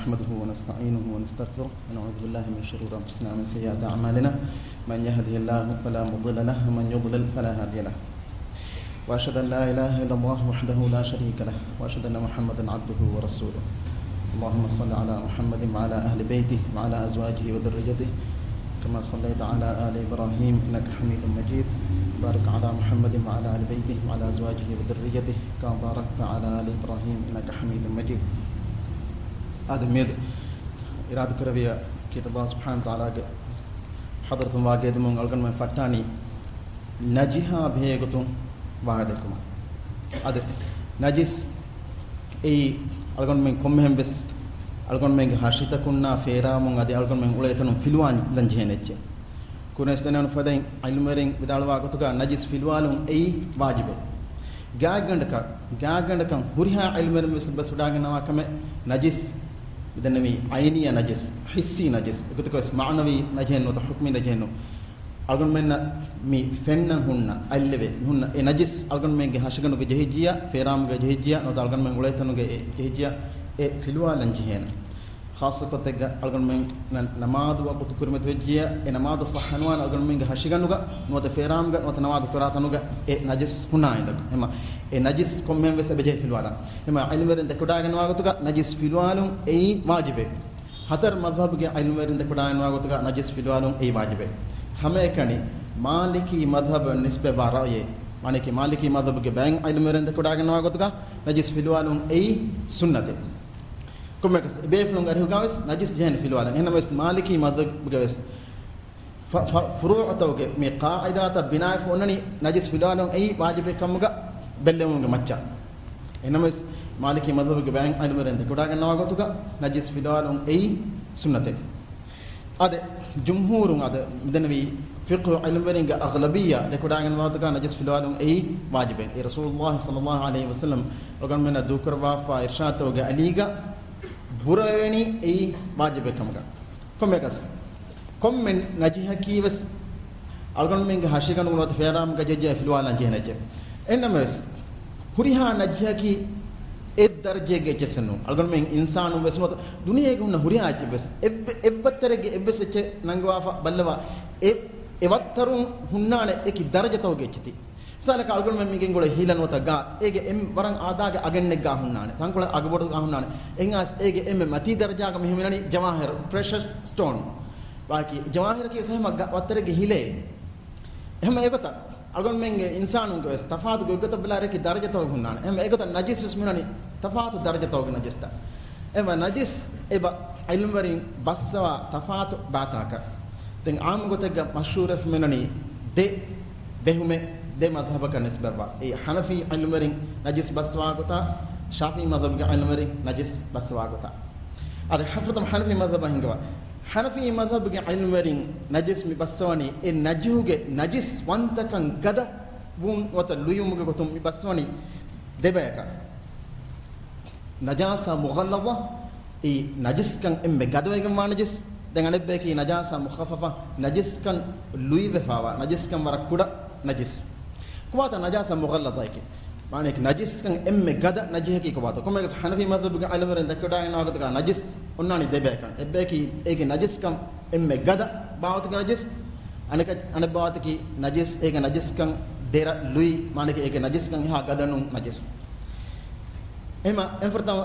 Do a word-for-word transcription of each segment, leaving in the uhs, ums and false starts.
نحمده ونستعينه ونستغفره، ونعوذ بالله من شرور أنفسنا ومن سيئات أعمالنا. من يهده الله فلا مضل له، ومن يضلل فلا هادي له. وأشهد أن لا إله إلا الله وحده لا شريك له، وأشهد أن محمدا عبده ورسوله. اللهم صل على محمد وعلى أهل بيته وعلى أزواجه وذريته، كما صليت على آل إبراهيم إنك حميد مجيد. بارك على محمد وعلى آل بيته وعلى أزواجه وذريته، كما باركت على آل إبراهيم إنك حميد مجيد. އާދެ، މިއަދު އިރާދަކުރެއްވިޔާ ކީރިތި ﷲ ސުބްޙާނަހޫ ވަތަޢާލާގެ ޙަޟްރަތުން ވާގި އެދުމުން އަޅުގަނޑުމެން ފައްޓާނީ ނަޖިހާ ބެހޭގޮތުން ވާހަކަދެއްކުމަށް. އާދެ، ނަޖިސް އެއީ އަޅުގަނޑުމެން ކޮންމެހެން ވެސް އަޅުގަނޑުމެންގެ ހަށިތަކުންނާ ފޭރާމުން އަދި އަޅުގަނޑުމެން އުޅޭތަނުން ފިލުވާލަން ޖެހޭނެ އެއްޗެއް. ކުރިންވެސް ދެނެވުނު ފަދައިން ޢިލްމުވެރިން ވިދާޅުވާ ގޮތުގަ ނަޖިސް ފިލުވާލުން އެއީ ވާޖިބެއް. ގާތްގަނޑަކަށް، ގާތްގަނޑަކަށް ހުރިހާ ޢިލްމުވެރިން ވެސް ބަސްވެވަޑައިގަންނަވާ ކަމެއް ނަޖިސް މިދެންނެވީ ޢައިނީ ނަޖިސް، ޙިއްސީ ނަޖިސް، އެގޮތަކަށް ވެސް މަޢުނަވީ ނަޖިހެއް ނުވަތަ ޙުކުމީ ނަޖިހެއް ނޫން. އަޅުގަނޑުމެންނަށް މި ފެންނަން ހުންނަ، އަތްލެވެ ހުންނަ އެ ނަޖިސް އަޅުގަނޑުމެންގެ ހަށިގަނޑުގަ ޖެހިއްޖިއްޔާ، ފޭރާމުގަ ޖެހިއްޖިއްޔާ، ނުވަތަ އަޅުގަނޑުމެން އުޅޭތަނުގަ އެ ޖެހިއްޖިއްޔާ، އެ ފިލުވާލަން ޖެހޭނެ. ޚާއްޞަ ގޮތެއްގަ އަޅުގަނޑުމެން ނަ-، ނަމާދު ވަގުތު ކުރިމަތިވެއްޖިއްޔާ، އެ ނަމާދު ޞައްޙަނުވާނެ އަޅުގަނޑުމެންގެ ހަށިގަނޑުގަ ނުވަތަ ފޭރާމުގަ ނުވަތަ ނަމާދު ކުރާ ތަނުގަ އެ ނަޖިސް ހުންނާ އިނދަކު. އެހެމަ އެ ނަޖިސް ކޮންމެހެން ވެސް އެބަޖެހޭ ފިލުވާލަން. އެހެމަ ޢިލްމުވެރިން ދެކެވަޑައިގަންނަވާ ގޮތުގަ ނަޖިސް ފިލުވާލުން އެއީ ވާޖިބެއް. ހަތަރު މަޛްހަބުގެ ޢިލްމުވެރިން ދެކެވަޑައިގަންނަވާ ގޮތުގަ ނަޖިސް ފިލުވާލުން އެއީ ވާޖިބެއް. ހަމައެކަނި މާލިކީ މަޛްހަބަށް ނިސްބަތްވާ ރައުޔެއް، މާނައަކީ މާލިކީ މަޛްހަބުގެ ބައެއް ޢިލްމުވެރިން ދެކެވަޑައިގަންނަވާ ގޮތުގަ ނަޖިސް ފިލުވާލުން އެއީ ސުންނަތެއް. ކޮންމެއަކަސް އެބޭފުޅުން އަރިހުގަ ވެސް ނަޖިސް ޖެހޭނެ ފިލުވާލަން. އެހެންނަމަވެސް މާލިކީ މަޛްހަބުގަ ވެސް ފަ-، ފަ-، ފުރޫޢުތަކުގެ މި ޤާޢިދާތައް ބިނާވެފަ އޮންނަނީ ނަޖިސް ފިލުވާލުން އެއީ ވާޖިބެއް ކަމުގަ ބެއްލެވުމުގެ މައްޗަށް. އެހެންނަމަވެސް މާލިކީ މަޛްހަބުގެ ބައެއް ޢިލްމުވެރިން ދެކެވަޑައިގަންނަވާ ގޮތުގަ ނަޖިސް ފިލުވާލުން އެއީ ސުންނަތެއް. އާދެ، ޖުމްހޫރުން އާދެ، މިދެންނެވީ ފިޤްހު ޢިލްމުވެރިންގެ އަޣްލަބިއްޔާ ދެކެވަޑައިގަންނަވާ ގޮތުގަ ނަޖިސް ފިލުވާލުން އެއީ ވާޖިބެއް. އެ ރަސޫލުﷲ ޞައްލަﷲ ޢަލައިހި ވަސައްލަމް އަޅުގަނޑުމެންނަށް ދޫކުރައްވާފާ އިރްޝާދުތަކުގެ އަލީގަ ބުރަވެވެނީ އެއީ ވާޖިބެއް ކަމުގަ. ކޮންމެއަކަސް، ކޮންމެ ނަޖިހަކީ ވެސް އަޅުގަނޑުމެންގެ ހަށިގަނޑު ނުވަތަ ފޭރާމުގަ ޖެހިއްޖެ ފިލުވާލަން ޖެހޭނެ އެއްޗެއް. އެހެންނަމަވެސް، ހުރިހާ ނަޖިހަކީ އެއް ދަރަޖައެއްގެ އެއްޗެއް ނޫން. އަޅުގަނޑުމެން އިންސާނުން ވެސް ނުވަތަ ދުނިޔޭގަ ހުންނަ ހުރިހާ އެއްޗެއް ވެސް އެއް-، އެއްވައްތަރެއްގެ އެއްވެސް އެއްޗެއް ނަންގަވާފަ ބައްލަވާ، އެ-، އެ ވައްތަރުން ހުންނާނެ އެކި ދަރަޖަތަކުގެ އެއްޗެތި. މިސާލަކަށް އަޅުގަނޑުމެން މި ގެންގުޅޭ ހިލަ ނުވަތަ ގާ، އޭގެ އެން ވަރަށް އާދާގެ އަގެއް ނެއްގާ ހުންނާނެ. ތަންކޮޅެއް އަގުބޮޑުގާ ހުންނާނެ. އެހެން އަސް އޭގެ އެންމެ މަތީ ދަރަޖާގަ މި ހިމެނަނީ ޖަވާހިރު، ޕްރެޝަސް ސްޓޯން. ބާކީ ޖަވާހިރަކީ ވެސް އެހެން ގަ-، ވައްތަރެއްގެ ހިލައެއް. އެހެން އެގޮތަށް އަޅުގަނޑުމެންގެ އިންސާނުންގެ ވެސް ތަފާތު ގޮތްގޮތަށް ބަލާއިރަކީ ދަރަޖަތަކުގެ ހުންނާނެ. އެހެން އެގޮތަށް ނަޖިސް ވެސް މިހިނަނީ ތަފާތު ދަރަޖަތަކުގެ ނަޖިސްތައް. އެހެން ނަޖިސް އެބަ ޢިލްމުވެރިން ބައްސަވާ ތަފާތު ބާތާކަށް. ދެން ޢާއްމު ގޮތެއްގަ މަޝްހޫރުވެފަ މިނަނީ ދެ ބެހުމެއް، ދެ މަޛްހަބަކަށް ނިސްބަތްވާ. އެ ޙަނަފީ ޢިލްމުވެރިން ނަޖިސް ބައްސަވާ ގޮތާ، ޝާފިޢީ މަޛްހަބުގެ ޢިލްމުވެރިން ނަޖިސް ބައްސަވާ ގޮތާ. އަދި ޙަފްރަތަމަ ޙަނަފީ މަޛްހަބަށް ހިންގަވާ. ޙަނަފީ މަޛްހަބުގެ ޢިލްމުވެރިން ނަޖިސް މި ބައްސަވަނީ، އެ ނަޖުހުގެ ނަޖިސް ވަންތަކަން ގަދަ ވުން ނުވަތަ ލުޔުމުގެ ގޮތުން މި ބައްސަވަނީ ދެ ބަޔަކަށް. ނަޖާސާ މުޣައްލަޒަ، އެ ނަޖިސްކަން އެންމެ ގަދަވެގެންވާ ނަޖިސް. ދެން އަނެއްބަޔަކީ ނަޖާސާ މުޚައްފަފަ، ނަޖިސްކަން ލުއިވެފާވާ، ނަޖިސްކަން ވަރަށް ކުޑަ ނަޖިސް. ކޮބާތޯ ނަޖާސާ މުޣައްލަޒައަކީ؟ މާނައަކީ ނަޖިސްކަން އެންމެ ގަދަ ނަޖިހަކީ ކޮބާތޯ؟ ކޮންމެއަކަސް ޙަނަފީ މަޛްހަބުގެ ޢިލްމުވެރިން ދެކެވަޑައިގަންނަވާ ގޮތަކަށް ނަޖިސް އޮންނާނީ ދެ ބަޔަކަށް. އެއްބަޔަކީ އޭގެ ނަޖިސްކަން އެންމެ ގަދަ ބާވަތުގެ ނަޖިސް، އަނެކަ-، އަނެއް ބާވަތަކީ ނަޖިސް އޭގެ ނަޖިސްކަން ދެރަ ލުއި، މާނައަކީ އޭގެ ނަޖިސްކަން އެހާ ގަދަ ނޫން ނަޖިސް. އެހެމަ އެންފުރަތަމަ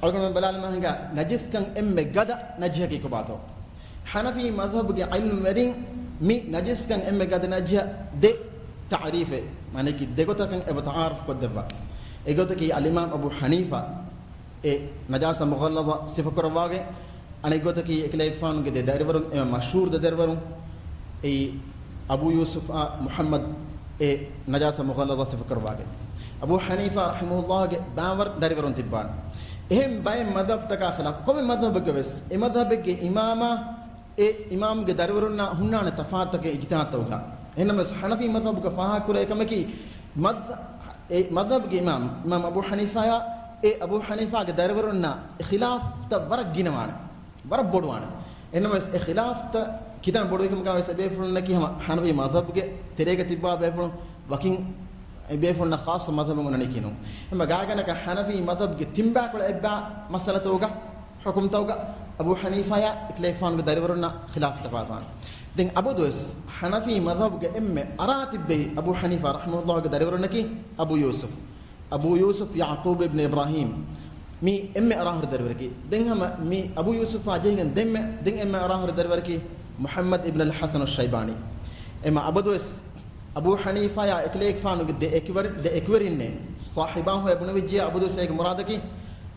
އަޅުގަނޑުމެން ބަލާލަމާ ހިނގާ ނަޖިސްކަން އެންމެ ގަދަ ނަޖިހަކީ ކޮބާތޯ؟ ޙަނަފީ މަޛްހަބުގެ ޢިލްމުވެރިން މި ނަޖިސްކަން އެންމެ ގަދަ ނަޖިހަށް ދެ ތަޢުރީފެއް، މާނައަކީ ދެގޮތަކަށް އެބަ ތަޢާރަފް ކޮށްދެއްވާ. އެގޮތަކީ އަލްއިމާމް އަބޫ ޙަނީފާ އެ ނަޖާސާ މުޣައްލަޒަ ސިފަކުރައްވާގެ، އަނެއްގޮތަކީ އެކަލޭގެފާނުގެ ދެ ދަރިވަރުން، އެންމެ މަޝްހޫރު ދެ ދަރިވަރުން، އެއީ އަބޫ ޔޫސުފްއާ މުޙައްމަދު އެ ނަޖާސާ މުޣައްލަޒަ ސިފަކުރައްވާގެ. އަބޫ ޙަނީފާ ރަޙިމަހުﷲގެ ބާވަރު ދަރިވަރުން ތިއްބާނެ. އެހެން ބައެއް މަޛްހަބުތަކާ ޚިލާފް، ކޮންމެ މަޛްހަބެއްގަ ވެސް އެ މަޛްހަބެއްގެ އިމާމާ އެ އިމާމުގެ ދަރިވަރުންނާ ހުންނާނެ ތަފާތުތަކެއް އިޖްތިހާދުތަކުގަ. އެހެންނަމަވެސް ޙަނަފީ މަޛްހަބުގަ ފާހަގަކުރޭ ކަމަކީ މަޛް-، އެ މަޛްހަބުގެ އިމާމް، އިމާމް އަބޫ ޙަނީފާއާ އެ އަބޫ ޙަނީފާގެ ދަރިވަރުންނާ އެ ޚިލާފްތައް ވަރަށް ގިނަވާނެ. ވަރަށް ބޮޑުވާނެ. އެހެންނަމަވެސް އެ ޚިލާފްތައް ކިތަން ބޮޑުވީ ކަމުގަ ވެސް އެބޭފުޅުންނަކީ ހަމަ ޙަނަފީ މަޛްހަބުގެ ތެރޭގަ ތިއްބާ ބޭފުޅުން، ވަކިން އެބޭފުޅުންނަށް ޚާއްޞަ މަޛްހަބެއް އޮންނަނީކީ ނޫން. އެހެން ގާތްގަނޑަކަށް ޙަނަފީ މަޛްހަބުގެ ތިންބާކޮޅަށް އެއްބާ މައްސަލަތަކުގަ ޙުކުމްތައުގަ އަބޫ ޙަނީފާޔާ އެކަލޭގެފާނުގެ ދަރިވަރުންނަށް ޚިލާފު ތަފާތުވާނެ. ދެން އަބަދުވެސް ޙަނަފީ މަޛްހަބުގެ އެންމެ އަރާ ތިއްބެވި އަބޫ ޙަނީފާ ރަޙިމަހުﷲގެ ދަރިވަރުންނަކީ އަބޫ ޔޫސުފް. އަބޫ ޔޫސުފް ޔަޢުޤޫބް އިބްނު އިބްރާހީމް. މީ އެންމެ އަރާހުރި ދަރިވަރަކީ. ދެން ހަމަ މީ އަބޫ ޔޫސުފާ ޖެހިގެން ދެންމެ، ދެން އެންމެ އަރާހުރި ދަރިވަރަކީ މުޙައްމަދު އިބްނުލް ޙަސަނު ޝައިބާނީ. އެމަ އަބަދުވެސް އަބޫ ޙަނީފާޔާ އެކަލޭގެފާނުގެ ދެ އެކިވެރި-، ދެ އެކިވެރިންނޭ. ޞާޙިބާ ހޮޔަ ބުނެވިއްޖެޔާ އަބަދުވެސް އޭގެ މުރާދަކީ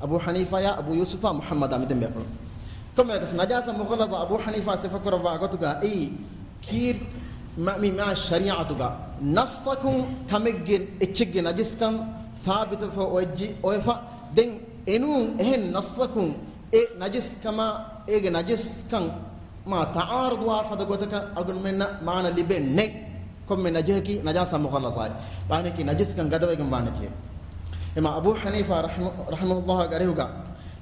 އަބޫ ޙަނީފާޔާ އަބޫ ޔޫސުފާ މުޙައްމަދާ މި ދެން ބޭފުޅުން. ކޮންމެއަކަސް ނަޖާސަ މުޣައްލަޒާ އަބޫ ޙަނީފާ ސިފަކުރައްވާ ގޮތުގަ އެއީ ކީރިތި މަ-، މި މާ ޝަރީޢަތުގަ ނައްޞަކުން ކަމެއްގެ އެއްޗެއްގެ ނަޖިސްކަން ސާބިތުވެފަ އޮތްޖި-، އޮވެފަ. ދެން އެނޫން އެހެން ނައްޞަކުން އެ ނަޖިސްކަމާ އޭގެ ނަޖިސްކަން މާ ތަޢާރުޟުވާ ފަދަ ގޮތަކަށް އަޅުގަނޑުމެންނަށް މާނަ ލިބެން ނެތް. ކޮންމެ ނަޖިހަކީ ނަޖާސަ މުޣައްލަޒާއެއް. ވާނެކީ ނަޖިސްކަން ގަދަވެގެން ވާނެކޭ. އެމަ އަބޫ ޙަނީފާ ރަޙިމަ-، ރަޙިމަހުﷲ ގެ އަރިހުގަ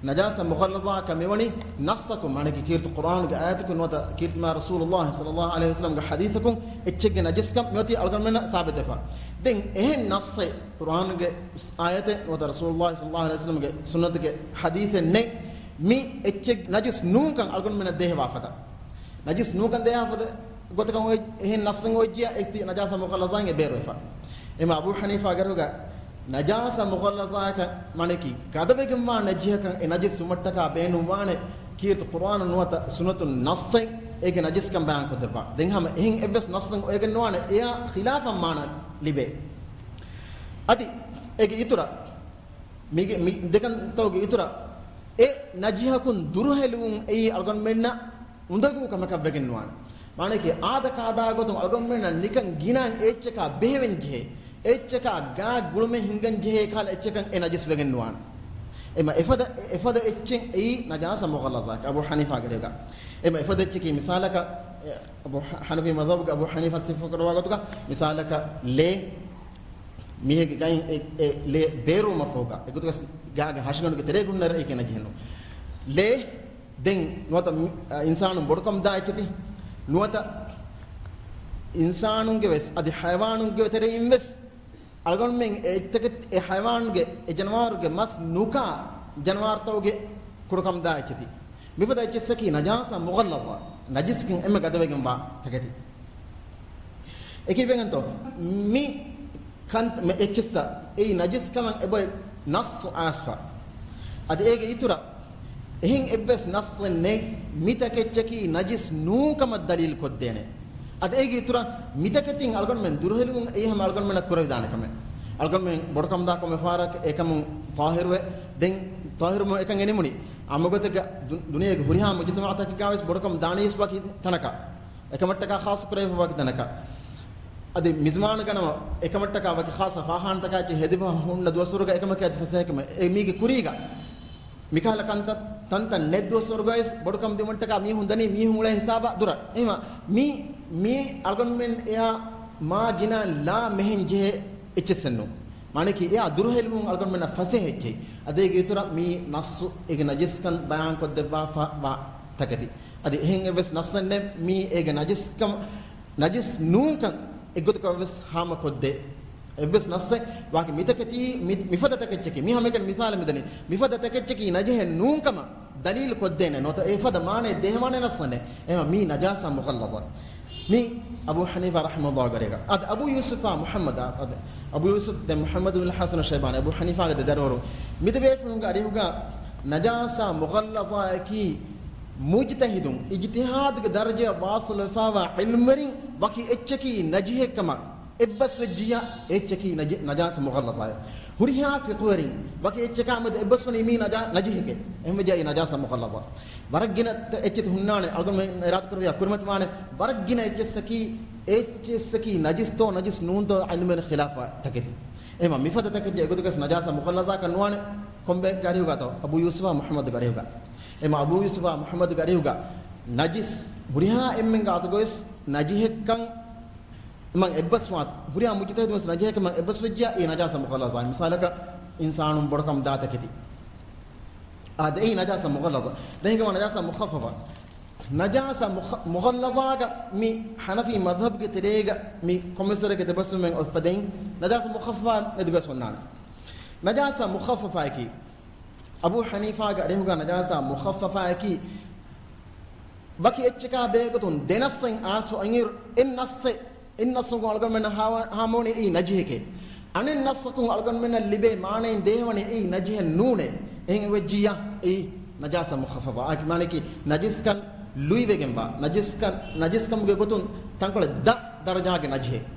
ނަޖާސަ މުޣައްލަޒާކަށް މިވަނީ ނައްޞަކުން، މާނަކީ ކީރިތި ޤުރްއާނުގެ އާޔަތަކުން ނުވަތަ ކީރިތި މާ ރަސޫލުﷲ ޞައްލަﷲ ޢަލައިހި ވަސައްލަމްގެ ޙަދީޘަކުން އެއްޗެއްގެ ނަޖިސްކަން މިއޮތީ އަޅުގަނޑުމެންނަށް ސާބިތުވެފަ. ދެން އެހެން ނައްޞެއް ޤުރްއާނުގެ އާޔަތެއް ނުވަތަ ރަސޫލުﷲ ޞައްލަﷲ ޢަލައިހި ވަސައްލަމްގެ ސުންނަތުގެ ޙަދީޘެއް ނެތް، މި އެއްޗެއް ނަޖިސް ނޫންކަން އަޅުގަނޑުމެންނަށް ދޭހަވާ ފަދަ. ނަޖިސް ނޫންކަން ދޭހަވާ ފަދަ ގޮތަކަށް އޮތް އެހެން ނައްޞެއް އޮތްޖިޔާ އެއީ ނަޖާސަ މުޣައްލަޒާއިން އެ ބޭރުވެފަ. އެމަ އަބޫ ޙަނީފާ ގެ އަރިހުގަ ނަޖާސަ މުޣައްލަޒާއަކަށް މާނަކީ ގަދަވެގެންވާ ނަޖިހަކަށް އެ ނަޖިސް ވުމަށްޓަކާ ބޭނުންވާނެ ކީރިތި ޤުރްއާނުން ނުވަތަ ސުންނަތުން ނައްޞެއް އޭގެ ނަޖިސްކަން ބަޔާންކޮށްދެއްވާ. ދެން ހަމަ އެހެން އެއްވެސް ނައްޞެއް އޮވެގެން ނުވާނެ އެއާ ޚިލާފަށް މާނަ ލިބޭ. އަދި އޭގެ އިތުރަށް މީގެ މި ދެކަންތައުގެ އިތުރަށް އެ ނަޖިހަކުން ދުރުހެލުވުން އެއީ އަޅުގަނޑުމެންނަށް އުނދަގޫ ކަމަކަށް ވެގެން ނުވާނެ. މާނައަކީ އާދަކާދާ ގޮތުން އަޅުގަނޑުމެންނަށް ނިކަން ގިނައިން އެއްޗަކާ ބެހެވެން ޖެހޭ، އެއްޗަކާ ގާތް ގުޅުމެއް ހިނގަން ޖެހޭ ކަހަލަ އެއްޗަކަށް އެ ނަޖިސް ވެގެން ނުވާނެ. އެމަ އެފަދަ، އެފަދަ އެއްޗެއް އެއީ ނަޖާސަ މުޣައްލަޒާ އަބޫ ޙަނީފާ ގެ އަރިހުގަ. އެމަ އެފަދަ އެއްޗަކީ މިސާލަކަށް، އެ، އަބޫ ޙަ-، ޙަނަފީ މަޛްހަބުގެ އަބޫ ޙަނީފާ ސިފަކުރައްވާ ގޮތުގަ މިސާލަކަށް ލޭ، މީހެއްގެ ގައިން އެ، އެ ލޭ ބޭރުވުމަށްފަހުގަ، އެގޮތުގަސް ގާގެ ހަށިގަނޑުގެ ތެރޭ ހުންނަރަ އެކި ނަޖިހެއް ނޫން. ލޭ ދެން ނުވަތަ މި-، އަ، އިންސާނުން ބޮޑުކަމުދާ އެއްޗެތި، ނުވަތަ އިންސާނުންގެ ވެސް އަދި ޙަޔަވާނުންގެ ތެރެއިން ވެސް އަޅުގަނޑުމެން އެ އެއްޗެކެ-، އެ ޙަޔަވާނުގެ، އެ ޖަނަވާރުގެ މަސް ނުކާ ޖަނަވާރުތަކުގެ ކުޑަކަމުދާ އެއްޗެތި. މިފަދަ އެއްޗިއްސަކީ ނަޖާސަ މުޣައްލަޒާ، ނަޖިސްކަން އެންމެ ގަދަވެގެންވާ ތަކެތި. އެކި ވެގެންތޯ؟ މި ކަން-، މި އެއްޗިއްސަށް އެއީ ނަޖިސްކަމަށް އެބައޮތް ނައްޞު އައިސްފަ. އަދި އޭގެ އިތުރަށް އެހެން އެއްވެސް ނައްޞެއް ނެތް، މި ތަކެއްޗަކީ ނަޖިސް ނޫންކަމަށް ދަލީލު ކޮށްދޭނެ. އަދި އޭގެ އިތުރަށް މި ތަކެތިން އަޅުގަނޑުމެން ދުރުހެލުމުން އެއީ ހަމަ އަޅުގަނޑުމެންނަށް ކުރެވިދާނެ ކަމެއް. އަޅުގަނޑުމެން ބޮޑުކަމުދާ ކޮންމެ ފަހަރަކު އެކަމުން ޠާހިރުވެ، ދެން ޠާހިރުވުމުން އެކަން އެނިމުނީ. އާއްމުގޮތެއްގަ ދު-، ދުނިޔޭގެ ހުރިހާ މުޖުތަމަޢުތަކެއްގަވެސް ބޮޑުކަމު ދާނީސް ވަކި ތަނަކަށް. އެކަމަށްޓަކާ ޚާއްޞަ ކުރެވިފަ ވަކި ތަނަކަށް. އަދި މިޒުމާނުގަނަމަ އެކަމަށްޓަކާ ވަކި ޚާއްޞަ ފާޚާނަތަކާއެކީ ހެދިފަ ހުންނަ ދުވަސްވަރުގަ އެކަމަކީ އަދި ފަސޭހަކަމެއް. އެ މީގެ ކުރީގަ މިކަހަލަ ކަންތައް، ތަންތަން ނެތް ދުވަސްވަރުގަވެސް ބޮޑުކަމު ދިއުމަށްޓަކާ މީހުން ދަނީ މީހުން އުޅޭ ހިސާބާ ދުރަށް. އެހެންވީމަ މީ، މީ އަޅުގަނޑުމެން އެއާ މާ ގިނަ ލާ މެހެން ޖެހޭ އެއްޗެއްސެއް ނޫން. މާނައަކީ އެއާ ދުރުހެލުމުން އަޅުގަނޑުމެންނަށް ފަސޭހަ އެއްޗެއް. އަދި އޭގެ އިތުރަށް މީ ނައްޞު އޭގެ ނަޖިސްކަން ބަޔާންކޮށްދެއްވާފަ ވާ ތަކެތި. އަދި އެހެން އެއްވެސް ނައްޞެއް ނެތް މީ އޭގެ ނަޖިސްކަން، ނަޖިސް ނޫންކަން އެއްގޮތަކަށް ވެސް ހާމަކޮށްދޭ އެއްވެސް ނައްސެއް ވާކި މިތަކެތީ، މި، މިފަދަ ތަކެއްޗަކީ، މި ހަމައެކަނި މިސާލެއް މިދަނީ، މިފަދަ ތަކެއްޗަކީ ނަޖިހެއް ނޫންކަމަށް ދަލީލު ކޮށްދޭނެ ނުވަތަ އެފަދަ މާނައެއް ދޭހަވާނެ ނައްސެއް ނެތް. އެހެން މީ ނަޖާސާ މުޣައްލަޒާ. މީ އަބޫ ޙަނީފާ ރަޙިމަހުﷲ ގެ އަރިހުގަ. އަދި އަބޫ ޔޫސުފާ މުޙައްމަދާ، އަދި އަބޫ ޔޫސުފް ދެން މުޙައްމަދު ބިން ޙަސަނު ޝައިބާނީ، އަބޫ ޙަނީފާގެ ދެ ދަރިވަރު، މި ދެ ބޭފުޅުންގެ އަރިހުގަ ނަޖާސާ މުޣައްލަޒާއަކީ މުޖްތަހިދުން އިޖްތިހާދުގެ ދަރަޖަޔަށް ވާޞިލުވެފާވާ ޢިލްމުވެރިން ވަކި އެއްޗަކީ ނަޖިހެއްކަމަށް އެއްބަސްވެއްޖިއްޔާ އެއްޗަކީ ނަޖި-، ނަޖާސަ މުޣައްލަޒާއެއް. ހުރިހާ ފިޤުހުވެރިން ވަކި އެއްޗަކާ މެދު އެއްބަސްވަނީ މީ ނަޖާ-، ނަޖިހެކޭ. އެހެންވެއްޖާ އީ ނަޖާސަ މުޣައްލަޒާ. ވަރަށް ގިނަ ތަ-، އެއްޗެތި ހުންނާނެ، އަޅުގަނޑުމެން އިރާދަކުރެއްވިޔާ ކުރިމަތިވާނެ. ވަރަށް ގިނަ އެއްޗެއްސަކީ، އެއްޗެއްސަކީ ނަޖިސްތޯ ނަޖިސް ނޫންތޯ ޢިލްމުވެރިން ޚިލާފަށް ތަކެތި. އެހެންވީމަ މިފަދަ ތަކެއްޗެއް އެގޮތުގަސް ނަޖާސަ މުޣައްލަޒާކަށް ނުވާނެ. ކޮންބައެއްގެ އަރިހުގަތޯ؟ އަބޫ ޔޫސުފާ މުޙައްމަދުގެ އަރިހުގަ. އެހެންވީމަ އަބޫ ޔޫސުފާ މުޙައްމަދުގެ އަރިހުގަ ނަޖިސް ހުރިހާ އެންމެންގެ އަތުގަވެސް ނަޖިހެއްކަން މަން އެއްބަސްވާ، ހުރިހާ މުޖްތަހިދުންވެސް ނަޖިހެކަމަށް އެއްބަސްވެއްޖިއްޔާ އީ ނަޖާސަ މުޣައްލަޒާ. މިސާލަކަށް އިންސާނުން ބޮޑުކަމު ދާ ތަކެތި. އާދެ، އެއީ ނަޖާސަ މުޣައްލަޒާ. ދެން ހިނގަމާ ނަޖާސަ މުޚައްފަފާ. ނަޖާސަ މުޚަ-، މުޣައްލަޒާގަ މި ޙަނަފީ މަޛްހަބުގެ ތެރޭގަ މި ކޮންމެސް ވަރެއްގެ ދެބަސްވުމެއް އޮތްފަދައިން ނަޖާސަ މުޚައްފަފާ މެދުގަސް އޮންނާނެ. ނަޖާސަ މުޚައްފަފާއަކީ އަބޫ ޙަނީފާގެ އަރިހުގަ ނަޖާސާ މުޚައްފަފާއަކީ، ވަކި އެއްޗަކާ ބެހޭގޮތުން ދެ ނައްސެއް އާސްފަ އިންއިރު، އެއް ނައްސެއް، އެއް ނައްސުގަ އަޅުގަނޑުމެންނަށް ހާ-، ހާމަވަނީ އެއީ ނަޖިހެކޭ. އަނެއް ނައްސަކުން އަޅުގަނޑުމެންނަށް ލިބޭ މާނައިން ދޭހަވަނީ އެއީ ނަޖިހެއް ނޫނޭ. އެހެން ވެއްޖިއްޔާ އެއީ ނަޖާސާ މުޚައްފަފާ. އާ، މާނައަކީ ނަޖިސްކަން ލުއިވެގެންވާ، ނަޖިސްކަން، ނަޖިސްކަމުގެ ގޮތުން ތަންކޮޅެއް ދަ ދަރަޖާގެ ނަޖިހެއް.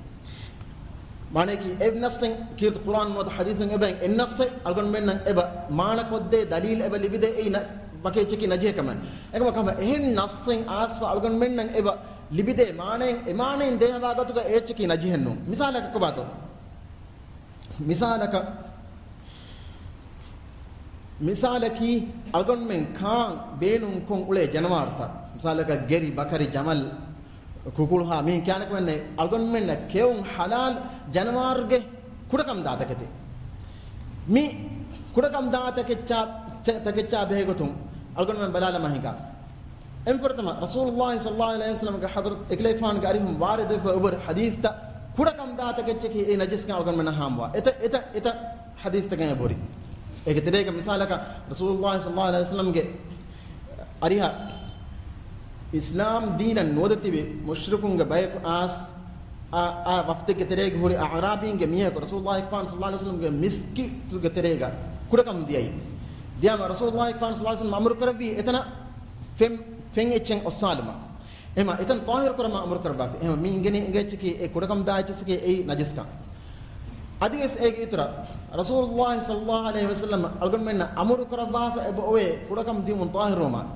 މާނައަކީ އެއް ނައްސެއް ކީރިތި ޤުރްއާން ނުވަތަ ޙަދީޘުން އެބައިން އެއް ނައްސެއް އަޅުގަނޑުމެންނަށް އެބަ މާނަކޮށްދޭ ދަލީލް އެބަ ލިބިދޭ އެއީ ނަ-، ވަކި އެއްޗަކީ ނަޖިހެއް ކަމަށް. އެކަމަކު ހަމަ އެހެން ނައްސެއް އާސްފަ އަޅުގަނޑުމެންނަށް އެބަ ލިބިދޭ މާނައިން، އެ މާނައިން ދޭހަވާ ގޮތުގަ އެ އެއްޗަކީ ނަޖިހެއް ނޫން. މިސާލަކަށް ކޮބާތޯ؟ މިސާލަކަށް، މިސާލަކީ އަޅުގަނޑުމެން ކާން ބޭނުންކޮށް އުޅޭ ޖަނަވާރުތައް، މިސާލަކަށް ގެރި، ބަކަރި، ޖަމަލް، ކުކުޅުހާ މިހެން ކިޔާނެ ކަމެއް ނެތް. އަޅުގަނޑުމެންނަށް ކެއުން ޙަލާލް ޖަނަވާރުގެ ކުޑަކަމުދާ ތަކެތި. މި ކުޑަކަމުދާ ތަކެއްޗާ، ތަ-، ތަކެއްޗާ ބެހޭގޮތުން އަޅުގަނޑުމެން ބަލާލަމާ ހިނގާ. އެންފުރަތަމަ ރަސޫލުﷲ ޞައްލަﷲ ޢަލައިހި ވަސައްލަމްގެ ޙަޟްރަތު އެކަލޭގެފާނުގެ އަރިހުން ވާރިދުވެފަ އެބަހުރި ޙަދީޘްތައް ކުޑަކަމުދާ ތަކެއްޗަކީ އެ ނަޖިސްކަން އަޅުގަނޑުމެންނަށް ހާމަވާ. އެތައް، އެތައް، އެތައް ޙަދީޘްތަކެއް އެބަހުރި. އޭގެ ތެރޭގަ މިސާލަކަށް ރަސޫލުﷲ ޞައްލަﷲ ޢަލައިހި ވަސައްލަމްގެ އަރިހަށް އިސްލާމް ދީނަށް ނުވަދެ ތިބި މުޝްރިކުންގެ ބަޔަކު އާސް، އާ، އާ ވަފްދެއްގެ ތެރޭގަ ހުރި އަޢުރާބީންގެ މީހަކު ރަސޫލުﷲ ޞައްލަﷲ ޢަލައިހި ވަސައްލަމްގެ މިސްކިތުގެ ތެރޭގަ ކުޑަކަމު ދިޔައީ. ދިޔާމަ ރަސޫލުﷲ ޞައްލަﷲ ޢަލައިހި ވަސައްލަމް އަމުރު ކުރެއްވީ އެތަނަށް ފެން، ފެން އެއްޗެއް އޮއްސާލުމަށް. އެހެމަ އެތަން ޠާހިރު ކުރަމާ އަމުރު ކުރައްވާފި. އެހެމަ މި އިނގެނީ އިނގޭ އެއްޗަކީ އެ ކުޑަކަމުދާ އެއްޗިސްގެ އެއީ ނަޖިސްކަން. އަދިވެސް އޭގެ އިތުރަށް ރަސޫލުﷲ ޞައްލަﷲ ޢަލައިހި ވަސައްލަމް އަޅުގަނޑުމެންނަށް އަމުރު ކުރައްވާފަ އެބަ އޮވޭ ކުޑަކަމު ދިޔުމުން ޠާހިރުވުމަށް.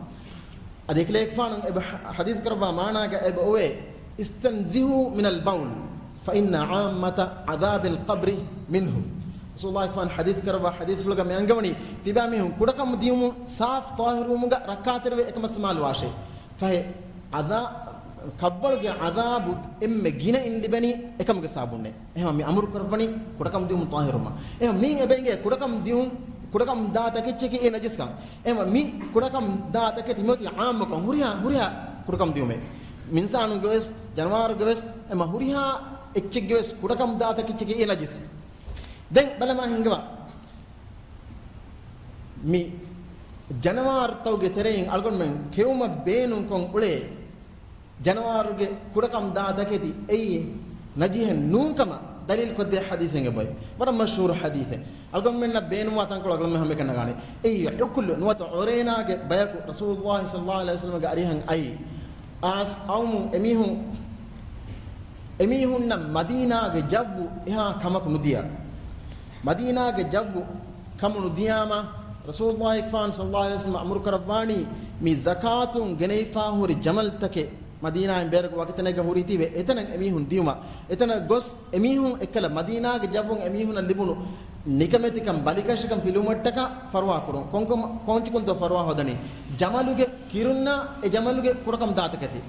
އަދި އެކަލޭގެފާނު އެބަ ޙަ-، ޙަދީޘް ކުރައްވާ މާނާގަ އެބަ އޮވޭ، "اسْتَنْزِهُوا مِنَ الْبَوْلِ فَإِنَّ عَامَّةَ عَذَابِ الْقَبْرِ مِنْهُ." ރަސޫލުﷲ ފާން ޙަދީޘް ކުރައްވާ ޙަދީޘްފުޅުގަ މި އަންގަވަނީ، ތިބާމީހުން ކުޑަކަމު ދިޔުމުން ސާފު ޠާހިރުވުމުގަ ރައްކާތެރިވެ އެކަމަށް ސަމާލުވާށޭ. ފަހެ، ޢަޛާ-، ކަށްވަޅުގެ ޢަޛާބު އެންމެ ގިނައިން ލިބެނީ އެކަމުގެ ސަބަބުންނޭ. އެހެމަ މި އަމުރު ކުރައްވަނީ ކުޑަކަމު ދިޔުމުން ޠާހިރުވުމަށް. އެހެމަ މީން އެބައިނގޭ ކުޑަކަމު ދިޔުން، ކުޑަކަމު ދާ ތަކެއްޗަކީ އެ ނަޖިސްކަން. އެހެމަ މި ކުޑަކަމު ދާ ތަކެތި މިއޮތީ ޢާއްމުކޮށް ހުރިހާ، ހުރިހާ ކުޑަކަމު ދިޔުމޭ. މިންސާނުގެ ވެސް، ޖަނަވާރުގެ ވެސް، އެމަ ހުރިހާ އެއްޗެއްގެ ވެސް ކުޑަކަމު ދާ ތަކެއްޗަކީ އެ ނަޖިސް. ދެން ބަލަމާ ހިނގަވާ. މި ޖަނަވާރުތަކުގެ ތެރެއިން އަޅުގަނޑުމެން ކެއުމަށް ބޭނުންކޮށް އުޅޭ ޖަނަވާރުގެ ކުޑަކަމު ދާ ތަކެތި އެއީ ނަޖިހެއް ނޫންކަމަށް ދަލީލު ކޮށްދޭ ޙަދީޘެއް އެބައޮތް. ވަރަށް މަޝްހޫރު ޙަދީޘެއް. އަޅުގަނޑުމެންނަށް ބޭނުންވާ ތަންކޮޅު އަޅުގަނޑުމެން ހަމައެކަނި ނަގާނެ. އެއީ ޢުކުލު ނުވަތަ ޢުރައިނާގެ ބަޔަކު ރަސޫލުﷲ ޞައްލަﷲ ޢަލައިހި ވަސައްލަމްގެ އަރިހަށް އައީ. އާސް އައުމުން އެމީހުން، އެމީހުންނަށް މަދީނާގެ ޖައްވު އެހާ ކަމަކު ނުދިޔަ. މަދީނާގެ ޖައްވު ކަމު ނުދިޔާމަ، ރަސޫލުﷲ ފާން ޞައްލަﷲ ޢަލައިހި ވަސައްލަމް އަމުރު ކުރައްވާނީ މި ޒަކާތުން ގެނެވިފާ ހުރި ޖަމަލްތަކެއް މަދީނާއިން ބޭރަކު ވަކި ތަނެއްގަ ހުރީތީވެ އެތަނަށް އެމީހުން ދިޔުމަށް. އެތަނަށް ގޮސް އެމީހުން އެއްކަލަ މަދީނާގެ ޖައްވުން އެމީހުންނަށް ލިބުނު ނިކަމެތިކަން ބަލިކަށިކަން ފިލުވުމަށްޓަކާ ފަރުވާ ކުރުން. ކޮންކޮ-، ކޮންޗިކުންތޯ ފަރުވާ ހޯދަނީ؟ ޖަމަލުގެ ކިރުންނާ އެ ޖަމަލުގެ ކުޑަކަމު ދާތަކެތި.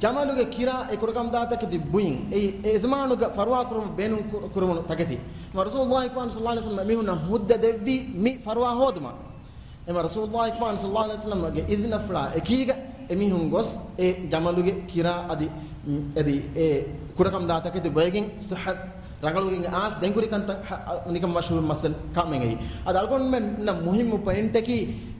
ޖަމަލުގެ ކިރާ އެ ކުޑަކަމު ދާތަކެތި ބުއިން. އެއީ އެ ޒަމާނުގަ ފަރުވާ ކުރުމަށް ބޭނުން ކު-، ކުރެވުނު ތަކެތި. މަ ރަސޫލުﷲ ފާން ޞައްލަﷲ ޢަލައިހި ވަސައްލަމް އެމީހުންނަށް ހުއްދަ ދެއްވީ މި ފަރުވާ ހޯދުމަށް. އެމަ ރަސޫލުﷲ ފާން ޞައްލަﷲ ޢަލައިހި ވަސައްލަމްގެ އިޛްނަފުޅާ އެކީގަ އެމީހުން ގޮސް އެ ޖަމަލުގެ ކިރާ އަދި، އަދި އެ ކުޑަކަމު ދާ ތަކެތި ބޮއެގެން ޞިއްޙަތު ރަނގަޅުވެގެން އާސް ދެންކުރި ކަންތައް ހަ-، އަ-، ނިކަން މަޝްހޫރު މައްސަލަ ކަމެއް އެއީ. އަދި އަޅުގަނޑުމެންނަށް މުހިއްމު ޕޮއިންޓަކީ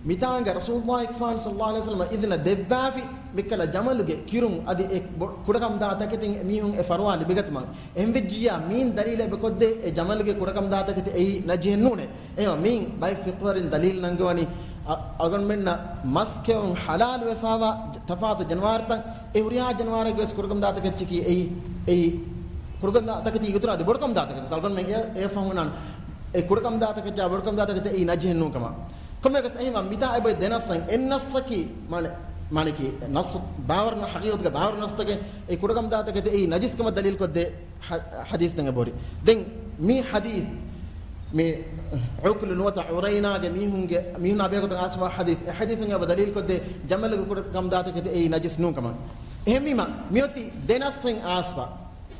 މިތާނގަ ރަސޫލުﷲ ފާން ޞައްލަﷲ ޢަލައިހި ވަސައްލަމް އިޛްނަ ދެއްވާފި މިކަލަ ޖަމަލުގެ ކިރުން އަދި އެ ބޮ-، ކުޑަކަމު ދާ ތަކެތިން އެމީހުން އެ ފަރުވާ ލިބިގަތުމަށް. އެހެންވެއްޖިއްޔާ މީން ދަލީލެއް އެބަ ކޮށްދޭ އެ ޖަމަލުގެ ކުޑަކަމު ދާ ތަކެތި އެއީ ނަޖިހެއް ނޫނޭ. އެހެންވީމަ މީން ބައެއް ފިޤުހުވެރިން ދަލީލު ނަންގަވަނީ އަ-، އަޅުގަނޑުމެންނަށް މަސް ކެއުން ޙަލާލު ވެފާވާ ތަފާތު ޖަނަވާރުތައް އެ ހުރިހާ ޖަނަވާރެއްގެ ވެސް ކުޑަކަމު ދާ ތަކެއްޗަކީ އެއީ، އެއީ ކުޑަކަމު ދާ ތަކެތީގެ އިތުރަށް އަދި ބޮޑުކަމު ދާ ތަކެތި. އަޅުގަނޑުމެން އެ، އެ ފަހުން އެ ކުޑަކަމު ދާ ތަކެއްޗާ ބޮޑުކަމު ދާ ތަކެތި އެއީ ނަޖިހެއް ނޫން ކަމަށް. ކޮންމެއަކަސް އެހެންވީމަ މިތާ އެބައޮތް ދެ ނައްސަށް އެއް ނައްސަކީ މާނަ-، މާނައަކީ ނައްސު ބާވަރު ނަ-، ޙަޤީޤަތުގަ ބާވަރު ނައްސަކީ އެ ކުޑަކަމު ދާ ތަކެތި އެއީ ނަޖިސް ކަމަށް ދަލީލު ކޮށްދޭ ޙަ-، ޙަދީޘްތައް އެބަހުރި. ދެން މި ޙަދީޘް މި ޢުކުލު ނުވަތަ ޢުރައިނާގެ މީހުންގެ، މީހުންނާ ބެހޭގޮތުން އާސްފާ ޙަދީޘް، އެ ޙަދީޘުން އެބަ ދަލީލު ކޮށްދޭ ޖަމަލުގެ ކުޑަކަމު ދާ ތަކެތި އެއީ ނަޖިސް ނޫން ކަމަށް. އެހެންވީމަ މިއޮތީ ދެ ނައްސެއް އާސްފާ.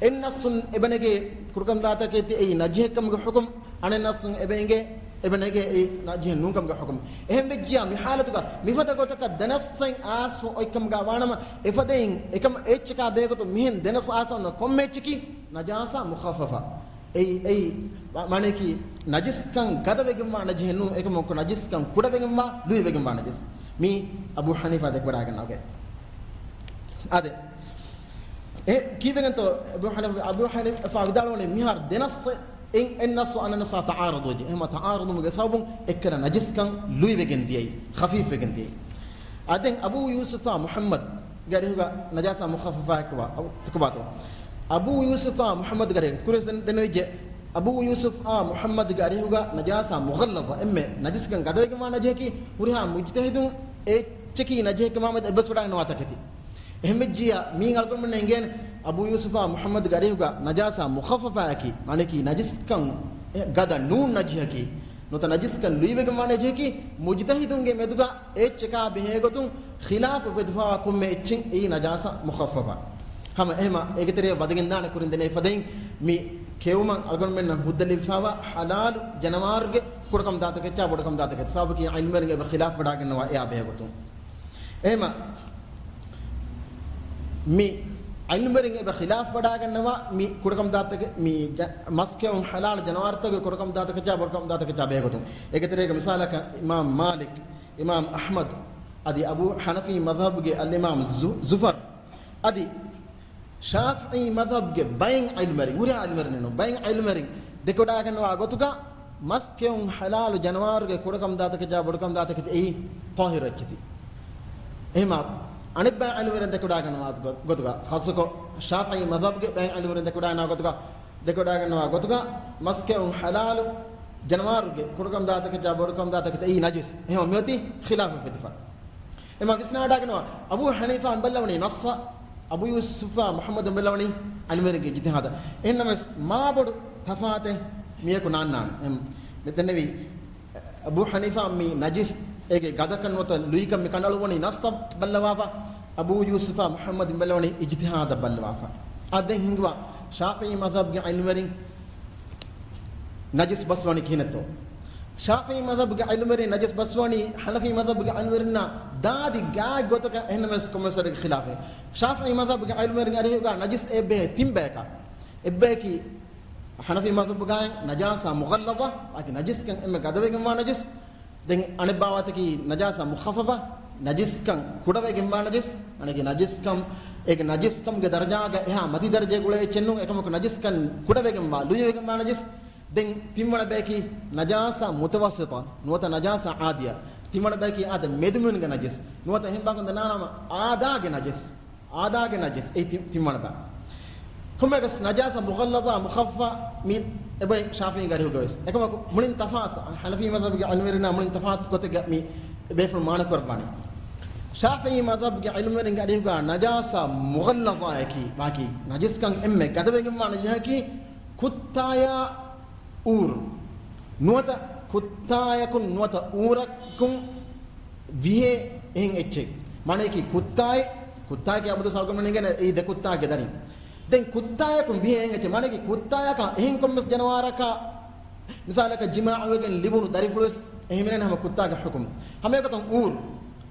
އެއް ނައްސުން އެބަނެގޭ ކުޑަކަމު ދާ ތަކެތި އެއީ ނަޖިހެއް ކަމުގެ ޙުކުމް، އަނެއް ނައްސުން އެބައިނގޭ، އެބަނެގޭ އެއީ ނަޖިހެއް ނޫން ކަމުގެ ޙުކުމް. އެހެންވެއްޖިއްޔާ މި ޙާލަތުގަ މިފަދަ ގޮތަކަށް ދެ ނައްސެއް އާސްފު އޮތްކަމުގަ ވާނަމަ، އެފަދައިން އެކަމަށް އެއްޗަކާ ބެހޭގޮތުން މިހެން ދެ ނައްސް އާސްފު ކޮންމެ އެއްޗަކީ ނަޖާސާ މުޚައްފަފާ. އެއީ، އެއީ، މާ-، މާނައަކީ، ނަޖިސްކަން ގަދަވެގެންވާ ނަޖިހެއް ނޫން، އެކަމަކު ނަޖިސްކަން ކުޑަވެގެންވާ، ލުއިވެގެންވާ ނަޖިސް. މީ އަބޫ ޙަނީފާ ދެކެވަޑާގަންނަވަ ގޮތް. އާދެ. އެ ކީއްވެގެންތޯ އަބޫ ޙަނީފާ، އަބޫ ޙަނީފާ ވިދާޅުވަނީ މިހާރު ދެ ނައްޞެއް، އެއް، އެއް ނައްޞު އަނެއް ނައްޞާ ތަޢާރަޟު ވެއްޖެ. އެހެމަ ތަޢާރަޟުވުމުގެ ސަބަބުން އެއްކަލަ ނަޖިސްކަން ލުއިވެގެން ދިޔައީ، ޚަފީފްވެގެން ދިޔައީ. އާދެ، އަދެން އަބޫ ޔޫސުފާ މުޙައްމަދުގެ އަރިހުގަ ނަޖާސާ މުޚައްފަފާ އެއްކުބާ، އަބޫ، ތިކުބާތޯ؟ އަބޫ ޔޫސުފާ މުޙައްމަދުގެ އަރިހުގަ، ކުރިން ދެން-، ދެންނެވިއްޖެ. އަބޫ ޔޫސުފާ މުޙައްމަދުގެ އަރިހުގަ ނަޖާސާ މުޣައްލަޡާ، އެންމެ ނަޖިސްކަން ގަދަވެގެންވާ ނަޖިހަކީ، ހުރިހާ މުޖްތަހިދުން އެއްޗަކީ ނަޖިހެއްގެ މާމަދަށް އެއްބަސްވަޑާގަންނަވާ ތަކެތި. އެހެންވެއްޖިއްޔާ، މީން އަޅުގަނޑުމެންނަށް އެނގޭނެ، އަބޫ ޔޫސުފާ މުޙައްމަދުގެ އަރިހުގަ ނަޖާސާ މުޚައްފަފާއަކީ، މާނައަކީ ނަޖިސްކަން ގަދަ ނޫން ނަޖިހަކީ، ނުވަތަ ނަޖިސްކަން ލުއިވެގެންވާ ނަޖިހަކީ، މުޖްތަހިދުންގެ މެދުގަ އެއްޗެކާ ބެހޭގޮތުން ޚިލާފު އުފެދިފާވާ ކޮންމެ އެއްޗެއް އެއީ ނަޖާސާ މުޚައްފަފާ. ހަމަ އެހެމަ އޭގެ ތެރެއަށް ވަދެގެންދާނެ ކުރިން ދެންނެވި ފަދައިން މި ކެއުމަށް އަޅުގަނޑުމެންނަށް ހުއްދަ ލިބިފާވާ ޙަލާލު ޖަނަވާރުގެ ކުޑަކަމު ދާތަކެއްޗާ ބޮޑުކަމު ދާތަކެއްޗާ، ސަބަބަކީ ޢިލްމުވެރިން އެބަ ޚިލާފު ވެޑާގަންނަވާ އެއާ ބެހޭގޮތުން. އެހެމަ މި ޢިލްމުވެރިން އެބަ ޚިލާފު ވަޑާގަންނަވާ މި ކުޑަކަމުދާތަކެ-، މި ޖަ-، މަސްކެއުން ޙަލާލު ޖަނަވާރުތަކުގެ ކުޑަކަމުދާތަކެއްޗާ ބޮޑުކަމުދާތަކެއްޗާ ބެހޭގޮތުން. އޭގެ ތެރޭގަ މިސާލަކަށް އިމާމް މާލިކް، އިމާމް އަޙްމަދު، އަދި އަބޫ ޙަނަފީ މަޛްހަބުގެ އަލްއިމާމް ޒު-، ޒުފަރު، އަދި ޝާފިޢީ މަޛްހަބުގެ ބައެއް ޢިލްމުވެރިން، ހުރިހާ ޢިލްމުވެރިން ނޫން، ބައެއް ޢިލްމުވެރިން ދެކެވަޑާގަންނަވާ ގޮތުގަ، މަސްކެއުން ޙަލާލު ޖަނަވާރުގެ ކުޑަކަމުދާތަކެއްޗާ ބޮޑުކަމުދާތަކެތި އެއީ ޠާހިރު އެއްޗެތި. އެހެމަ އަނެއްބައި ޢިލްމުވެރިން ދެކެވަޑާގަންނަވާ ގޮ-، ގޮތުގަ، ޚާއްޞަކޮށް ޝާފިޢީ މަޛްހަބުގެ ބައެއް ޢިލްމުވެރިން ދެކެވަޑާގަންނަވާ ގޮތުގަ، ދެކެވަޑާގަންނަވާ ގޮތުގަ، މަސްކެއުން ޙަލާލު ޖަނަވާރުގެ ކުޑަކަމުދާތަކެއްޗާ ބޮޑުކަމުދާތަކެތި އެއީ ނަޖިސް. އެހެމަ މިއޮތީ ޚިލާފު އުފެދިފަ. އެމަ ވިސްނާވަޑާގަންނަވާ، އަބޫ ޙަނީފާ އަނބަލަވަނީ ނައްޞަށް، އަބޫ ޔޫސުފާ މުޙައްމަދު އަނބަލަވަނީ ޢިލްމުވެރިންގެ އިޖްތިހާދަށް. އެހެންނަމަވެސް، މާބޮޑު ތަފާތެއް މިއަކު ނާންނާނެ. އެހެން މި ދެންނެވީ، އަބޫ ޙަނީފާ މި ނަޖިސް އޭގެ ގަދަކަން ނުވަތަ ލުއިކަން މި ކަނޑައަޅުއްވަނީ ނައްޞަށް ބައްލަވާފަ، އަބޫ ޔޫސުފާ މުޙައްމަދު އަނބަލަވަނީ އިޖްތިހާދަށް ބައްލަވާފަ. އާދެ، ހިނގުވާ، ޝާފިޢީ މަޛްހަބުގެ ޢިލްމުވެރިން ނަޖިސް ބަސްވަނީ ކިހިނެއްތޯ؟ ޝާފިޢީ މަޛްހަބުގެ ޢިލްމުވެރިން ނަޖިސް ބަސްވަނީ ޙަނަފީ މަޛްހަބުގެ ޢިލްމުވެރިންނާ ދާދި ގާތް ގޮތަކަށް، އެހެންނަމަވެސް ކޮންމެސް ވަރެއްގެ ޚިލާފެއް. ޝާފިޢީ މަޛްހަބުގެ ޢިލްމުވެރިން އަރިހުގަ ނަޖިސް އެއްބައެއް ތިން ބަޔަކަށް. އެއްބަޔަކީ ޙަނަފީ މަޛްހަބުގައި ނަޖާސާ މުޣައްލަޡާ، އަކި ނަޖިސްކަން އެންމެ ގަދަވެގެންވާ ނަޖިސް. ދެން އަނެއްބާވަތަކީ ނަޖާސާ މުޚައްފަފާ، ނަޖިސްކަން ކުޑަވެގެންވާ ނަޖިސް. އަނެކި ނަޖިސްކަން، އޭގެ ނަޖިސްކަމުގެ ދަރަޖާގަ އެހާ މަތި ދަރަޖައެއް ގުޅޭ އެއްޗެއް ނޫން، އެކަމަކު ނަޖިސްކަން ކުޑަވެގެންވާ، ލުއިވެގެންވާ ނަޖިސް. ދެން ތިންވަނަ ބަޔަކީ ނަޖާސާ މުތަވައްސިޠާ، ނުވަތަ ނަޖާސާ ޢާދިޔާ. ތިންވަނަ ބަޔަކީ އާދެ މެދުމިނުގެ ނަޖިސް. ނުވަތަ އެހެން ބާކުން ދަނާނަމަ އާދާގެ ނަޖިސް. އާދާގެ ނަޖިސް. އެއީ ތި-، ތިންވަނަ ބަ. ކޮންމެއަކަސް ނަޖާސާ މުޣައްލަޡާ މުޚައްފަފާ މި އެބައި ޝާފިޢީގެ އަރިހުގަވެސް. އެކަމަކު މުޅިން ތަފާތު، ޙަނަފީ މަޛްހަބުގެ ޢިލްމުވެރިންނާ މުޅިން ތަފާތު ގޮތެއްގަ މި ބޭފުޅުން މާނަ ކުރައްވާނީ. ޝާފިޢީ މަޛްހަބުގެ ޢިލްމުވެރިންގެ އަރިހުގަ ނަޖާސާ މުޣައްލަޡާއަކީ، ވާކީ ނަޖިސްކަން އެންމެ ގަދަވެގެންވާ ނަޖިހަކީ، ކުއްތާޔާ އޫރު. ނުވަތަ ކުއްތާޔަކުން ނުވަތަ އޫރަކުން ވިހޭ އެހެން އެއްޗެއް. މާނައަކީ ކުއްތާއެއް، ކުއްތާއެކޭ އަބަދުވެސް އަޅުގަނޑުމެން އެނގޭނެ އެއީ ދެ ކުއްތާގެ ދަރިން. ދެން ކުއްތާޔަކުން ވިހޭ އެހެން އެއްޗެއް. މާނައަކީ ކުއްތާޔަކާ އެހެން ކޮންމެސް ޖަނަވާރަކާ މިސާލަކަށް ޖިމާޢުވެގެން ލިބުނު ދަރިފުޅުވެސް އެހެން ހިމެނޭނެ ހަމަ ކުއްތާގެ ޙުކުމް. ހަމައެގޮތަށް އޫރު.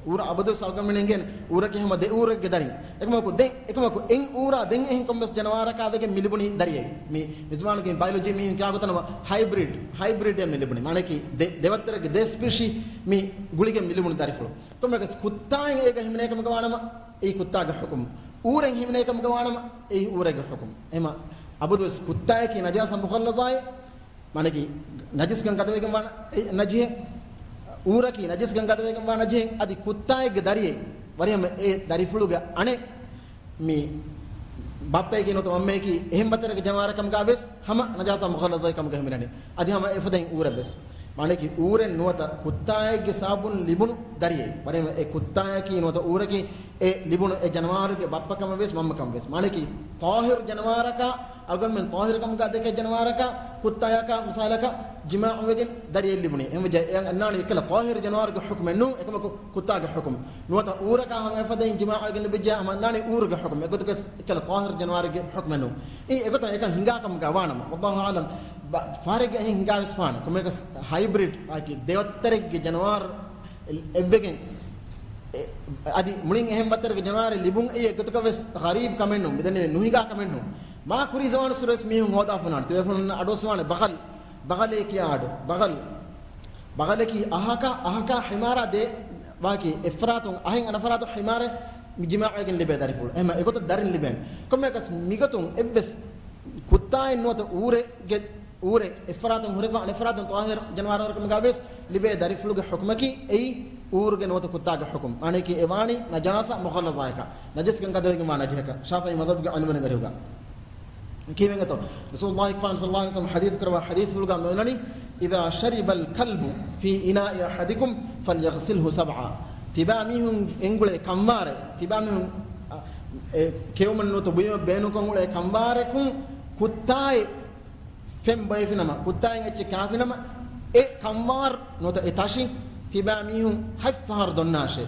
އޫރަށް އަބަދުވެސް އަޅުގަނޑުމެން އެނގޭނެ އޫރަކީ ހަމަ ދެ އޫރެއްގެ ދަރިން. އެކަމަކު ދެ-، އެކަމަކު އެއް އޫރާ ދެން އެހެން ކޮންމެސް ޖަނަވާރަކާ ވެގެން މި ލިބުނީ ދަރިއެއް. މި، މި ޒުވާނުގެ ބަޔޮލޮޖީ މީހުން ކިޔާ ގޮތަށް ހައިބްރިޑް، ހައިބްރިޑްއެއް މި ލިބުނީ. މާނައަކީ ދެ-، ދެވައްތަރެއްގެ ދެ ސްޕީޝީ މި ގުޅިގެން މި ލިބުނު ދަރިފުޅު. ކޮންމެއަކަސް ކުއްތާއިން އޭގަ ހިމެނޭ ކަމުގަ ވާނަމަ އެއީ ކުއްތާގެ ޙުކުމް. އޫރެއް ހިމެނޭ ކަމުގަ ވާނަމަ އެއީ އޫރެއްގެ ޙުކުމް. އެހެމަ އަބަދުވެސް ކުއްތާޔަކީ ނަޖާސާ މުޣައްލަޡާއެއް. މާނައަކީ، ނަޖިސްކަން ގަދަވެގެންވާ ނަ-، އެ، ނަޖިހެއް، އޫރަކީ ނަޖިސްކަން ގަދަވެގެންވާ ނަޖިހެއް، އަދި ކުއްތާއެއްގެ ދަރިއެއް، ވަރިހަމަ އެ ދަރިފުޅުގެ އަނެއް މި ބައްޕައަކީ ނުވަތަ މަންމައަކީ އެހެން ބައްތަރެއްގެ ޖަނަވާރެއް ކަމުގަ ވެސް ހަމަ ނަޖާސާ މުޣައްލަޡާއެއް ކަމުގަ ހިމެނެނީ. އަދި ހަމަ އެފަދައިން އޫރެއް ވެސް. މާނައަކީ އޫރެއް ނުވަތަ ކުއްތާއެއްގެ ސަބަބުން ލިބުނު ދަރިއެއް. ވަރިހަމަ އެ ކުއްތާޔަކީ ނުވަތަ އޫރަކީ އެ ލިބުނު އެ ޖަނަވާރުގެ ބައްޕަކަމަށް ވެސް މަންމަކަމަށް ވެސް. މާނައަކީ ޠާހިރު ޖަނަވާރަކާ، އަޅުގަނޑުމެން ޠާހިރު ކަމުގަ ދެކޭ ޖަނަވާރަކާ، ކުއްތާޔަކާ މިސާލަކަށް ޖިމާޢުވެގެން ދަރިއެއް ލިބުނީ. އެހެންވެއްޖެ އެ އަންނާނީ އެއްކަލަ ޠާހިރު ޖަނަވާރުގެ ޙުކުމެއް ނޫން، އެކަމަކު ކުއްތާގެ ޙުކުމް. ނުވަތަ އޫރަކާ ހަމަ އެފަދައިން ޖިމާޢުވެގެން ލިބިއްޖެ ހަމަ އަންނާނީ އޫރުގެ ޙުކުމް. އެގޮތަކަސް އެއްކަލަ ޠާހިރު ޖަނަވާރުގެ ޙުކުމެއް ނޫން. އެ އެގޮތަށް އެކަން ހިނގާ ކަމުގަ ވާނަމަ. ވައްލާހު އަޢުލަމް. ބަ-، ފަހަރެއްގަ އެހެން ހިނގާވެސް ފާނެ. ކޮންމެއަކަސް ހައިބްރިޑް، އަކީ ދެވައްތަރެއްގެ ޖަނަވާރު އެއްވެގެން، އެ، އަދި މުޅިން އެހެން ބައްތަރެއްގެ ޖަނަވާރެއް ލިބުން އެއީ އެއްގޮތަކަށް ވެސް ޣަރީބް ކަމެއް ނޫން. މިދެންނެވި ނުހިނގާ ކަމެއް ނޫން. މާ ކުރީ ޒަމާނުއްސުރެވެސް މީހުން ހޯދާފަ ނާން. ތިބޭފުޅުންނަށް އަޑުއައްސަވާނެ ބަޣަލް، ބަޣަލޭ ކިޔާ އަޑު، ބަޣަލް. ބަޣަލަކީ އަހަކާ، އަހަކާ ހިމާރާ ދޭ ވާކީ އެއްފަރާތުން އަހެއް އަނެއްފަރާތު ހިމާރެއް ޖިމާޢަކިން ލިބޭ ދަރިފުޅު. އެހެމަ އެގޮތަށް ދަރިން ލިބޭނެ. ކޮންމެއަކަސް މިގޮތުން އެއްވެސް ކުއްތާއެއް ނުވަތަ އޫރެއްގެ، އޫރެއް އެއްފަރާތުން ހުރެފަ އަނެއްފަރާތުން ޠާހިރު ޖަނަވާރު ހުރެކަމުގަ ވެސް ލިބޭ ދަރިފުޅުގެ ޙުކުމަކީ އެއީ އޫރުގެ ނުވަތަ ކުއްތާގެ ޙުކުމް. މާނަޔަކީ އެ ވާނީ ނަޖާސާ މުޣައްލަޒާއަކަށް. ނަޖަސްކަން ކަދަވެގެންވާ ނަޖަހަކަށް. ޝާފިޢީ މަޛްހަބުގެ ޢިލްމުވެރިންގެ ރިހުގަ. ކީއްވެގެންތޯ؟ ރަސޫލުﷲ ފާން ޞައްލަﷲ ޢަލައިހި ވަސައްލަމަ ޙަދީޘް ކުރައްވާ ޙަދީޘްފުޅުގަ މިއޮންނަނީ، "إذا شرب الكلب في إناء أحدكم فليغسله سبعا." ތިބާ މީހުން އެނގުޅޭ ކަންވާރެއް، ތިބާ މީހުން، އަ، އެ، ކެއުމަށް ނުވަތަ ބުއިމަށް ބޭނުންކޮށް އުޅޭ ކަންވާރަކުން ކުއްތާއެއް ފެން ބޮއެފިނަމަ، ކުއްތާއިން އެއްޗެއް ކާފިނަމަ، އެ ކަންވާރު ނުވަތަ އެ ތަށި ތިބާ މީހުން ހަތް ފަހަރު ދޮންނާށޭ.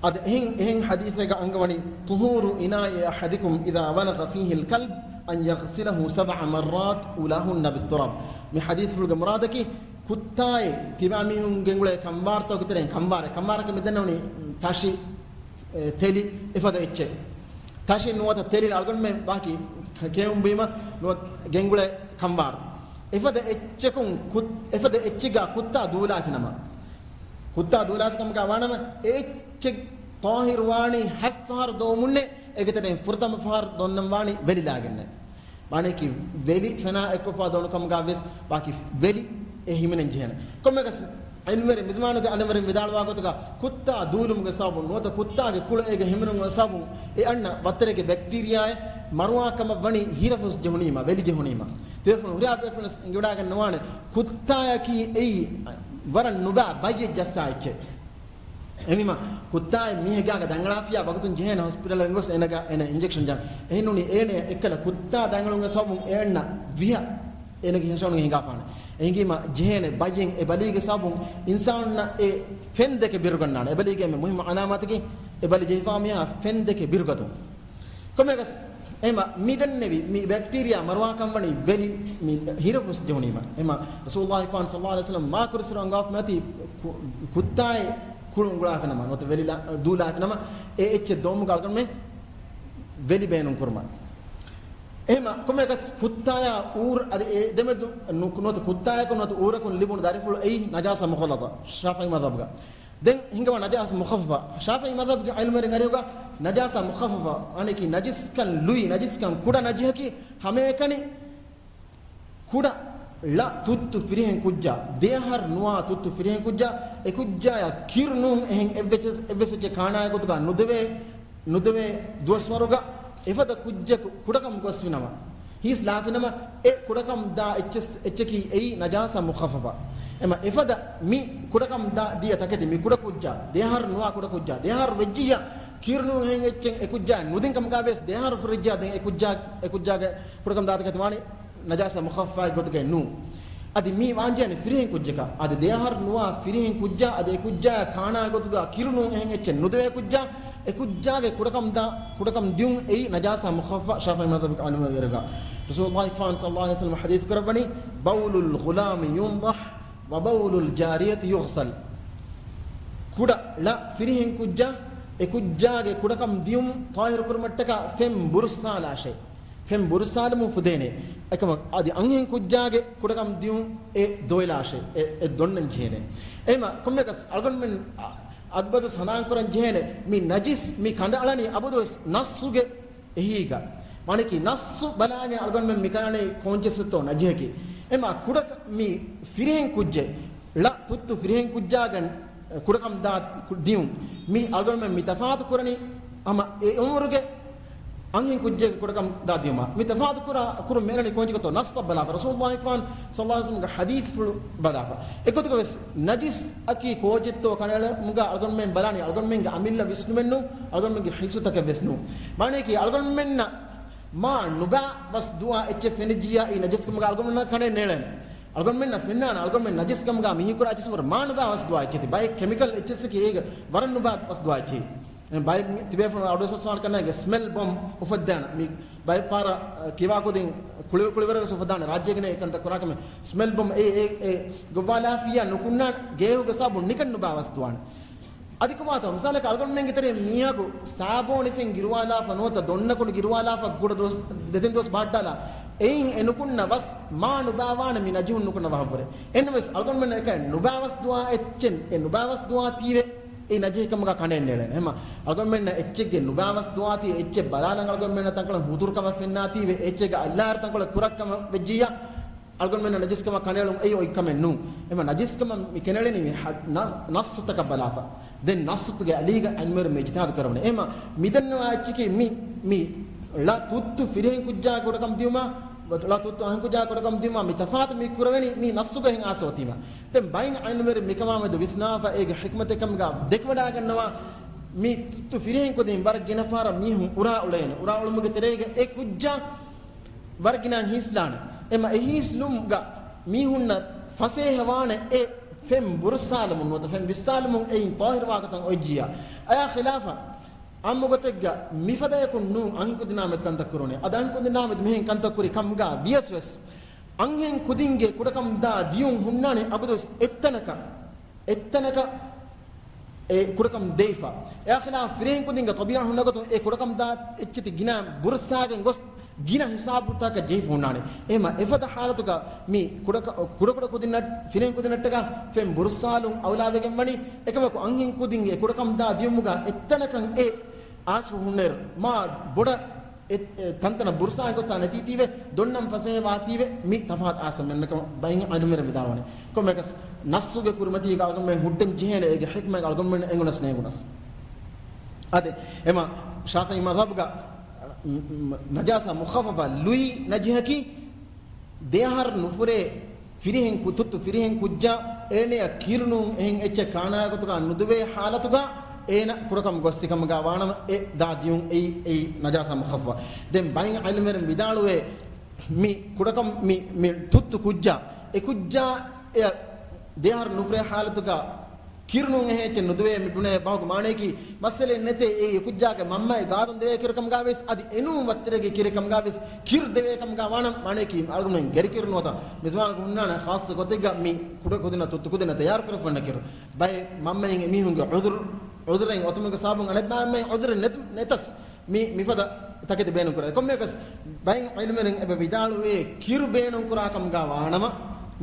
އަދި އެހެން، އެހެން ޙަދީޘެއްގަ އަންގަވަނީ، "طهور إناء أحدكم إذا ولغ فيه الكلب أن يغسله سبع مرات أولاهن بالتراب." މި ޙަދީޘްފުޅުގެ މުރާދަކީ، ކުއްތާއެއް ތިބާ މީހުން ގެންގުޅޭ ކަންވާރުތަކުގެ ތެރެއިން، ކަންވާރެއް، ކަންވާރަކަށް މިދެންނެވި ތަށި، އެ، ތެލި، އެފަދަ އެއްޗެއް. ތަށި ނުވަތަ ތެލި އަޅުގަނޑުމެން ވާކި ކެއުން ބުއިމަށް ނުވަތަ ގެންގުޅޭ ކަންވާރު. އެފަދަ އެއްޗަކުން ކުއް-، އެފަދަ އެއްޗެއްގަ ކުއްތާ ދޫލާފިނަމަ، ކުއްތާ ދޫލާފިކަމުގަ ވާނަމަ، އެ އެއްޗެއް ޠާހިރު ވާނީ ހަތް ފަހަރު ދޮވުމުންނޭ، އޭގެ ތެރެއިން ފުރަތަމަ ފަހަރު ދޮންނަން ވާނީ ވެލިލާގެންނޭ. މާނަޔަކީ ވެލި ފެނާ އެއްކޮށްފަ ދޮނުކަމުގަ ވެސް ވާކި ވެލި އެ ހިމެނެން ޖެހޭނެ. ކޮންމެއަކަސް ޢިލްމުވެރިން، މިޒުމާނުގެ ޢިލްމުވެރިން ވިދާޅުވާ ގޮތުގަ ކުއްތާ ދޫލުމުގެ ސަބަބުން ނުވަތަ ކުއްތާގެ ކުޅަ އޭގެ ހިމެނުމުގެ ސަބަބުން އެ އަންނަ ބައްތެރޭގެ ބެކްޓީރިއާއެއް މަރުވާ ކަމަށް ވަނީ ހިރަފުސް ޖެހުނީމަ، ވެލި ޖެހުނީމަ. ތިބޭފުޅުން ހުރިހާ ބޭފުޅުން ވެސް އެނގިވަޑައިގަންނަ ވާނެ، ކުއްތާޔަކީ އެއީ ވަރަށް ނުބައި ބައްޔެއް ޖައްސާ އެއްޗެއް. އެހެންވީމަ، ކުއްތާއެއް މީހެއްގާގަ ދަނގަޅާފިއްޔާ ވަގުތުން ޖެހޭނެ ހޮސްޕިޓަލަށް އެނގޮސް އޭނަގަ އޭނަ އިންޖެކްޝަން ޖަން. އެހެންނޫނީ އޭނަ އެއްކަލަ ކުއްތާ ދަނގަޅުވުމުގެ ސަބަބުން އެ އަންނަ ވިހަ އޭނަގެ ހިނގާފާނެ. އެހެންވީމަ، ޖެހޭނެ ބައްޔެއް އެ ބަލީގެ ސަބަބުން އިންސާނުންނަށް އެ ފެން ދެކެ ބިރުގަންނާނެ. އެ ބަލީގެ މުހިއްމު ޢަލާމާތަކީ އެ ބަލި ޖެހިފާ މީހާ ފެން ދެކެ ބިރުގަތުން. ކޮންމެއަކަސް އެހެމަ މި ދެންނެވި މި ބެކްޓީރިއާ މަރުވާކަން ވަނީ ވެލި މި ހިރަފުސް ޖެހުނީމަ. އެހެމަ ރަސޫލުﷲ ފާން ޞައްލަﷲ ޢަލައިހި ވަސައްލަމަ މާ ކުރިސުރު އަންގާފަ މިއޮތީ ކު-، ކުއްތާއެއް ކުޅު އުނގުޅާފިނަމަ ނުވަތަ ވެލި ލާ-، ދޫލާފިނަމަ އެ އެއްޗެއް ދޮވުމުގަ އަޅުގަނޑުމެން ވެލި ބޭނުން ކުރުމަށް. އެހެމަ ކޮންމެއަކަސް ކުއްތާޔާ އޫރު އަދި އެ ދެމެދު ނު-، ނުވަތަ ކުއްތާޔަކު ނުވަތަ އޫރަކުން ލިބުނު ދަރިފުޅު އެއީ ނަޖާސާ މުޣައްލަޒާ ޝާފިޢީ މަޛްހަބުގަ. ދެން ހިނގަވާ ނަޖާސާ މުޚައްފަފާ. ޝާފިޢީ މަޛްހަބުގެ ޢިލްމުވެރިން އަރިހުގަ ނަޖާސާ މުޚައްފަފާ، އަނެކީ ނަޖިސްކަން ލުއި، ނަޖިސްކަން ކުޑަ ނަޖިހަކީ ހަމައެކަނި ކުޑަ ޅަ ތުއްތު ފިރިހެން ކުއްޖާ، ދެއަހަރު ނުވާ ތުއްތު ފިރިހެން ކުއްޖާ، އެ ކުއްޖާޔާ ކިރު ނޫން އެހެން އެއްވެސް، އެއްވެސް އެއްޗެއް ކާނާގެ ގޮތުގަ ނުދެވޭ، ނުދެވޭ ދުވަސްވަރުގަ އެފަދަ ކުއްޖަކު ކުޑަކަމު ގޮސްފިނަމަ، ހީސް ލާފިނަމަ، އެ ކުޑަކަމު ދާ އެއްޗެސް، އެއްޗަކީ އެއީ ނަޖާސާ މުޚައްފަފާ. އެމަ އެފަދަ މި ކުޑަކަމު ދާ ދިޔަ ތަކެތި، މި ކުޑަ ކުއްޖާ، ދެއަހަރު ނުވާ ކުޑަ ކުއްޖާ، ދެއަހަރު ވެއްޖިއްޔާ، ކިރު ނޫން އެހެން އެއްޗެއް އެ ކުއްޖާ ނުދިން ކަމުގަ ވެސް، ދެއަހަރު ފުރިއްޖާ ދެން އެ ކުއްޖާ، އެ ކުއްޖާގެ ކުޑަކަމު ދާ ތަކެތި ވާނީ ނަޖާސާ މުޚައްފަފާގެ ގޮތުގައި ނޫން. އަދި މީ ވާންޖެހޭނެ ފިރިހެން ކުއްޖަކަށް. އަދި ދެއަހަރު ނުވާ ފިރިހެން ކުއްޖާ، އަދި އެ ކުއްޖާ ކާނާ ގޮތުގަ ކިރު ނޫން އެހެން އެއްޗެއް ނުދެވޭ ކުއްޖާ، އެ ކުއްޖާގެ ކުޑަކަމު ދާ، ކުޑަކަމު ދިޔުން އެއީ ނަޖާސާ މުޚައްފަފާ ޝާފިޢީ މަޛްހަބުގެ ޢިލްމުވެރިންގެ ރިހުގަ. ރަސޫލުﷲ ފާން ޞައްލަﷲ ޢަލައިހި ވަސައްލަމަ ޙަދީޘް ކުރައްވަނީ، "بول الغلام ينضح وبول الجارية يغسل." ކުޑަ ޅަ ފިރިހެން ކުއްޖާ، އެ ކުއްޖާގެ ކުޑަކަމު ދިޔުން ޠާހިރު ކުރުމަށްޓަކާ ފެން ބުރުއްސާލާށޭ. ފެން ބުރުއްސާލުމުން ފުދޭނެ. އެކަމަކު އަދި އަންހެން ކުއްޖާގެ ކުޑަކަމު ދިޔުން އެ ދޮވެލާށޭ، އެ، އެ ދޮންނަން ޖެހޭނެ. އެހެމަ ކޮންމެއަކަސް އަޅުގަނޑުމެން އަ-، އަދި އަބަދު ސަނާން ކުރަން ޖެހޭނެ، މި ނަޖިސް މި ކަނޑައަޅަނީ އަބަދުވެސް ނައްޞުގެ އެހީގަ. މާނައަކީ ނައްޞު ބަލާގެން އަޅުގަނޑުމެން މި ކަނޑައަޅަނީ ކޯންޗެއްސެއްތޯ ނަޖިހަކީ. އެމަ ކުޑަ މި ފިރިހެން ކުއްޖެއް، ޅަ ތުއްތު ފިރިހެން ކުއްޖާގެ ކުޑަކަމު ދާ ކު-، ދިޔުން. މި އަޅުގަނޑުމެން މި ތަފާތު ކުރަނީ ހަމަ އެ އުމުރުގެ އަންހެން ކުއްޖެއްގެ ކުޑަކަމު ދާ ދިޔުމާ. މި ތަފާތު ކުރާ، ކުރުން މި އަންނަނީ ކޯންޗިކޮތޯ ނައްޞަށް ބަލާފަ. ރަސޫލުﷲ ފާން ޞައްލަﷲ ޢަލައިހި ވަސައްލަމަގެ ޙަދީޘްފުޅު ބަލާފަ. އެގޮތުގަ ވެސް ނަޖިސް އަކީ ކޯޗެއްތޯ ކަނޑައަޅުމުގަ އަޅުގަނޑުމެން ބަލާނީ އަޅުގަނޑުމެންގެ އަމިއްލަ ވިސްނުމެއްނޫ، އަޅުގަނޑުމެންގެ ޙިއްސުތަކެއް ވެސް ނޫ. މާނައަކީ އަޅުގަނޑުމެންނަށް މާ ނުބާ ވަސް ދުވާ އެއްޗެއް ފެނިއްޖިއްޔާ އީ ނަޖިސްކަމުގަ އަޅުގަނޑުމެންނަށް ކަނޑައެއް ނޭޅޭނެ. އަޅުގަނޑުމެންނަށް ފެންނާނެ އަޅުގަނޑުމެން ނަޖިސްކަމުގަ މިހީކުރާ އެއްޗެއް ވަރަށް މާ ނުބާ ވަސް ދުވާ އެއްޗެތި. ބައެއް ކެމިކަލް އެއްޗެއްސަކީ އޭގަ ވަރަށް ނުބާ ވަސް ދުވާ އެއްޗެއް. ބައެއް ތިބޭފުޅުން އަޑުއައްސަވާނެ ކަންނޭނގެ ސްމެލް ބޮމް އުފައްދާނެ. މި ބައެއް ފަހަރަށް ކިބާކުދިން ކުޅި-، ކުޅިވަރަށް ވެސް އުފައްދާނެ. ރާއްޖޭގެ އެކަންތައް ކުރާކަމެއް ސްމެލް ބޮމް އެ، އެ، އެ ގޮއްވާލާފިއްޔާ ނުކުންނާނެ ގޭހުގެ ސާބުން ނިކަން ނުބާ ވަސް ދުވާނެ. އަދި ކޮބާތޯ؟ މިސާލަކަށް އަޅުގަނޑުމެންގެ ތެރެއިން މީހަކު ސާބޯނިފެން ގިރުވާލާފަ ނުވަތަ ދޮންނަކުނު ގިރުވާލާފަ ކުޑަ ދުވަސް ދެތިން ދުވަސް ބަހައްޓާލާ އެއިން އެ ނުކުންނަ ވަސް މާ ނުބާވާނެ މި ނަޖިހުން ނުކުންނަ ވަހަށްވުރެ. އެހެންނަމަވެސް އަޅުގަނޑުމެންނަށް އެކަން ނުބާވަސް ދުވާ އެއްޗެއް، އެ ނުބާވަސް ދުވާތީވެ އެ ނަޖިހެއް ކަމުގަ ކަނޑައެއް ނޭޅޭނެ. އެހެމަ އަޅުގަނޑުމެންނަށް އެއްޗެއްގެ ނުބާވަސް ދުވާތީ އެއްޗެއް ބަލާލަން އަޅުގަނޑުމެންނަށް ތަންކޮޅެއް ހުތުރުކަމަށް ފެންނާތީވެ އެއްޗެއްގަ އައްލާހަށް ތަންކޮޅެއް ކުރައްކަމަށް ވެއްޖިއްޔާ އަޅުގަނޑުމެންނަށް ނަޖިސްކަމަށް ކަނޑައެޅުން އެއީ އޮތް ކަމެއް ނޫން. އެހެމަ ނަޖިސްކަމަށް މި ކެނޑެޅެނީ މި ހަ-، ނަ-، ނައްސުތަކަށް ބަލާފަ. ދެން ނައްސުތުގެ އަލީގަ އަންވަރު މި އިޖްތިހާދު ކުރެވުނީ. އެހެމަ މިދަންނަވާ އެއްޗަކީ މި، މި ޅަ ތުއްތު ފިރިހެން ކުއްޖާ ކުޑަކަމު ދިޔުމާ، ޅަ ތުއްތު އަހަން ކުއްޖާ ކުޑަކަމު ދިޔުމާ މި ތަފާތު މި ކުރެވެނީ މި ނައްސުގަ އެހެން އާސޯތީމަ. ދެން ބައިން އިލްމުވެރިން މިކަމާމެދު ވިސްނާފަ އޭގެ ޙިކްމަތެއް ކަމުގަ ދެކެވަޑާގަންނަވާ، މި ތުއްތު ފިރިހެން ކުދިން ވަރަށް ގިނަ ފަހަރަށް މީހުން އުރާ އުޅޭނެ. އުރާ އުޅުމުގެ ތެރޭގަ އެ ކުއްޖާ ވަރަށް ގިނަ ހީސްލާނެ. އެމަ އެ ހީސްލުމުގަ މީހުންނަށް ފަސޭހަވާނެ އެ ފެން ބުރުއްސާލުމުން ނުވަތަ ފެން ވިއްސާލުމުން އެއިން ޠާހިރުވާ ގޮތަށް އޮތްޖިއްޔާ. އަޔާ ޚިލާފަށް އާއްމު ގޮތެއްގަ މިފަދަޔަކުން ނޫން އަންހެން ކުދިންނާމެދު ކަންތައް ކުރުނެ. އަދި އަންހެން ކުދިންނާމެދު މިހެން ކަންތައް ކުރި ކަމުގަ ވިޔަސް ވެސް އަންހެން ކުދިންގެ ކުޑަކަމުދާ ދިޔުން ހުންނާނެ އަބަދުވެސް އެއްތަނަކަށް، އެއްތަނަކަށް އެ ކުޑަކަމު ދެވިފަ. އެއާ ޚިލާފަށް ފިރިހެން ކުދިންގެ ޠަބީޢަ ހުންނަ ގޮތުން އެ ކުޑަކަމުދާ އެއްޗެތި ގިނަ ބުރުއްސާގެން ގޮސް ގިނަ ހިސާބުތަކަށް ޖެހިފަ ހުންނާނެ. އެހެމަ އެފަދަ ޙާލަތުގަ މި ކުޑަކަ-، ކުޑަކުޑަ ކުދިންނަށް، ފިރިހެން ކުދިންނަށްޓަކާ ފެން ބުރުއްސާލުން އައުލާވެގެން ވަނީ. އެކަމަކު އަންހެން ކުދިންގެ ކުޑަކަމުދާ ދިޔުމުގަ އެއްތަނަކަށް އެ އާސްފު ހުންނައިރު މާ ބޮޑަށް އެ، އެ ތަންތަނަށް ބުރުއްސާ ގޮސް ނެތީތީވެ، ދޮންނަން ފަސޭހަވާތީވެ، މި ތަފާތު އާސަމެންނަކަމަ ބައިން އިލްމުވެރިން ވިދާޅުވަނީ. ކޮންމެއަކަސް ނައްސުގެ ކުރިމަތީގަ އަޅުގަނޑުމެން ހުއްޓަން ޖެހޭނެ އޭގެ ޙިކްމަތް އަޅުގަނޑުމެން އެނގުނަސް ނޭނގުނަސް. އަދި އެމަ ޝާފިޢީ މަޛްހަބުގަ ނަޖާސާ މުޚައްފަފަ ލުއި ނަޖިހަކީ ދެއަހަރު ނުފުރޭ ފިރިހެން ކު-، ތުއްތު ފިރިހެން ކުއްޖާ އޭނަޔަށް ކިރު ނޫން އެހެން އެއްޗެއް ކާނާގޮތުގަ ނުދެވޭ ޙާލަތުގަ އޭނަ ކުޑަކަމު ގޮއްސިކަމުގަ ވާނަމަ އެ ދާ ދިޔުން އެއީ، އެއީ ނަޖާސާ މުޚައްފަ. ދެން ބައިން އިލްމުވެރިން ވިދާޅުވޭ މި ކުޑަކަމު މި، މި ތުއްތު ކުއްޖާ، އެ ކުއްޖާ އެ ދެއަހަރު ނުފުރޭ ޙާލަތުގަ ކިރު ނޫން އެހެން އެއްޗެއް ނުދެވޭ މި ބުނޭ ބަހުގެ މާނަޔަކީ، މައްސަލައެއް ނެތޭ، އެ ކުއްޖާގެ މަންމައެއް ގާތުން ދެވޭ ކިރުކަމުގަ ވެސް އަދި އެނޫން ވައްތަރެއްގެ ކިރެއް ކަމުގަ ވެސް ކިރު ދެވޭ ކަމުގަ ވާނަމަ، މާނަޔަކީ އަޅުގަނޑުމެން ގަރިކިރު ނުވަތަ މިޒުވާނަކު ހުންނާނެ ޚާއްޞަ ގޮތެއްގަ މި ކުޑަ ކުދިންނަށް ތުއްތު ކުދިންނަށް ތައްޔާރު ކުރެވިފަ ހުންނަ ކިރު. ބައެއް މަންމައިން އެމީހުންގެ ޢުޛުރު، ޢުޛުރެއް އޮތުމުގެ ސަބަބުން އަނެއް މަންމައިން ޢުޛުރެއް ނެތު-، ނެތަސް މި، މިފަދަ ތަކެތި ބޭނުން ކުރޭ. ކޮންމެއަކަސް ބައެއް ޢިލްމުވެރިން އެބަ ވިދާޅުވޭ ކިރު ބޭނުން ކުރާ ކަމުގަ ވާނަމަ،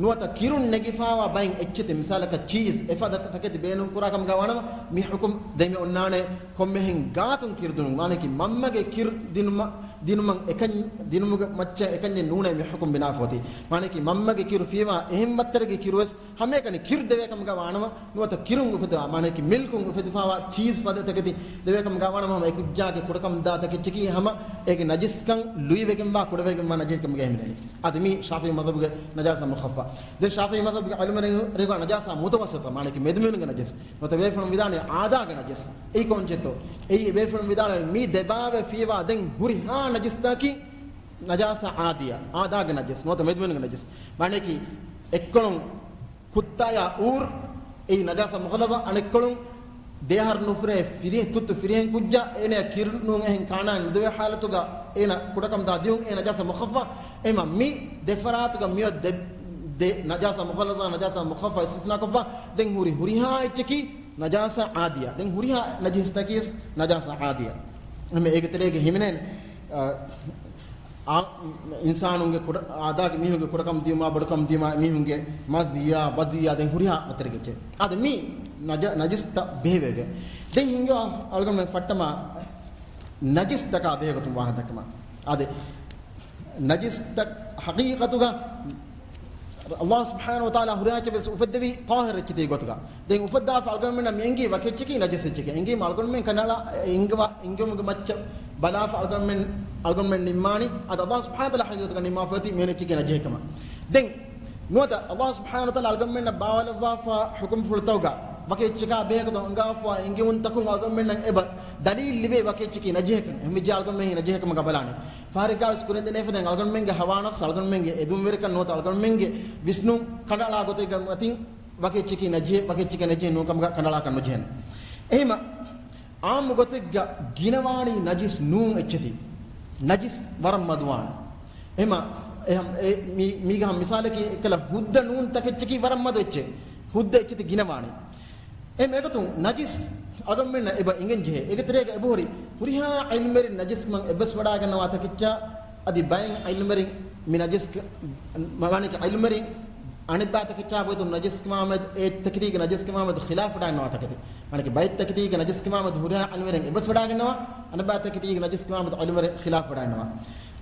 ނުވަތަ ކިރުން ނެގިފާވާ ބައެއް އެއްޗެތި، މިސާލަކަށް ޗީޒް، އެފަދަ ތަކެތި ބޭނުން ކުރާ ކަމުގަ ވާނަމަ، މި ޙުކުމް ދެމި އޮންނާނެ ކޮންމެހެން ގާތުން ކިރު ދިނުން، މާނަޔަކީ މަންމަގެ ކިރު ދިނުމަ، ދިނުމަށް އެކަން، ދިނުމުގެ މައްޗަށް އެކަންޏެއް ނޫނޭ މި ޙުކުމް ބިނާފަ އޮތީ. މާނަޔަކީ މަންމަގެ ކިރު ފިޔަވާ އެހެން ވައްތަރެއްގެ ކިރުވެސް ހަމައެކަނި ކިރު ދެވޭ ކަމުގަ ވާނަމަ، ނުވަތަ ކިރުން އުފެދުވާ، މާނަޔަކީ މިލްކުން އުފެދިފާވާ ޗީޒް ފަދަ ތަކެތި ދެވޭ ކަމުގަ ވާނަމަ، ހަމަ އެ ކުއްޖާގެ ކުޑަކަމުދާ ތަކެއްޗަކީ ހަމަ އޭގެ ނަޖިސްކަން ލުއިވެގެންވާ، ކުޑަވެގެންވާ ނަޖިހެއް ކަމުގަ ހިމެނެނީ. އަދި މީ ޝާފިޢީ މަޛްހަބުގެ ނަޖާސާ މުޚައްފަ. ދެން ޝާފިޢީ މަޛްހަބުގެ ޢިލްމުވެރިން ރޭގަ ނަޖާސާ މުތަވައްސިޠަ، މާނަޔަކީ މެދުމިނުގެ ނަޖިސް. ނުވަތަ ބޭފުޅުން ވިދާޅުވަނީ އާދާގެ ނަޖިސް. އެއީ ކޮންޗެއްތޯ؟ އެއީ ބޭފުޅުން ވިދާޅުވަނީ މި ދެބާވެ ފިޔަވާ ދެން ހުރިހާ ނަޖިސްތަކަކީ ނަޖާސާ ޢާދިޔާ، އާދާގެ ނަޖިސް، ނުވަތަ މެދުމިނުގެ ނަޖިސް. މާނަޔަކީ އެއްކޮޅުން ކުއްތާޔާ އޫރް، އެއީ ނަޖާސާ މުޣައްލަޒާ، އަނެއްކޮޅުން ދެއަހަރު ނުފުރޭ ފިރިހެން، ތުއްތު ފިރިހެން ކުއްޖާ އޭނަޔަށް ކިރު ނޫން އެހެން ކާނާ ނުދެވޭ ޙާލަތުގަ އޭނަ ކުޑަކަމުދާ ދިޔުން އެ ނަޖާސާ މުޚައްފަ. އެހެމަ މި ދެ ފަރާތުގަ މިއޮތް ދެ، ދެ ނަޖާސާ މުޣައްލަޒާ، ނަޖާސާ މުޚައްފަ އިސްތިސްނާ ކޮށްފަ. ދެން ހުރި ހުރިހާ އެއްޗަކީ ނަޖާސާ ޢާދިޔާ. ދެން ހުރިހާ ނަޖިސްތަކީ ވެސް ނަޖާސާ ޢާދިޔާ. އެހެމަ އޭގެ ތެރޭގަ ހިމެނޭނެ، އާ، އާ، އިންސާނުންގެ ކުޑަ، އާދާގެ މީހުންގެ ކުޑަކަމު ދިޔުމާ، ބޮޑުކަމު ދިޔުމާ، މީހުންގެ މަޒިޔާ، ވަޒިޔާ، ދެން ހުރިހާ ވަތަރެއްގެ އެއްޗެއް. އާދެ މީ ނަޖަ-، ނަޖިސްތައް ބެހެވޭގެ. ދެން ހިނގާ އަޅުގަނޑުމެން ފައްޓަމާ ނަޖިސްތަކާ ބެހޭގޮތުން ވާހަކަ ދައްކަމާ. އާދެ ނަޖިސްތައް ޙަޤީޤަތުގަ ﷲ ސުބްޙާނަހޫ ވަތަޢާލާ ހުރިހާ އެއްޗެއް ވެސް އުފެއްދެވީ ޠާހިރު އެއްޗެތި ގޮތުގަ. ދެން އުފައްދާފަ އަޅުގަނޑުމެންނަށް މި އެނގީ ވަކި އެއްޗަކީ ނަޖިސް އެއްޗެކޭ. އެނގީމަ އަޅުގަނޑުމެން ކަނޑައަޅާ އެނގިވާ، އެނގުމުގެ މައްޗަށް ބަލާފަ އަޅުގަނޑުމެން، އަޅުގަނޑުމެން ނިންމާނީ އަދި ﷲ ސުބްޙާނަހޫ ވަތަޢާލާ ޙަޤީޤަތުގަ ނިންމާފަ އޮތީ މިވެނި އެއްޗެކޭ ނަޖިހެއް ކަމަށް. ދެން ނުވަތަ ﷲ ސުބްޙާނަހޫ ވަތަޢާލާ އަޅުގަނޑުމެންނަށް ބާވައިލައްވާފަ ޙުކުމްފުޅުތަކުގަ ވަކި އެއްޗަކާ ބެހޭގޮތުން އަންގާފަ އެނގެވުންތަކުން އަޅުގަނޑުމެންނަށް އެބަ ދަލީލް ލިބޭ ވަކި އެއްޗަކީ ނަޖިހެއް ކަން. އެހެންވެއްޖެ އަޅުގަނޑުމެން ނަޖިހެއް ކަމަށް ބަލާނީ. ފަހަރެއްގާވެސް ކުރިން ދެނެފަ ދެން އަޅުގަނޑުމެންގެ ހަވާ ނަފްސު، އަޅުގަނޑުމެންގެ އެދުންވެރިކަން ނުވަތަ އަޅުގަނޑުމެންގެ ވިސްނުން ކަނޑައަޅާ ގޮތެއްގެ މަތިން ވަކި އެއްޗަކީ ނަޖިހެއް، ވަކި އެއްޗަކީ ނަޖިހެއް ނޫން ކަމަށް ކަނޑައަޅާކަށް ނުޖެހޭނެ. އެހެމަ އާއްމު ގޮތެއްގަ ގިނަވާނީ ނަޖިސް ނޫން އެއްޗެތި. ނަޖިސް ވަރަށް މަދުވާނެ. އެހެމަ، އެހެމ، އެ، މީ، މީގަ ހަމަ މިސާލަކީ އެއްކަލަ ހުއްދަ ނޫން ތަކެއްޗަކީ ވަރަށް މަދު އެއްޗެއް. ހުއްދަ އެއްޗެތި ގިނަވާނީ. އެހެމަ އެގޮތުން ނަޖިސް އަޅުގަނޑުމެންނަށް އެބަ އިނގެން ޖެހޭ. އޭގެ ތެރޭގަ އެބަހުރި ހުރިހާ ޢިލްމުވެރިން ނަޖިސްކަމަށް އެއްބަސްވަޑާގަންނަވާ ތަކެއްޗާ، އަދި ބައެއް ޢިލްމުވެރިން މި ނަޖިސް، މާނައަކީ ޢިލްމުވެރިން އަނެއްބައި ތަކެއްޗާ ގޮތުން ނަޖިސްކަމާމެދު، އެ ތަކެތީގެ ނަޖިސްކަމާމެދު ޚިލާފުވަޑާގަންނަވާ ތަކެތި. މާނައަކީ ބައެއް ތަކެތީގެ ނަޖިސްކަމާމެދު ހުރިހާ ޢިލްމުވެރިން އެއްބަސްވަޑާގަންނަވާ، އަނެއްބައި ތަކެތީގެ ނަޖިސްކަމާމެދު ޢިލްމުވެރިން ޚިލާފުވަޑާގަންނަވާ.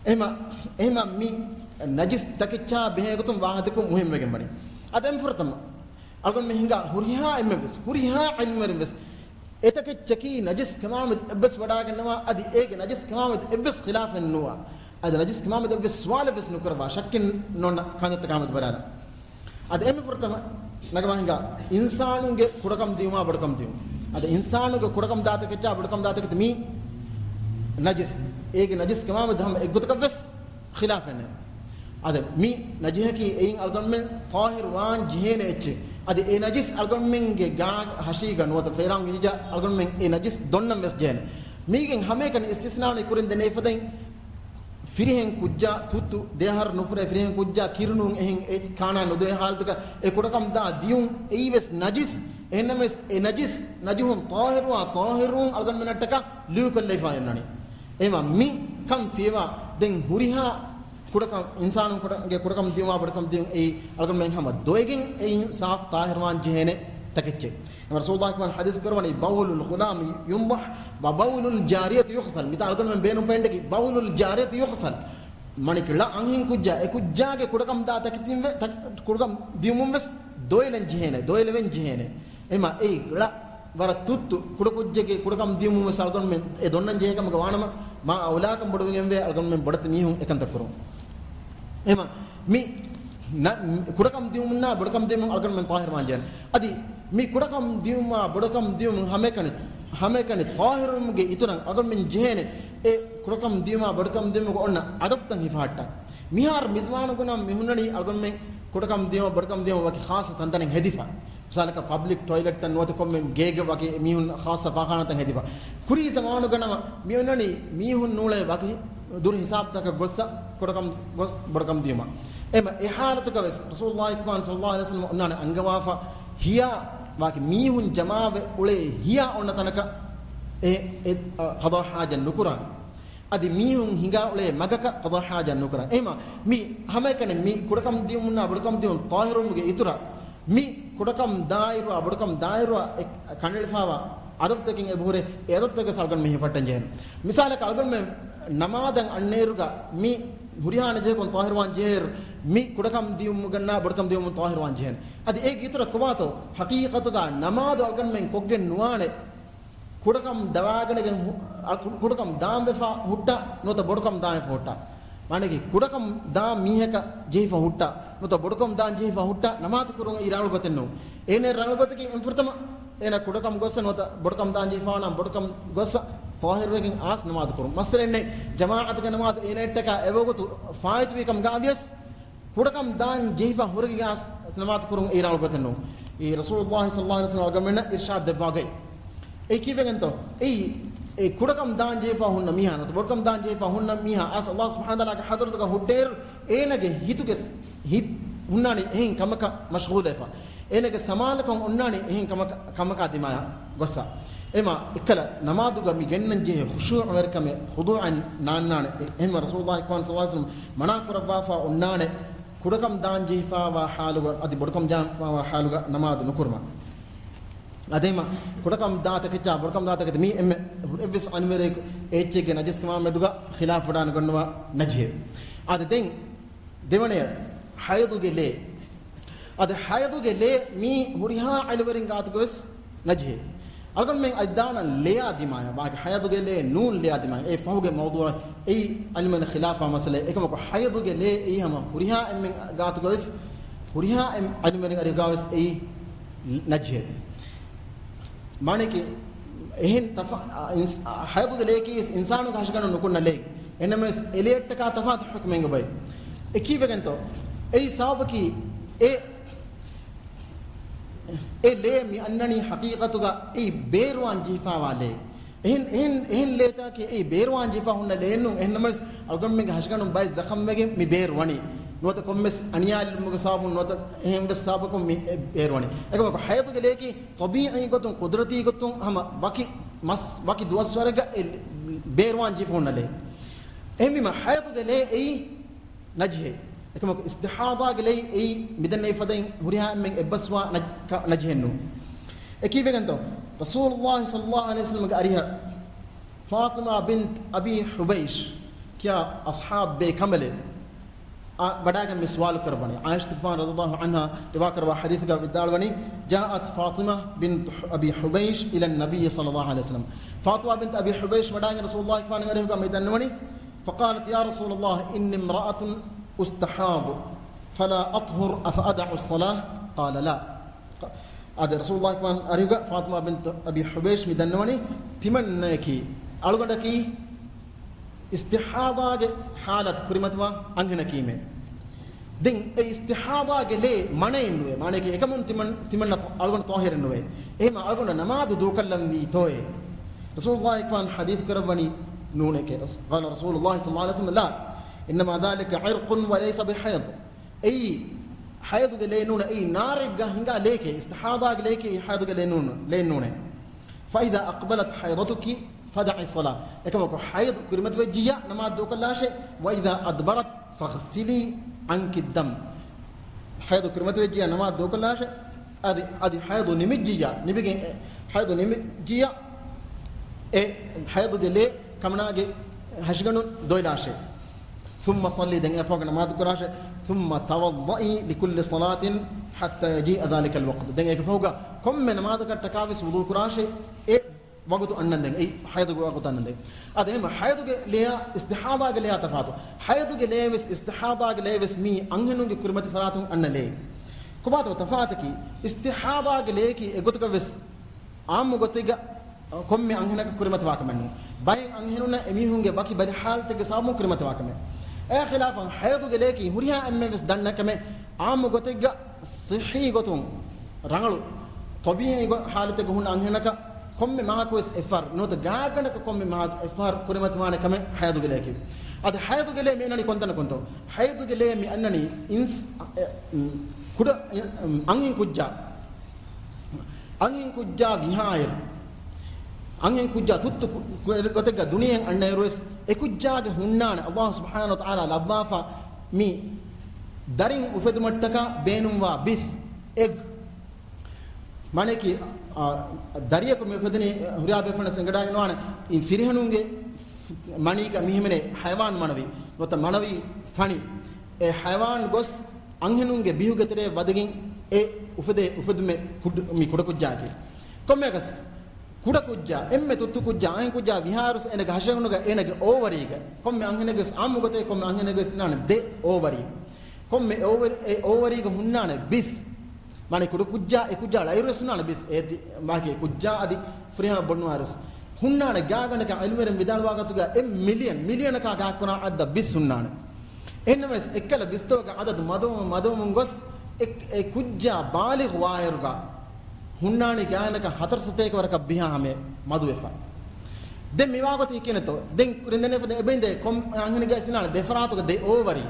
އެހެމަ، އެހެމަ މި ނަޖިސް ތަކެއްޗާ ބެހޭ ގޮތުން ވާހަކަދެއްކުން މުހިންމުވެގެން ވަނީ. އަދި އެންމެ ފުރަތަމަ އަޅުގަނޑުމެން ހިނގާ ހުރިހާ އެންމެ ވެސް، ހުރިހާ ޢިލްމުވެރިން ވެސް އެތަކެއްޗަކީ ނަޖިސް ކަމާމެދު އެއްބަސް ވަޑާގަންނަވާ، އަދި އޭގެ ނަޖިސް ކަމާމެދު އެއްވެސް ޚިލާފެއް ނުވާ. އަދި ނަޖިސް ކަމާމެދު އެއްވެސް ސުވާލެއް ވެސް ނުކުރައްވާ، ޝައްކެއް ނޯންނަ ކަންތައްތަކާމެދު ބަލާލަ. އަދި އެންމެ ފުރަތަމަ ނަގަމާ ހިނގާ އިންސާނުންގެ ކުޑަކަމު ދިޔުމާ ބޮޑުކަމު ދިޔުން. އަދި އިންސާނުގެ ކުޑަކަމު ދާތަކެއްޗާ ބޮޑުކަމު ދާތަކެތި މީ ނަޖިސް. އޭގެ ނަޖިސް ކަމާމެދު ހަމަ އެއްގޮތަކަށް ވެސް ޚިލާފެއް ނެތް. އަދި މި ނަޖިހަކީ އެއިން އަޅުގަނޑުމެން ޠާހިރު ވާން ޖެހޭނެ އެއްޗެއް. އަދި އެ ނަޖިސް އަޅުގަނޑުމެންގެ ގާ ހަށީގަ ނުވަތަ ފޭރާން ވިދިޖާ އަޅުގަނޑުމެން އެ ނަޖިސް ދޮންނަން ވެސް ޖެހޭނެ. މީގެން ހަމައެކަނި އިސްތިސްނާ ކުރިން ދެނޭ ފަދައިން ފިރިހެން ކުއްޖާ ތުއްތު ދެ އަހަރު ނުފުރޭ ފިރިހެން ކުއްޖާ ކިރުނޫން އެހެން އެ ކާނާ ނުދޭ ހާލަތުގަ އެ ކުޑަކަމު ދާ ދިޔުން އެއީ ވެސް ނަޖިސް. އެހެންނަމަވެސް އެ ނަޖިސް ނަޖުހުން ޠާހިރުވާ ޠާހިރުން އަޅުގަނޑުމެންނަށްޓަކާ ލިޔުކޮށްލައިފާ އޮންނާނީ. އެހެމަ މި ކަން ފިޔަވާ ދެން ހުރިހާ ކުޑަކަމް، އިންސާނުން ކުޑަ، ގެ ކުޑަކަމު ދިޔުމާ ބޮޑުކަމު ދިޔުން އެއީ އަޅުގަނޑުމެން ހަމަ ދޮވެގެން އެއިން ސާފު ޠާހިރުވާން ޖެހޭނެ ތަކެއްޗެއް. އެހެމަ ރަސޫލުﷲ ޙަދީޘް ކުރަވަނީ، "بول الغلام ينضح وبول الجارية يغسل." މިތާ އަޅުގަނޑުމެން ބޭނުން ޕޮއިންޓަކީ، "بول الجارية يغسل." މާނައަކީ ޅަ އަންހެން ކުއްޖާ، އެ ކުއްޖާގެ ކުޑަކަމު ދާ ތަކެތިން ވެ، ތަ-، ކުޑަކަމު ދިޔުމުން ވެސް ދޮވެލަން ޖެހޭނެ، ދޮވެލެވެން ޖެހޭނެ. އެހެމަ އެއީ ޅަ ވަރަށް ތުއްތު ކުޑަކުއްޖެއްގެ ކުޑަކަމު ދިޔުމުން ވެސް އަޅުގަނޑުމެން އެ ދޮންނަން ޖެހޭ ކަމުގަ ވާނަމަ، މާ އައުލާކަން ބޮޑުވެގެންވޭ އަޅުގަނޑުމެން ބޮޑެތި މީހުން އެކަންތައް ކުރުން. އެހެމަ މި ނަ-، ކުޑަކަމު ދިޔުމުންނާ ބޮޑުކަމު ދިޔުމުން އަޅުގަނޑުމެން ޠާހިރުވާން ޖެހޭނެ. އަދި މި ކުޑަކަމު ދިޔުމާ ބޮޑުކަމު ދިޔުމުން ހަމައެކަނި، ހަމައެކަނި ޠާހިރުވުމުގެ އިތުރަށް އަޅުގަނޑުމެން ޖެހޭނެ އެ ކުޑަކަމު ދިޔުމާ ބޮޑުކަމު ދިޔުމުގަ އޮންނަ އަދަބުތައް ހިފަހައްޓަން. މިހާރު މިޒުވާނުންނަށް މި ހުންނަނީ އަޅުގަނޑުމެން ކުޑަކަމު ދިޔުމަށް ބޮޑުކަމު ދިޔުމަށް ވަކި ޚާއްޞަ ތަންތަނެއް ހެދިފަ. މިސާލަކަށް ޕަބްލިކް ޓޮއިލެޓްތައް ނުވަތަ ކޮންމެ ގޭގެ ވަކި މީހުން ޚާއްޞަ ފާޚާނާތައް ހެދިފަ. ކުރީ ޒަމާނުގަ ނަމަ މި އޮންނަނީ މީހުން ނޫޅޭ ވަކި ދުރު ހިސާބުތަކަށް ގޮއްސަ ކުޑަކަމު ގޮސް ބޮޑުކަމު ދިޔުމަށް. އެހެމަ އެ ޙާލަތުގަ ވެސް ރަސޫލުﷲ ޞައްލަﷲ ޢަލައިހި ވަސައްލަމަ އޮންނާނެ އަންގަވާފަ ހިޔާ ވަކި މީހުން ޖަމާވެ އުޅޭ ހިޔާ އޮންނަ ތަނަކަށް އެ، އެ، އަ، ޤަޟާ ޙާޖަތް ނުކުރާން. އަދި މީހުން ހިނގާ އުޅޭ މަގަކަށް ޤަޟާ ޙާޖަތް ނުކުރާން. އެހެމަ މި ހަމައެކަނި މި ކުޑަކަމު ދިޔުމުންނާ ބޮޑުކަމު ދިޔުމުން ޠާހިރުވުމުގެ އިތުރަށް މި ކުޑަކަމު ދާއިރުއާ ބޮޑުކަމު ދާއިރުއާ އެ ކަނޑައެޅިފާވާ އަދަބުތަކެއް އެބަހުރޭ، އެ އަދަބުތަކެއް އަޅުގަނޑުމެން ހިފަހައްޓަން ޖެހޭނެ. މިސާލަކަށް އަޅުގަނޑުމެން ނަމާދަށް އަންނައިރުގަ މި ހުރިހާ ނަޖިހަކުން ޠާހިރުވާން ޖެހޭއިރު، މި ކުޑަކަމު ދިޔުމުގަންނާ ބޮޑުކަމު ދިޔުމުން ޠާހިރުވާން ޖެހޭނެ. އަދި އޭގެ އިތުރަށް ކޮބާތޯ ޙަޤީޤަތުގަ ނަމާދު އަޅުގަނޑުމެން ކޮށްގެން ނުވާނެ. ކުޑަކަމު ދަވާގަނެގެން ހު-، އަ، ކު-، ކުޑަކަމު ދާން ވެފަ ހުއްޓާ، ނުވަތަ ބޮޑުކަމު ދާން ވެފަ ހުއްޓާ. މާނައަކީ ކުޑަކަމު ދާން މީހަކަށް ޖެހިފަ ހުއްޓާ، ނުވަތަ ބޮޑުކަމު ދާން ޖެހިފަ ހުއްޓާ، ނަމާދު ކުރުން އެއީ ރަނގަޅު ގޮތެއް ނޫން. އޭނަ ރަނގަޅު ގޮތަކީ އެންމެ ފުރަތަމަ އޭނަ ކުޑަކަމު ގޮއްސަ ނުވަތަ ބޮޑުކަމު ދާން ޖެހިފަ ވާނަމަ ބޮޑުކަމު ގޮއްސަ ޠާހިރުވެގެން އާސް ނަމާދު ކުރުން. މައްސަލައެއް ނެތް. ޖަމާޢަތުގެ ނަމާދު އޭނައަށްޓަކާ އެވަގުތު ފާއިތުވި ކަމުގަ ވިޔަސް، ކުޑަކަމު ދާން ޖެހިފަ ހުރެގެން އާސް ނަމާދު ކުރުން އެއީ ރަނގަޅު ގޮތެއް ނޫން. އެއީ ރަސޫލުﷲ ޞައްލަﷲ ޢަލައިހި ވަސައްލަމަ އަޅުގަނޑުމެންނަށް އިރްޝާދު ދެއްވާ ގޮތް. އެއީ ކީއްވެގެންތޯ؟ އެއީ، އެ ކުޑަކަމު ދާން ޖެހިފަ ހުންނަ މީހާ ނުވަތަ ބޮޑުކަމު ދާން ޖެހިފަ ހުންނަ މީހާ އާސް ﷲ ސުބްޙާނަހޫ ވަތަޢާލާގެ ޙަޟްރަތުގަ ހުއްޓޭއިރު، އޭނަގެ ހިތުގެ ސް-، ހިތް ހުންނާނީ އެހެން ކަމަކަށް މަޝްޣޫލުވެފަ. އޭނަގެ ސަމާލުކަން އޮންނާނީ އެހެން ކަމަކަށް، ކަމަކާ ދިމާޔަށް ގޮއްސަ. އެހެމަ އެއްކަލަ ނަމާދުގަ މި ގެންނަން ޖެހޭ ޚުޝޫޢުވެރިކަމެއް، ޚުޟޫޢަތް ނާންނާނެ. އެހެމަ ރަސޫލުﷲ ޞައްލަﷲ ޢަލައިހި ވަސައްލަމަ މަނާ ކުރައްވާފަ އޮންނާނެ ކުޑަކަމު ދާން ޖެހިފައިވާ ޙާލުގަ އަދި ބޮޑުކަމު ދާން ޖެހިފައިވާ ޙާލުގަ ނަމާދު ނުކުރުމަށް. އަދި އެހެމަ ކުޑަކަމު ދާ ތަކެއްޗާ ބޮޑުކަމު ދާ ތަކެތި މީ އެންމެ އެއްވެސް އަންވެރެއް އެއްޗެއްގެ ނަޖިސްކަމާ މެދުގަ ޚިލާފު ވަޑާނުގަންނަވާ ނަޖިހެއް. އަދި ދެން ދެވަނަޔަށް ޙައިޟުގެ ލޭ. އަދި ޙައިޟުގެ ލޭ މީ ހުރިހާ ޢިލްމުވެރިން ގާތުގަވެސް ނަޖިހެއް. އަޅުގަނޑުމެން އަދި ދާނަން ލެޔާ ދިމާޔަށް. ބާކީ ޙައިޟުގެ ލޭ ނޫން ލެޔާ ދިމާޔަށް. އެ ފަހުގެ މައުޟޫޢަށް އެއީ ޢިލްމުވެރިން ޚިލާފާ މައްސަލައެއް. އެކަމަކު ޙައިޟުގެ ލޭ އެއީ ހަމަ ހުރިހާ އެންމެން ގާތުގަވެސް، ހުރިހާ އެން-، ޢިލްމުވެރިން އަރިހުގަވެސް އެއީ ނަޖިހެއް. މާނައަކީ އެހެން ތަފާ-، އިންސް-، ޙައިޟުގެ ލެޔަކީ ވެސް އިންސާނުގެ ހަށިގަނޑުން ނުކުންނަ ލެއެއް. އެހެންނަމަވެސް އެ ލެޔަށްޓަކާ ތަފާތު ޙުކުމެއް އެބައޮތް. އެ ކީއްވެގެންތޯ؟ އެއީ ސަބަބަކީ އެ، އެ ލޭ މި އަންނަނީ ޙަޤީޤަތުގަ އެއީ ބޭރުވާން ޖެހިފައިވާ ލެޔެއް. އެހެން، އެހެން، އެހެން ލޭތަކެއް އެއީ ބޭރުވާން ޖެހިފަ ހުންނަ ލެޔެއް ނޫން. އެހެންނަމަވެސް އަޅުގަނޑުމެންގެ ހަށިގަނޑުން ބައެއް ޒަޚަމްވެގެން މި ބޭރު ވަނީ. ނުވަތަ ކޮންމެސް އަނިޔާލުމުގެ ސަބަބުން ނުވަތަ އެހެން ވެސް ސަބަބަކުން މި ބޭރުވަނީ. އެކަމަކު ޙައިޟުގެ ލޭކީ ޠަބީޢީ ގޮތުން، ޤުދުރަތީ ގޮތުން ހަމަ ވަކި މަސް، ވަކި ދުވަސްވަރެއްގަ އެ ބޭރުވާން ޖެހިފަ ހުންނަ ލޭ. އެހެންވީމަ ޙައިޟުގެ ލޭ އެއީ ނަޖިހެއް. އެކަމަކު އިސްތިޙާޟާގެ ލެއި އެއީ މިދެންނެވި ފަދައިން ހުރިހާ އެންމެން އެއްބަސްވާ ނަޖް-، ކަ-، ނަޖިހެއް ނޫން. އެކީވެގެންތޯ، ރަސޫލުﷲ ޞައްލަﷲ ޢަލައިހި ވަސައްލަމްގެ އަރިހަށް ފާޠިމާ ބިންތު އަބީ ޙުބައިޝް ކިޔާ އަޞްޙާބު ބޭކަނބަލެއް އާ، ވަޑާގެން މި ސުވާލު ކުރައްވަނީ. ޢާއިޝަތު ގަފާރު ރަޟިޔަﷲ ޢަންހާ ރިވާ ކުރައްވާ ޙަދީޘްގަ ވިދާޅުވަނީ، جاءت فاطمة بنت أبي حبيش إلى النبي صلى الله عليه وسلم. ފާޠިމާ ބިންތު އަބީ ޙުބައިޝް ވަޑާގެން ރަސޫލުﷲ ފާނުގެ އަރިހުގަ މި ދަންނަވަނީ، فقالت يا رسول الله إني امرأة أستحاض فلا أطهر أفأدع الصلاة؟ قال لا. އާދެ، ރަސޫލުﷲ ފާނުގެ އަރިހުގަ ފާޠިމާ ބިންތު އަބީ ޙުބައިޝް މި ދަންނަވަނީ، ތިމަންނަޔަކީ އަޅުގަނޑަކީ އިސްތިޙާޟާގެ ޙާލަތު ކުރިމަތިވާ އަންހެނަކީމޭ. ދެން އެ އިސްތިޙާޟާގެ ލޭ މަނައެއް ނުވޭ. މާނަޔަކީ އެކަމުން ތިމަން-، ތިމަންނަ އަޅުގަނޑު ޠާހިރެއް ނުވޭ. އެހެމަ އަޅުގަނޑަށް ނަމާދު ދޫކޮށްލަންވީތޯއޭ؟ ރަސޫލުﷲ ފާނު ޙަދީޘް ކުރައްވަނީ ނޫނެކޭ. قال رسول الله صلى الله عليه وسلم لا، إنما ذلك عرق وليس بحيض. އެއީ ޙައިޟުގެ ލޭ ނޫން، އެއީ ނާރެއްގަ ހިނގާ ލޭކޭ، އިސްތިޙާޟާގެ ލޭކޭ، އެއީ ޙައިޟުގެ ލޭ ނޫން، ލޭ ނޫނޭ. فإذا أقبلت حيضتك فدعي الصلاة. އެކަމަކު ޙައިޟު ކުރިމަތިވެއްޖިއްޔާ ނަމާދު ދޫކޮށްލާށޭ. وإذا أدبرت فاغسلي عنك الدم. ޙައިޟު ކުރިމަތިވެއްޖިއްޔާ ނަމާދު ދޫކޮށްލާށޭ. އަދި، އަދި ޙައިޟު ނިމިއްޖިއްޔާ، ނިމިގެން އެ ޙައިޟު ނިމިއްޖިއްޔާ، އެ ޙައިޟުގެ ލޭ ކަމަނާގެ ހަށިގަނޑުން ދޮއިލާށޭ. ثم صلي، ދެން އެފަހުގަ ނަމާދު ކުރާށޭ. ثم توضئي لكل صلاة حتى يجيء ذلك الوقت. ދެން އޭގެ ފަހުގަ ކޮންމެ ނަމާދަކަށްޓަކާ ވެސް ވުޟޫ ކުރާށޭ، އެ ވަގުތު އަންނަންދެން. އެއީ ޙައިޟުގެ ވަގުތު އަންނަންދެން. އަދި އެހެމަ ޙައިޟުގެ ލެޔާ އިސްތިޙާޟާގެ ލެޔާ ތަފާތު. ޙައިޟުގެ ލެޔެއް ވެސް އިސްތިޙާޟާގެ ލެޔެއް ވެސް މީ އަންހެނުންގެ ކުރިމަތި ފަރާތުން އަންނަ ލެޔެއް. ކޮބާތޯ ތަފާތަކީ؟ އިސްތިޙާޟާގެ ލެޔަކީ އެގޮތަކަށް ވެސް އާއްމު ގޮތެއްގަ ކޮންމެ އަންހެނަކަށް ކުރިމަތިވާ ކަމެއް ނޫން. ބައެއް އަންހެނުންނަށް އެމީހުންގެ ވަކި ބަލި ޙާލަތެއްގެ ސަބަބުން ކުރިމަތިވާ ކަމެއް. އެއާ ޚިލާފަށް ޙައިޟުގެ ލެޔަކީ ހުރިހާ އެންމެން ވެސް ދަންނަ ކަމެއް. އާއްމު ގޮތެއްގަ ޞިއްޙީ ގޮތުން ރަނގަޅު ޠަބީޢީ ގޮ-، ޙާލަތެއްގަ ހުންނަ އަންހެނަކަށް ކޮންމެ މަހަކު ވެސް އެއްފަހަރު ނުވަތަ ގާތްގަނޑަކަށް ކޮންމެ މަހަކު އެއްފަހަރު ކުރިމަތިވާނެ ކަމެއް ޙައިޟުގެ ލެޔަކީ. އަދި ޙައިޟުގެ ލެޔެއް މި އަންނަނީ ކޮންތަނަކުންތޯ؟ ޙައިޟުގެ ލެޔެއް މި އަންނަނީ އިންސް-، އެ، އުން، ކުޑަ، އެ، އުން، އަންހެން ކުއްޖާ އަންހެން ކުއްޖާ ވިހާއިރު، އަންހެން ކުއްޖާ ތުއްތު ކު-، ކު-، ގޮތެއްގަ ދުނިޔެއަށް އަންނައިރު ވެސް އެ ކުއްޖާގެ ހުންނާނެ ﷲ ސުބްޙާނަހޫ ވަތަޢާލާ ލައްވާފަ މި ދަރިން އުފެދުމަށްޓަކާ ބޭނުންވާ ބިސް، އެގް. މާނަޔަކީ، އާ، ދަރިޔަކު މި އުފެދެނީ ހުރިހާ ބޭފުޅުންނަށް އެނގިގަންނަވާނެ، އި ފިރިހެނުންގެ މަނީގަ މިހިމެނޭ ޙަޔަވާން މަނަވީ، ނުވަތަ މަނަވީ ފަނި. އެ ޙަޔަވާން ގޮސް އަންހެނުންގެ ބިހުގެ ތެރޭ ވަދެގެން އެ އުފެދޭ، އުފެދުމެއް ކުޑަ-، މި ކުޑަކުއްޖާއަކީ. ކޮންމެއަކަސް ކުޑަކުއްޖާ، އެންމެ ތުއްތު ކުއްޖާ، އަންހެން ކުއްޖާ ވިހާއިރުސް އޭނަގެ ހަށިގަނޑުގަ އޭނަގެ އޯވަރީގަ، ކޮންމެ އަންހެނެއްގެ ވެސް އާއްމު ގޮތެއް ކޮންމެ އަންހެނެއްގެ ވެސް އިންނާނެ ދެ އޯވަރީ. ކޮންމެ އޯވަރ-، އެ އޯވަރީގަ ހުންނާނެ ބިސް. މާނަ ކުޑަކުއްޖާ އެ ކުއްޖާ ޅައިރު ވެސް ހުންނާނެ ބިސް. އޭތި މާކީ ކުއްޖާ އަދި ފުރިހަމަ ބޮންނުވާރެސް ހުންނާނެ ގާގަނޑަކަށް ޢިލްމުވެރިން ވިދާޅުވާ ގޮތުގަ އެއް މިލިއަން، މިލިއަނަކާ ގާތްކުރާ އަދަދަށް ބިސް ހުންނާނެ. އެހެންނަމަވެސް އެއްކަލަ ބިސްތަކުގެ އަދަދު މަދުވަމުން، މަދުވަމުން ގޮސް އެ، އެ ކުއްޖާ ބާލިޣު ވާއިރުގަ ހުންނާނީ ގާގަނޑަކަށް ހަތަރު ސަތޭކަ ވަރަކަށް ބިހާ ހަމަޔަށް މަދުވެފަ. ދެން މިވާގޮތަށް ހިކެނެތޯ؟ ދެން ކުރިންދެނެފަދަ އެބައިންދެ ކޮން އަންހެނެއްގަ ވެސް އިންނާނެ ދެ ފަރާތުގަ ދެ އޯވަރީ.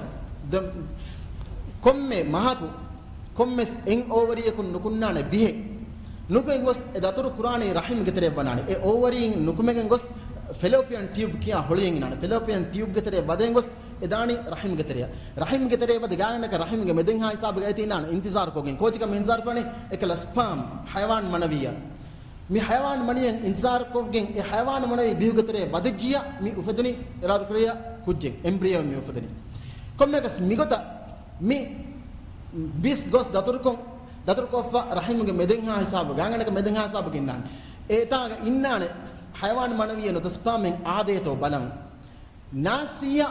ދެ-، ކޮންމެ މަހަކު ކޮންމެސް އެއް އޯވަރީއަކުން ނުކުންނާނެ ބިހެއް. ނުކުމެގެން ގޮސް އެ ދަތުރު ކުރާނީ ރަޙިމްގެ ތެރެއަށް ވަނާނެ. އެ އޯވަރީން ނުކުމެގެން ގޮސް ފެލޯޕިއަން ޓިއުބް ކިޔާ ހޮޅިއެއް އިންނާނެ. ފެލޯޕިއަން ޓިއުބްގެ ތެރެއަށް ވަދެގެން ގޮސް އެ ދާނީ ރަޙިމްގެ ތެރެއަށް. ރަޙިމްގެ ތެރެއަށް ވަދެ ގާގަނޑަކަށް ރަޙިމްގެ މެދެންހާ ހިސާބުގައި ތި އިންނާނެ އިންތިޒާރު ކޮށްގެން. ކޯޗަކަށް މި އިންތިޒާރު ކުރަނީ؟ އެކަލަ ސްޕާމް، ޙަޔަވާން މަނަވިއްޔަށް. މި ޙަޔަވާން މަނަވިއްޔަށް އިންތިޒާރު ކޮށްގެން އެ ޙަޔަވާން މަނަވި ބިހުގެ ތެރެއަށް ވަދެއްޖިއްޔާ މި އުފެދުނީ އިރާދަކުރިއްޔާ ކުއްޖެއް، އެމްބްރިއޯ މި އުފެދުނީ. ކޮންމެއަކަސް މިގޮތަށް މި ބިސް ގޮސް ދަތުރުކޮށް، ދަތުރުކޮށްފަ ރަޙިމްގެ މެދެންހާ ހިސާބު، ގާގަނޑަކަށް މެދެންހާ ހިސާބުގަ އިންނާނެ. އެތާގަ އިންނާނެ ޙަޔަވާން މަނަވިއްޔެއް ނުތަ ސްޕާމެއް އާދޭތޯ ބަލަން. ނާސިއްޔަ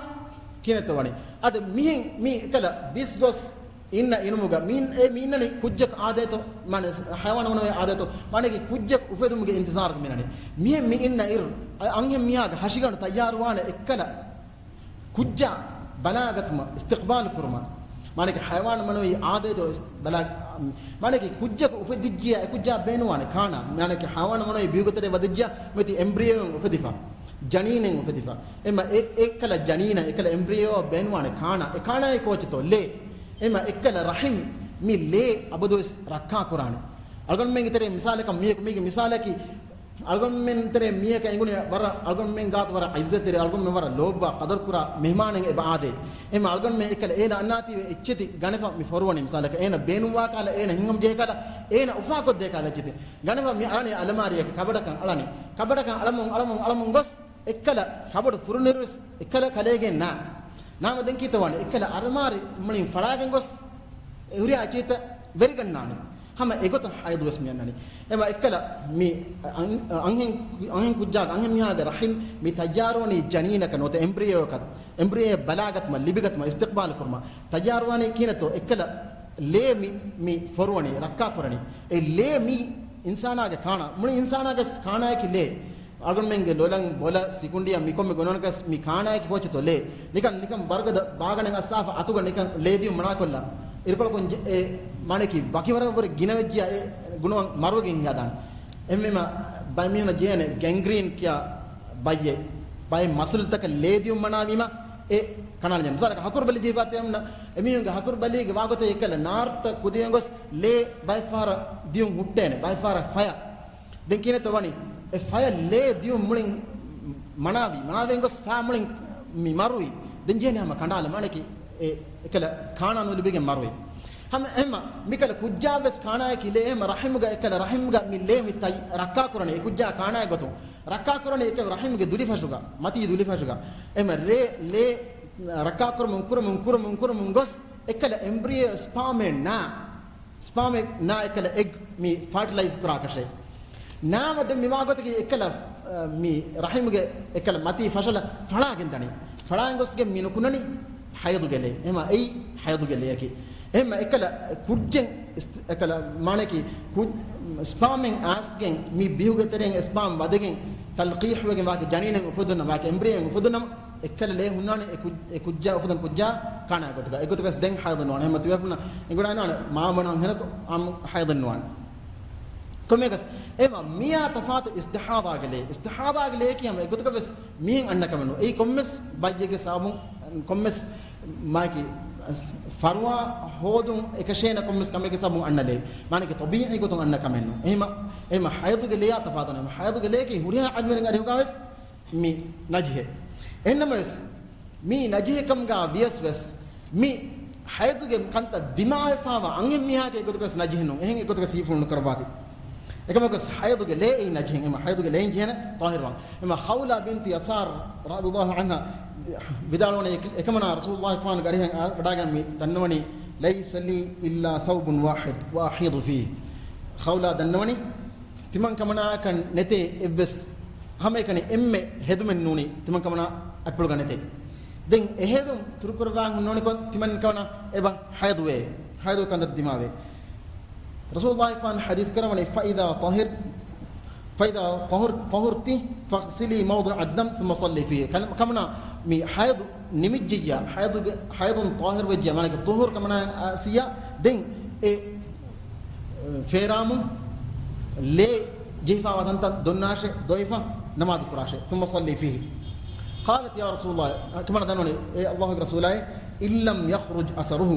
ކިނެތޯ ވަނީ. އަދި މިހެން މި އެކަލަ ބިސް ގޮސް އިންނަ އިނުމުގަ މި އެ މި އިންނަނީ ކުއްޖަކު އާދޭތޯ، މާނަ ޙަޔަވާން މަނަވިއްޔެއް އާދޭތޯ، މާނައަކީ ކުއްޖަކު އުފެދުމުގެ އިންތިޒާރުގަ މި އިންނަނީ. މިހެން މި އިންނަ އިރު، އަ-، އަންހެން މީހާގެ ހަށިގަނޑު ތައްޔާރުވާނެ އެއްކަލަ ކުއްޖާ ބަލާގަތުމަށް، އިސްތިޤްބާލު ކުރުމަށް. މާނައަކީ ޙަޔަވާން މަނަވިއްޔެއް އާދޭތޯ އިސް-، ބަލާ-، މާނައަކީ ކުއްޖަކު އުފެދިއްޖިއްޔާ އެ ކުއްޖާ ބޭނުންވާނެ ކާނާ. މާނައަކީ ޙަޔަވާން މަނަވިއްޔެއް ބިހުގެ ތެރެއަށް ވަދެއްޖިއްޔާ މިއޮތީ އެމްބްރިއޯއިން އުފެދިފަ. ޖަނީނެއް އުފެދިފަ. އެމަ އެ، އެއްކަލަ ޖަނީނަށް، އެކަލަ އެމްބްރިއޯ ބޭނުވާނެ ކާނާ. އެ ކާނާއެއް ކޯޗެއްތޯ؟ ލޭ. އެމަ އެއްކަލަ ރަޙިމް، މި ލޭ އަބަދުވެސް ރައްކާ ކުރާނެ. އަޅުގަނޑުމެންގެ ތެރޭ މިސާލަކަށް މީހަކު، މީގެ މިސާލަކީ، އަޅުގަނޑުމެން ތެރޭ މީހަކަށް އެނގުނީ ވަރަށް، އަޅުގަނޑުމެން ގާތު ވަރަށް ޢިއްޒަތްތެރި، އަޅުގަނޑުމެން ވަރަށް ލޯބިވާ، ޤަދަރުކުރާ މެހްމާނެއް އެބަ އާދޭ. އެމަ އަޅުގަނޑުމެން އެކަލަ އޭނަ އަންނާތީވެ އެއްޗެތި ގަނެފަ މި ފޮރުވަނީ. މިސާލަކަށް އޭނަ ބޭނުންވާ ކަހަލަ، އޭނަ ހިނގަމުން ޖެހޭ ކަހަލަ، އޭނަ އުފާކޮށްދޭ ކަހަލަ އެއްޗެތި ގަނެފަ މި އަޅަނީ އަލަމާރިއަކަށް ކަބަޑަކަށް އަޅަނީ. ކަބަޑަކަށް އަޅަމުން، އަޅަމުން، އަޅަމުން ގޮސް އެއްކަލަ ކަބަޑު ފުރުނުއިރުވެސް އެއްކަލަ ކަލޭގެން ނާ. ނާމަ ދެން ކީއްތަ ވާނެ؟ އެއްކަލަ އަރަމާރި މުޅިން ފަޅާގެން ގޮސް އެ ހުރިހާ އެއްޗެތި ވެރިގަންނާނެ. ހަމަ އެގޮތަށް ހައިޟުވެސް މި އަންނަނީ. އެމަ އެއްކަލަ މި އަން-، އަންހެން، އަންހެން ކުއްޖާގެ، އަންހެން މީހާގެ ރަޙިމް މި ތައްޔާރުވަނީ ޖަނީނަކަށް ނުވަތަ އެމްބްރިއޯއަކަށް، އެމްބްރިއޯއެއް ބަލާގަތުމަށް، ލިބިގަތުމަށް، އިސްތިޤްބާލު ކުރުމަށް. ތައްޔާރުވާނީ ކިހިނެއްތޯ؟ އެއްކަލަ ލޭ މި، މި ފޮރުވަނީ، ރައްކާ ކުރަނީ. އެ ލޭ މި އިންސާނާގެ ކާނާ، މުޅި އިންސާނާގެ ކާނާއަކީ ލޭ. އަޅުގަނޑުމެންގެ ލޮލަށް، ބޮލަށް، ސިކުނޑިއަށް މިކޮންމެ ގޮނޑުވަނަކަސް މި ކާނާއަކީ ކޯޗެއްތޯ؟ ލޭ. ނިކަން، ނިކަން ވަރުގަދަ ބާގަނެ އައްސާފަ އަތުގަ ނިކަން ލޭ ދިޔުން މަނާކޮށްލާ. އިރުކޮޅަކުން ޖެ-، އެ މާނައަކީ ވަކިވަރަށްވުރެ ގިނަވެއްޖިޔާ އެ ގުނަވަން މަރުވެގެން ހިނގާދާނެ. އެހެންވީމަ ބައެއް މީހުންނަށް ޖެހޭނެ ގެންގްރީން ކިޔާ ބައްޔެއް، ބައެއް މަސަލުތަކަށް ލޭ ދިޔުން މަނާވީމަ އެ ކަނޑާލަން ޖެހޭ. މިސާލަކަށް ހަކުރު ބަލި ޖެހިފާ ތިޔަމުންނަ އެމީހުންގެ ހަކުރު ބަލީގެ ވާގޮތަށް އެކަލަ ނާރުތައް ކުދިވެން ގޮސް ލޭ ބައެއް ފަހަރަށް ދިޔުން ހުއްޓޭނެ، ބައެއް ފަހަރަށް ފަޔަށް. ދެން ކިހިނެއްތޯ ވަނީ؟ އެ ފަޔަށް ލޭ ދިޔުން މުޅިން މަނާވީ، މަނާވެން ގޮސް ފަޔަށް މުޅިން މި މަރުވީ. ދެން ޖެހޭނެ ހަމަ ކަނޑާލަ، މާނައަކީ އެ އެކަލަ ކާނާ ނުލިބިގެން މަރުވީ. ހަމަ އެހެންމަ މިކަލަ ކުއްޖާވެސް ކާނާއަކީ ލޭ. އެހެންމަ ރަޙިމުގަ އެކަލަ ރަޙިމުގަ މި ލޭ މި ތައް-، ރައްކާ ކުރަނީ އެ ކުއްޖާ ކާނާއެއް ގޮތުން. ރައްކާ ކުރަނީ އެކަލަ ރަޙިމުގެ ދުލިފަށުގަ، މަތީ ދުލިފަށުގަ. އެހެންމަ ރޭ، ލޭ ރައްކާ ކުރަމުން، ކުރަމުން، ކުރަމުން، ކުރަމުން ގޮސް އެކަލަ އެމްބްރިއޯ ސްޕާމެއް ނާ، ސްޕާމެއް ނާ އެކަލަ އެގް މި ފާޓިލައިޒް ކުރާކަށެއް. ނާމަ ދެން މި ވާގޮތަކީ އެކަލަ، އަ، މި ރަޙިމުގެ އެކަލަ މަތީ ފަށަލަ ފަޅާގެން ދަނީ. ފަޅާގެން ގޮސްގެން މި ނުކުންނަނީ ހައިޟުގެ ލޭ. އެހެންމަ އެއީ ހައިޟުގެ ލެޔަކީ. އެހެންމަ އެކަލަ ކުއްޖެއް އިސް-، އެކަލަ މާނައަކީ ކުއް-، ސްޕާމެއް އައިސްގެން މި ބިހުގެ ތެރެއިން ސްޕާމް ވަދެގެން ތަލްޤީޙްވެގެން ވާކި ޖަނީނެއް އުފުދުނަމަ، ވާކި އެމްބްރިއޯއެއް އުފުދުނަމަ، އެއްކަލަ ލޭ ހުންނާނެ އެ ކުއް-، އެ ކުއްޖާ އުފުދަން ކުއްޖާ ކާނާ ގޮތުގަ. އެގޮތުގަސް ދެން ހައިޟު ނުވާނެ. ހަމަ ތިބޭފުޅުންނަށް އެނގުނާނެ މާބޮނާ ހެނަކު އާންމު ހައިޟު ނުވާނެ. ކޮންމެއަކަސް އެމަ މިޔާ ތަފާތު އިސްތިޙާޟާގެ ލޭ. އިސްތިޙާޟާގެ ލޭއަކީ ހަމަ އެގޮތުގަ ވެސް މިހެން އަންނަ ކަމެއް ނޫން. އެއީ ކޮންމެސް ބައްޔެއްގެ ސަބަބުން، ކޮންމެސް މާކި ފަރުވާ ހޯދުން އެކަށޭނަ ކޮންމެސް ކަމެއްގެ ސަބަބުން އަންނަ ލޭ. މާނައަކީ ޠަބީޢީ ގޮތުން އަންނަ ކަމެއް ނޫން. އެހެމަ، އެހެމަ ހައިޟުގެ ލެޔާ ތަފާތު ނޫން. ހައިޟުގެ ލެޔަކީ ހުރިހާ ޢިލްމުވެރިން އަރިހުގަ ވެސް މި ނަޖިހެއް. އެހެންނަމަވެސް، މި ނަޖިހެއް ކަމުގަ ވިޔަސް ވެސް، މި ހައިޟުގެ ކަންތައް ދިމާވެފަވާ އަންހެން މީހާގެ އެގޮތަކަސް ނަޖިހެއް ނޫން. އެހެން އެގޮތަކަސް ހީފުޅު ނުކުރައްވާތި. އެކަމަކަސް ހައިޟުގެ ލޭ އެއީ ނަޖިހެއް. އެމަ ހައިޟުގެ ލޭން ޖެހޭނެ ޠާހިރުވާން. އެމަ ޚައުލާ ބިންތި ޔަސާރް ރަޟިޔަﷲ ޢަންހާ ވިދާޅުވަނީ، އެކަމަނާ ރަސޫލުﷲ ފާނުގެ އަރިހަށް ވަޑާގެން މި ދަންނަވަނީ، "ليس لي إلا ثوب واحد وأحيض فيه." ޚައުލާ ދަންނަވަނީ، ތިމަން ކަމަނާއަކަށް ނެތޭ އެއްވެސް ހަމައެކަނި އެންމެ ހެދުމެއް ނޫނީ ތިމަން ކަމަނާ އަތްޕުޅުގަ ނެތޭ. ދެން އެ ހެދުން ތުރުކުރައްވާން ހުންނޯނިކޮށް ތިމަން ކަމަނާ އެބަ ހައިޟުވޭ، ހައިޟު ކަންތައް ދިމާވޭ. ރަސޫލުﷲ ފާން ޙަދީޘް ކުރައްވަނީ، "فإذا طهر، فإذا طهر، طهرت فاغسلي موضع الدم ثم صلي فيه." ކަން-، ކަމަނާ މި ހައިޟު ނިމިއްޖެއްޔާ، ހައިޟުގެ، ހައިޟުން ޠާހިރު ވެއްޖެޔާ، މާނައަކީ ޠުހޫރު ކަމަނާއަށް އައިސިއްޔާ، ދެން އެ، އެ، ފޭރާމުން ލޭ ޖެހިފަވާ ތަންތަން ދޮންނާށޭ، ދޮވެފަ ނަމާދު ކުރާށޭ. ثم صلي فيه. قالت يا رسول الله، ކަމަނާ ދަންނަވަނީ، އޭ ﷲގެ ރަސޫލާއޭ، إن لم يخرج أثره.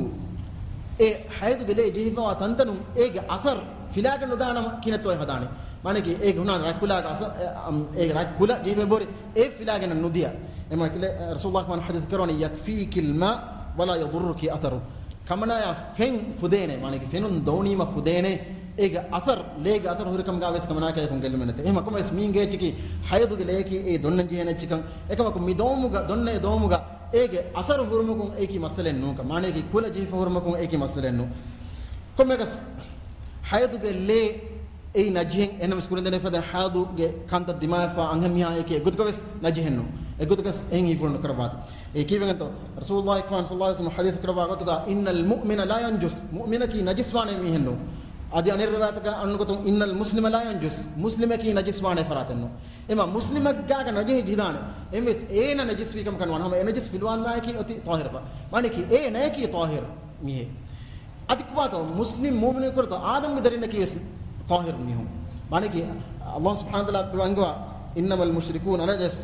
އެ ހައިޟުގެ ލޭ ޖެހިފަވާ ތަންތަނުން އޭގެ އަސަރު ފިލާގެން ނުދާނަމަ ކިހިނެއްތޯ އެ ހަދާނީ؟ މާނައަކީ އޭގެ ހުންނާނެ ރަތްކުލާގެ އަސަރު، އެ، އަމް، އޭގެ ރަތްކުލަ ޖެހިފައި ބޯރި އެ ފިލާގެން ނުދިޔަ. އެމަ ކިލެ، ރަސޫލުﷲ ފާން ޙަދީޘް ކުރައްވަނީ، "يكفيك الماء ولا يضرك أثره." ކަމަނާޔާ ފެން ފުދޭނެ، މާނައަކީ ފެނުން ދޮވުނީމަ ފުދޭނެ، އޭގެ އަސަރު، ލޭގެ އަސަރު ހުރިކަމުގަ ވެސް ކަމަނާއަކަށް އެކުން ގެއްލުމެއް ނެތޭ. އެހެމަ ކޮންމެވެސް މީންގޭ އެއްޗަކީ ހައިޟުގެ ލެޔަކީ އެ ދޮންނަން ޖެހޭނެ އެއްޗިކަން. އެކަމަކު މި ދޮވުމުގަ، ދޮންނަ އެ ދޮވުމުގަ އޭގެ އަސަރު ހުރުމަކުން އެއީކީ މައްސަލައެއް ނޫންކަން. މާނައަކީ ކުލަ ޖެހިފަ ހުރުމަކުން އެއީކީ މައްސަލައެއް ނޫން. ކޮންމެއަކަސް ހައިޟުގެ ލޭ އެއީ ނަޖިހެއް. އެހެންނަމަވެސް ކުރިން ދެންނެވިފަދަ ހައިޟުގެ ކަންތައް ދިމާވެފަ އަންހެން މީހާ އެކީ އެގޮތަކަށް ވެސް ނަޖިހެއް ނޫން. އެގޮތަކަސް އެހެން ހީފުޅު ނުކުރައްވާތި. އެ ކީއްވެގެންތޯ؟ ރަސޫލުﷲ ފާން ޞައްލަﷲ ޢަލައިހި ވަސައްލަމަ ޙަދީޘް ކުރައްވާ ގޮތުގަ، "إن المؤمن لا ينجس." މުއުމިނަކީ ނަޖިސްވާނެ މީހެއް ނޫން. އަދި އަނެއް ރިވާޔަތަކަށް އަންނަ ގޮތުން، "إن المسلم لا ينجس." މުސްލިމަކީ ނަޖިސްވާނެ ފަރާތެއް ނޫން. އެމަ މުސްލިމެއްގާގަ ނަޖިހެއް ޖެހިދާނެ. އެންވެސް އޭނަ ނަޖިސްވީ ކަމަކަށް ނުވާނެ. ހަމަ އެ ނަޖިސް ފިލުވާންވާއެކީ އޮތީ ޠާހިރުފަ. މާނައަކީ އޭ ނަޔަކީ ޠާހިރު މީހެއް. އަދި ކުބާތޯ މުސްލިމް މުއުމިނު ކުރަތޯ އާދަމްގެ ދަރިންނަކީ ވެސް ޠާހިރު މީހުން. މާނައަކީ ﷲ ސުބްޙާނަހޫ ވަތަޢާލާ ވަންގަވާ، "إنما المشركون نجس."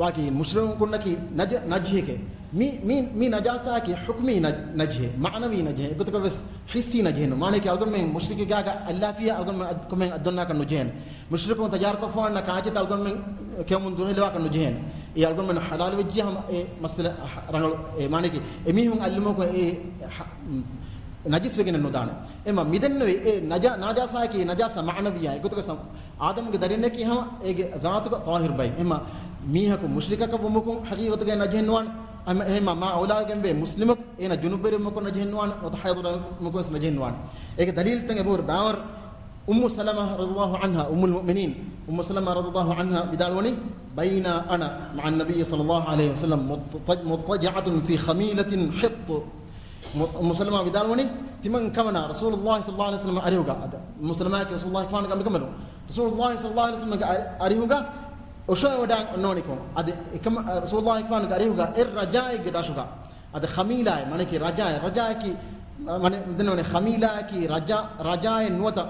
ވާކީ މުޝްރިކުންނަކީ ނަޖ-، ނަޖިހެކޭ. މި، މި، މި ނަޖާސާއަކީ ޙުކުމީ ނަ-، ނަޖިހެއް، މަޢުނަވީ ނަޖިހެއް، އެގޮތަކަށް ވެސް ޙިއްސީ ނަޖިހެއް ނޫން. މާނައަކީ އަޅުގަނޑުމެން މުޝްރިކެއްގާ އައްލާފިއްޔާ އަޅުގަނޑުމެން އަދް-، ކޮންމެހެން އަތްދޮންނާކަށް ނުޖެހޭނެ. މުޝްރިކުން ތައްޔާރުކޮށްފާންނަ ކާއެއްޗެއްތަ އަޅުގަނޑުމެން ކެއުމުން ދުރުހެލިވާކަށް ނުޖެހޭނެ. އެ އަޅުގަނޑުމެން ޙަލާލު ވެއްޖިޔާ ހަމަ އެ މައްސަލަ ރަނގަޅު. އެ މާނައަކީ އެމީހުން އައްލުމަކު އެ ޙަ-، ނަޖިސް ވެގެނެއް ނުދާނެ. އެމަ މިދެންނެވި އެ ނަޖާ-، ނާޖާސާއަކީ ނަޖާސާ މަޢުނަވިއްޔާ. އެގޮތަކަށް ސަ-، އާދަމުގެ ދަރިންނަކީ ހަމަ އޭގެ ޒާތުގަ ޠާހިރު ބައެއް. އެމަ މީހަކު މުޝްރިކަކަށް ވުމުކުން ޙަޤީޤަތުގައި ނަޖެހެއްނުވާނެ. އެމަ، އެމަ މާ އައުލާގެންވޭ މުސްލިމަކު އޭނަ ޖުނުބްވެރިވުމަކުން ނަޖެހެއްނުވާނެ. ނުވަތަ ޙައިޟުވެރިވުމަކުން ވެސް ނަޖެހެއްނުވާނެ. އޭގެ ދަލީލުތައް އެބަހުރި ބާވަރު އުއްމު ސަލަމަ ރަޟިޔަﷲ ޢަންހާ، އުއްމުލް މުއުމިނީން އުއްމު ސަލަމަ ރަޟިޔަﷲ ޢަންހާ ވިދާޅުވަނީ، بينا أنا مع النبي صلى الله عليه وسلم مضطج-، مضطجعة في خميلة حط. މު-، އުއްމު ސަލަމާ ވިދާޅުވަނީ، ތިމަން ކަމަނާ ރަސޫލުﷲ ޞައްލަﷲ ޢަލައިހި ވަސައްލަމް އަރިހުގަ، އަދި އުއްމު ސަލަމާއަކީ ރަސޫލުﷲ ފާނުގެ އަނބިކަނބަލުން، ރަސޫލުﷲ ޞައްލަﷲ ޢަލައިހި ވަސައްލަމްގެ އަ-، އަރިހުގަ އޮށޯވެވަޑައިގަންނަވަނި ކޮން. އަދި އެކަމަ-، ރަސޫލުﷲ ފާނުގެ އަރިހުގަ އެއް ރަޖާއެއްގެ ދަށުގަ، އަދި ޚަމީލާއެއް، މާނައަކީ ރަޖާއެއް، ރަޖާއަކީ، މާނަ ދެންނެވަނީ ޚަމީލާއަކީ ރަޖާ-، ރަޖާއެއް ނުވަތަ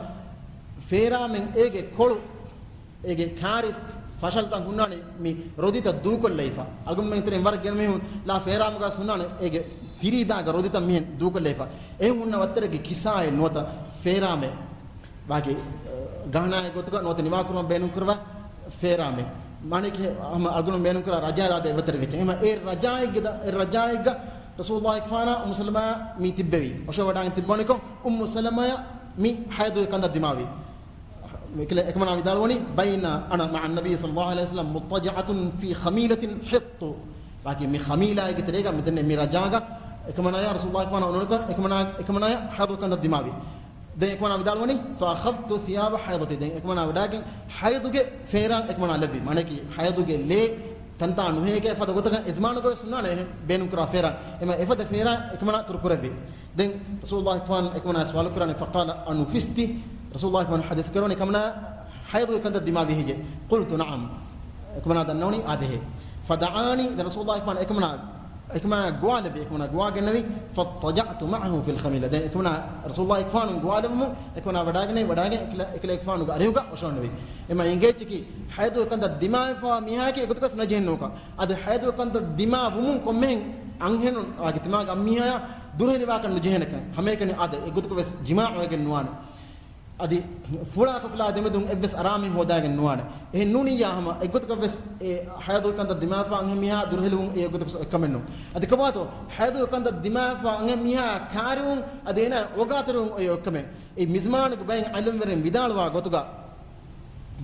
ފޭރާމެއް އޭގެ ކޮޅު އޭގެ ކާރި ފަށަލަތައް ހުންނާނެ މި ރޮދިތައް ދޫކޮށްލައިފަ. އަޅުގަނޑުމެން ތެރެއިން ވަރަށް ގިނަ މީހުން ލާ ފޭރާމުގަ ހުންނާނެ އޭގެ ތިރީބާގަ ރޮދިތައް މިހެން ދޫކޮށްލައިފަ. އެ ހުންނަ ވައްތަރެއްގެ ކިސާއެއް ނުވަތަ ފޭރާމެއް. ވާގި، އަ، ގަހަނާއެއް ގޮތުގަ ނުވަތަ ނިވާކުރުމަށް ބޭނުންކުރަވާ ފޭރާމެއް. މާނައަކީ ހަމަ އަޅުގަނޑު ބޭނުންކުރާ ރަޖާ ދާދޭ އެއްވައްތަރެއްގެ އެއްޗެއް. އެހެން އެ ރަޖާއެއްގެ ދަ-، އެ ރަޖާއެއްގަ ރަސޫލުﷲ ފާނާ އުއްމު ސަލަމާ މި ތިއްބެވި. އޮށޯވަޑައިގެން ތިއްބަވަނިކޮށް އުއްމު ސަލަމާއަށް މި ޙައިޟުގެ ކަންތައް ދިމާވި. އެކަމަނާ ވިދާޅުވަނީ، بينا أنا مع النبي صلى الله عليه وسلم مضطجعة في خميلة حط. ވާގި މި ޚަމީލާއެއްގެ ތެރޭގަ މިދެންނެވި މި ރަޖާގަ އެކަމަނާޔާ ރަސޫލުﷲ ފާނާ އޮންނަނިކޮށް އެކަމަނާ، އެކަމަނާޔަށް ޙައިޟުގެ ކަންތައް ދިމާވި. ދެން އެކަމަނާ ވިދާޅުވަނީ، فأخذت ثياب حيضتي. ދެން އެކަމަނާ ވަޑައިގެން ޙައިޟުގެ ފޭރާން އެކަމަނާ ލެއްވި. މާނައަކީ ޙައިޟުގެ ލޭ ތަންތާ ނުހޭގެ ފަދަ ގޮތަކަށް އެޒްމާނުގަވެސް ހުންނާނެ ބޭނުންކުރާ ފޭރާން. އެމަ އެފަދަ ފޭރާން އެކަމަނާ ތުރުކުރެއްވި. ދެން ރަސޫލުﷲ ފާން އެކަމަނާ ސުވާލު ކުރާނެ، فقال أنفست؟ ރަސޫލުﷲ ފާން ޙަދީޘް ކުރަނީ އެކަމަނާ ޙައިޟުގެ ކަންތައް ދިމާވި ހެއްޔޭ؟ قلت نعم. އެކަމަނާ ދަންނަވަނީ އާދެހޭ. فدعاني، ދެން ރަސޫލުﷲ ފާން އެކަމަނާ، އެކަމަނާ ގޮވާލެއްވި، އެކަމަނާ ގޮވާގެންނެވި. فاضطجعت معه في الخميلة. ދެން އެކަމަނާ ރަސޫލުﷲ ފާނު ގޮވާލެއްވުމުން އެކަމަނާ ވަޑައިގެންނެވި، ވަޑައިގެން އެކަލޭ، އެކަލޭގެފާނުގެ އަރިހުގަ އޮށޯންނެވި. އެމަ އެނގޭ އެއްޗަކީ ޙައިޟުގެ ކަންތައް ދިމާވެފަ މީހާއަކީ އެގޮތަކަސް ނަޖެހެން ނޫންކަން. އަދި ޙައިޟުގެ ކަންތައް ދިމާވުމުން ކޮންމެހެން އަންހެނުން ވާގި ތިމާގެ އަންމީހާޔާ ދުރުހެލިވާކަށް ނުޖެހޭނެކަން. ހަމައެކަނި އާދެ، އެގޮތަކަށް ވެސް ޖިމާޢުވެގެން ނުވާނެ. އަދި ފުޅާ ކޮކިލާ ދެމެދުން އެއްވެސް އަރާމެއް ހޯދާގެން ނުވާނެ. އެހެން ނޫނިއްޔާ ހަމަ އެއްގޮތަކަށް ވެސް އެ ޙައިޟުގެ ކަންތައް ދިމާވެފަ އަންހެން މީހާ ދުރުހެލިވުން އެ އެއްގޮތަކަށް އެއްކަމެއް ނޫން. އަދި ކޮބާތޯ ޙައިޟުގެ ކަންތައް ދިމާވެފަ އަންހެން މީހާ ކާރިވުން އަދި އޭނާ އޯގާތެރިވުން އެ އެއްކަމެއް. އެ މިޒްމާނުގެ ބައެއް ޢާލިމްވެރިން ވިދާޅުވާ ގޮތުގަ،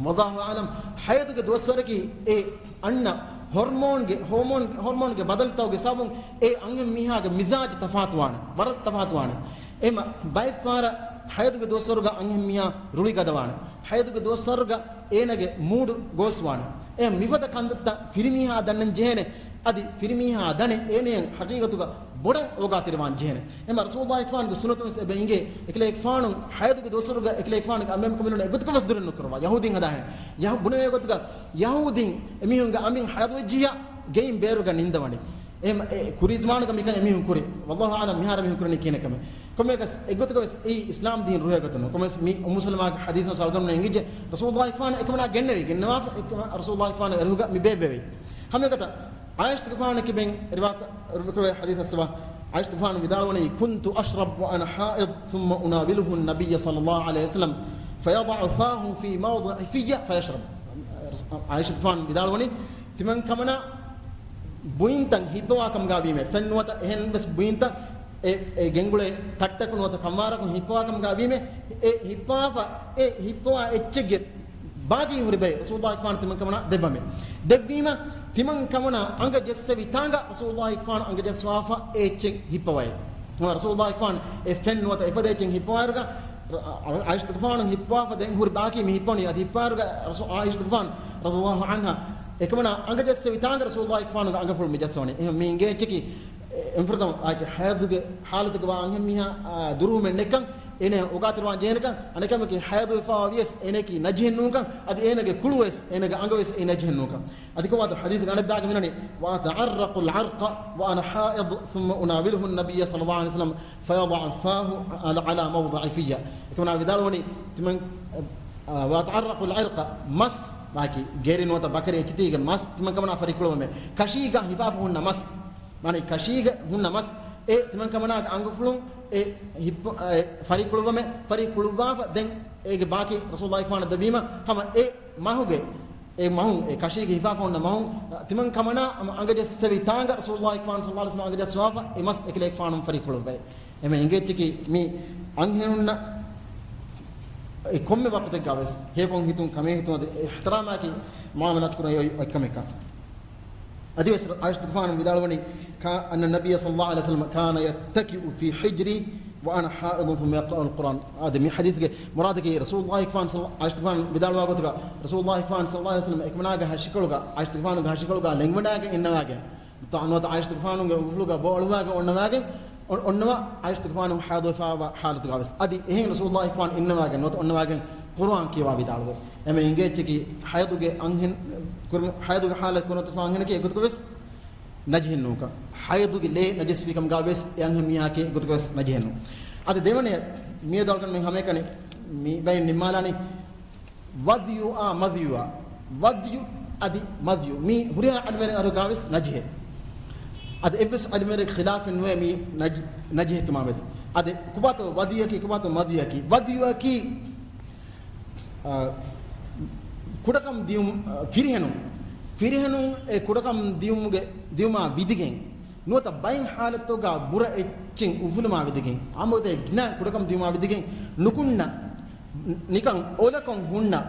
والله أعلم، ޙައިޟުގެ ދުވަސްވަރަކީ އެ އަންނަ ހޮރްމޯންގެ، ހޯމޯން، ހޮރްމޯންގެ ބަދަލުތަކުގެ ސަބަބުން އެ އަންހެން މީހާގެ މިޒާޖު ތަފާތުވާނެ، ވަރަށް ތަފާތުވާނެ. އެމަ ބައެއްފަހަރަށް ޙައިޟުގެ ދުވަސްވަރުގަ އަންހެން މީހާ ރުޅި ގަދަވާނެ. ޙައިޟުގެ ދުވަސްވަރުގަ އޭނަގެ މޫޑު ގޯސްވާނެ. އެ މިފަދަ ކަންތައްތައް ފިރިމީހާ ދަންނަން ޖެހޭނެ. އަދި ފިރިމީހާ ދަނެ އޭނައަށް ޙަޤީޤަތުގަ ބޮޑަށް އޯގާތެރިވާން ޖެހޭނެ. އެމަ ރަސޫލުﷲ ފާނުގެ ސުންނަތުން ވެސް އެބަ އިނގޭ، އެކަލޭގެފާނު ޙައިޟުގެ ދުވަސްވަރުގަ އެކަލޭގެފާނުގެ އަނބިމަންކަން ބެލުން އެގޮތަކަށް ވެސް ދުރެއް ނުކުރައްވާ. ޔަހޫދީން ހަދާހެން. ޔަހޫ-، ބުނެވޭ ގޮތުގަ ޔަހޫދީން އެމީހުންގެ އަނބިން ޙައިޟުވެއްޖިއްޔާ ގެއިން ބޭރުގަ ނިންދަވަނީ. އެ، އެ ކުރީ ޒަމާނުގަ މިކަން އެމީހުން ކުރި. ވައްލާހު އަޢުލަމް މިހާރު އެމީހުން ކުރަނީ ކިހިނެއްކަމެއް. ކޮންމެއަކަސް އެގޮތަކަށް ވެސް އެއީ އިސްލާމް ދީން ރުހޭގޮތުން. ކޮންމެވެސް މި އުއްމު ސަލަމާގެ ޙަދީޘުން ސަލްގަނޑު އެނގިއްޖެ. ރަސޫލުﷲ ފާނު އެކަމަނާ ގެންނެވި، ގެންނަވާފަ އެކަމަ-، ރަސޫލުﷲ ފާނު އެރުހުގަ މި ބޭއްވެވި. ހަމައެކަތަ ޢާއިޝަތުގެފާނަކީ ބެން ރިވާ-، ރިވާކުރެވޭ ޙަދީޘް އައްސަވާ. ޢާއިޝަތުގެފާނު ވިދާޅުވަނީ، كنت أشرب وأنا حائض ثم أناوله النبي صلى الله عليه وسلم فيضع فاه في موضع في فيشرب. ޢާއިޝަތުގެފާނު ވިދާޅުވަނީ، ތިމަން ކަމަނާ ބުއިންތައް ހިއްޕަވާ ކަމުގަ ވީމޭ، ފެން ނުވަތަ އެހެން ވެސް ބުއިންތައް އެ، އެ ގެންގުޅޭ ތައްޓަކު ނުވަތަ ކަންވާރަކުން ހިއްޕަވާ ކަމުގަ ވީމޭ، އެ ހިއްޕަވާފަ، އެ ހިއްޕަވާ އެއްޗެއްގެ ބާގީ ހުރި ބައެއް ރަސޫލުﷲ ފާނު ތިމަން ކަމަނާ ދެއްވަމޭ. ދެއްވީމަ، ތިމަން ކަމަނާ އަނގަ ޖެއްސެވި ތާނގަ ރަސޫލުﷲ ފާނު އަނގަ ޖެއްސަވާފަ އެ އެއްޗެއް ހިއްޕަވައޭ. ހަމަ ރަސޫލުﷲ ފާނު އެ ފެން ނުވަތަ އެފަދަ އެއްޗެއް ހިއްޕަވާއިރުގަ، ޢާއިޝަތުގެފާނު ހިއްޕަވާފަ ދެން ހުރި ބާކީ މި ހިއްޕަވަނީ. އަދި ހިއްޕަވާއިރުގަ ރަސޫ-، ޢާއިޝަތުގެފާނު ރަޟިޔަﷲ ޢަންހާ އެކަމަނާ އަނގަ ޖެއްސެވި ތާނގަ ރަސޫލުﷲ ފާނުގެ އަނގަފުޅު މި ޖައްސަވަނީ. އެހެން މި އިނގޭ އެއްޗަކީ، އެ، އެންފުރަތަމަ އާކި ޙައިޟުގެ ޙާލަތުގަ ވާ އަންހެން މީހާ، އާ، ދުރުހުމެއް ނެއްކަން އޭނަ އޯގާތެރިވާން ޖެހޭނެކަން، އަނެކަމަކީ ޙައިޟު ވެފަވާ ވިޔަސް އޭނައަކީ ނަޖިހެއް ނޫންކަން، އަދި އޭނަގެ ކުޅުވެސް، އޭނަގެ އަނގަވެސް އެއީ ނަޖިހެއް ނޫންކަން. އަދި ކޮބާތޯ ޙަދީޘްގެ އަނެއްބާގަ މިނަނީ، وأتعرق العرق وأنا حائض ثم أناوله النبي صلى الله عليه وسلم فيضع فاه على، على موضع في. އެކަމަނާ ވިދާޅުވަނީ، ތިމަން، އަ، وأتعرق العرق، މަސް މާކި ގޭރި ނުވަތަ ބަކަރި އެއްޗިތީގެ މަސް ތިމަންކަމަނާ ފަރިކުޅުވުމެ. ކަށީގަ ހިފާފަ ހުންނަ މަސް. މާނަ ކަށީގަ ހުންނަ މަސް. އެ ތިމަންކަމަނާގެ އަނގުފުޅުން އެ ހިއްޕު، އެ ފަރިކުޅުވުމެ. ފަރިކުޅުއްވާފަ ދެން އޭގެ ބާކީ ރަސޫލުﷲ ފާނަށް ދެވީމަ ހަމަ އެ މަހުގެ، އެ މަހުން، އެ ކަށީގަ ހިފާފަ ހުންނަ މަހުން ތިމަންކަމަނާ ހަމަ އަނގަޖައްސެވި ތާނގަ ރަސޫލުﷲ ފާނަ ޞައްލަﷲ ޢަލައިހި ވަސައްލަމަ އަނގަޖައްސަވާފަ އެ މަސް އެކަލޭގެފާނުން ފަރިކުޅުއްވައި. އެމެ އިނގޭއްޗަކީ މި އަންހެނުންނަށް އެ ކޮންމެ ވަޤުތެއްގަވެސް ހޭކޮން ހިތުން ކަމޭ ހިތުން އަދި އިޙްތިރާމާކީ މުޢާމަލާތު ކުރަން އޮތް އޮތް ކަމެއްކަން. އަދިވެސް ޢާއިޝަތުގެފާނު ވިދާޅުވަނީ، كان النبي صلى الله عليه وسلم كان يتكئ في حجري وأنا حائض ثم يقرأ القرآن. އާދެ، މި ޙަދީޘްގެ މުރާދަކީ ރަސޫލުﷲ ފާނަ ޞައްލަ، ޢާއިޝަތުގެފާނު ވިދާޅުވާ ގޮތުގަ ރަސޫލުﷲ ފާނަ ޞައްލަﷲ ޢަލައިހި ވަސައްލަމަ އެކަމަނާގެ ހަށިކޮޅުގަ، ޢާއިޝަތުގެފާނުގެ ހަށިކޮޅުގަ ލެނގުނާގެން އިންނަވާގެން، ނުވަތަ ޢާއިޝަތުގެފާނުގެ އުފުލުގަ ބޯ އަޅުވާގެން އޮންނަވާގެން، އޮ-، އޮންނަވާ ޢާއިޝަތުގެފާނު ޙައިޟުވެފާވާ ޙާލަތުގަވެސް. އަދި އެހެން ރަސޫލުﷲ ފާނަ އިންނަވާގެން ނުވަތަ އޮންނަވާގެން ޤުރުއާން ކިޔަވާ ވިދާޅުވޭ. އެމެ އިނގޭއްޗަކީ ޙައިޟުގެ އަންހެން، ކުރިމަ-، ޙައިޟުގެ ޙާލަތު ކުރިމަތި ފާނަ އަންހެނަކީ އެގޮތުގަވެސް ނަޖިހެއް ނޫންކަން. ޙައިޟުގެ ލޭ ނަޖިސްވީ ކަމުގަވެސް އެ އަންހެން މީހާއަކީ އެގޮތުގަވެސް ނަޖިހެއް ނޫން. އަދި ދެވަނަޔަށް މިއަދު އަޅުގަނޑުމެން ހަމައެކަނި މި ބައިން ނިންމާލާނީ ވަޟްޔުއާ މަޟްޔުއާ. ވަޟްޔު އަދި މަޟްޔު މީ ހުރިހާ ޢިލްމުވެރިން އަރުގަވެސް ނަޖިހެއް. އަދި އެއްވެސް ޢިލްމުވެރިއެއްގެ ޚިލާފެއް ނުވޭ މީ ނަޖި-، ނަޖިހެއްކަމާމެދު. އަދި ކޮބާތޯ ވަޟްޔުއަކީ، ކޮބާތޯ މަޟްޔުއަކީ؟ ވަޟްޔުއަކީ، އާ، ކުޑަކަން ދިޔުމު، އާ، ފިރިހެނުން، ފިރިހެނުން އެ ކުޑަކަން ދިޔުމުގެ، ދިޔުމާ ވިދިގެން، ނުވަތަ ބައެއް ޙާލަތުގަ ބުރަ އެއްޗެއް އުފުލުމާ ވިދިގެން، އާއްމުގޮތެއް ގިނަ ކުޑަކަން ދިޔުމާ ވިދިގެން ނުކުންނަ، ނިކަން އޮލަކޮށް ހުންނަ،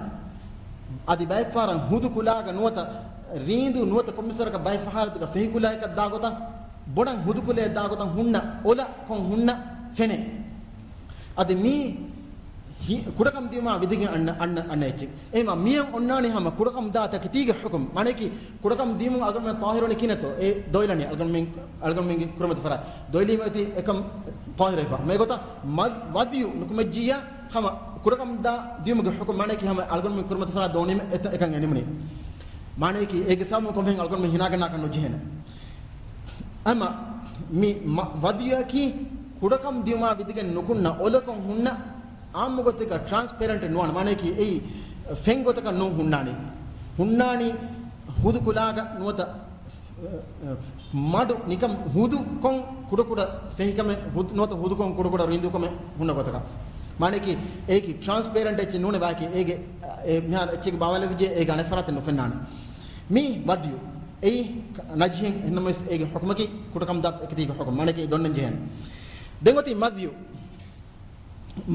އަދި ބައެއްފަހަރަށް ހުދު ކުލާގަ ނުވަތަ ރީނދޫ ނުވަތަ ކޮންމެސްވަރަކަށް ބައެއް ފަހާރަތުގަ ފެހި ކުލައަކަށް ދާ ގޮތަށް، ބޮޑަށް ހުދު ކުލައެއް ދާ ގޮތަށް ހުންނަ އޮލަކޮށް ހުންނަ ފެނެއް. އަދި މީ ހި-، ކުޑަކަން ދިޔުމާ ވިދިގެން އަންނަ، އަންނަ، އަންނަ އެއްޗެއް. އެހެންވީމަ މިއަށް އޮންނާނީ ހަމަ ކުޑަކަން ދާ ތަކެތީގެ ޙުކުމް. މާނައަކީ ކުޑަކަން ދިޔުމުން އަޅުގަނޑުމެން ޠާހިރުވަނީ ކިހިނެއްތޯ؟ އެ ދޮއިލަނީ އަޅުގަނޑުމެން، އަޅުގަނޑުމެންގެ ކުރިމަތި ފަރާތް. ދޮއިލީމަ އޮތީ އެކަން ޠާހިރުވެފަ. މިގޮތަށް މަ-، ވަޟްޔު ނުކުމެއްޖިއްޔާ ހަމަ ކުޑަކަން ދާ ދިޔުމުގެ ޙުކުމް. މާނައަކީ ހަމަ އަޅުގަނޑުމެން ކުރިމަތި ފަރާތް ދޯނީމަ އެތަ-، އެކަން އެ ނިމުނީ. މާނައަކީ އޭގެ ސަބަބުން ކޮންމެހެން އަޅުގަނޑުމެން ހިނާގަންނާކަށް ނުޖެހޭނެ. އަމަ މި މަ-، ވަޟްޔުއަކީ ކުޑަކަން ދިޔުމާ ވިދިގެން ނުކުންނަ އޮލަކޮށް ހުންނަ އާއްމު ގޮތެއްގަ ޓްރާންސްޕޭރެންޓް ނުވާނެ. މާނައަކީ އެއީ ފެން ގޮތަކަށް ނޫން ހުންނާނީ. ހުންނާނީ ހުދު ކުލާގަ ނުވަތަ މަޑު ނިކަން ހުދުކޮށް ކުޑަކުޑަ ފެހިކަމެއް ހުދު-، ނުވަތަ ހުދުކޮށް ކުޑަކުޑަ ރީނދޫކަމެއް ހުންނަ ގޮތަކަށް. މާނައަކީ އެއީކީ ޓްރާންސްޕޭރެންޓް އެއްޗެއް ނޫނެ ވާކީ އޭގެ، އެ މިހާރު އެއްޗެއްގެ ބާވައިލެވިއްޖެ އޭގެ އަނެއް ފަރާތެއް ނުފެންނާނެ. މީ ވަޟްޔު. އެއީ ނަޖިހެއް އެހެންނަމަވެސް އޭގެ ޙުކުމަކީ ކުޑަކަން ދާ ތަކެތީގެ ޙުކުމް. މާނައަކީ ދޮންނަން ޖެހޭނެ. ދެން އޮތީ މަޟްޔު.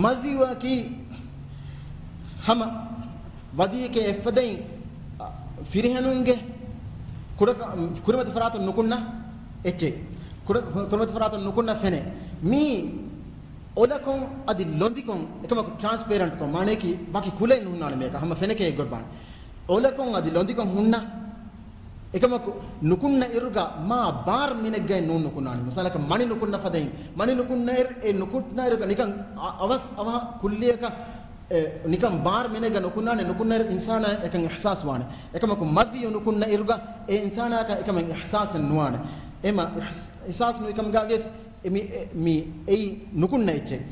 މަޟްޔުއަކީ ހަމަ ވަޟީއެކޭ އެއްފަދައިން ފިރިހެނުންގެ ކުޑަ-، ކުރިމަތި ފަރާތުން ނުކުންނަ އެއްޗެއް. ކުޑަ-، ކުރިމަތި ފަރާތުން ނުކުންނަ ފެނެއް. މީ އޮލަކޮށް އަދި ލޮނދިކޮށް އެކަމަކު ޓްރާންސްޕޭރެންޓްކޮށް، މާނައަކީ ވަކި ކުލައެއް ނުހުންނާނެ މީގަ، ހަމަ ފެނެކޭ އެއްގޮތް ބާނެ. އޮލަކޮށް އަދި ލޮނދިކޮށް ހުންނަ އެކަމަކު ނުކުންނަ އިރުގަ މާ ބާރު މިނެއްގައި ނޫން ނުކުންނާނީ. މިސާލަކަށް މަނި ނުކުންނަ ފަދައިން، މަނި ނުކުންނައިރު، އެ ނުކުންނައިރުގަ ނިކަން އަ-، އަވަސް އަވަހަށް ކުއްލިއަކަށް، އެ، ނިކަން ބާރު މިނެއްގަ ނުކުންނާނެ، ނުކުންނައިރު އިންސާނާ އެކަން އިޙްސާސް ވާނެ. އެކަމަކު މަޟީ ނުކުންނަ އިރުގަ އެ އިންސާނާއަކަށް އެކަމެއް އިޙްސާސެއް ނުވާނެ. އެމަ އިޙްސް-، އިޙްސާސް ނުވިކަމުގަ ވިޔަސް އެ މި-، އެ މި އެއީ ނުކުންނަ އެއްޗެއް.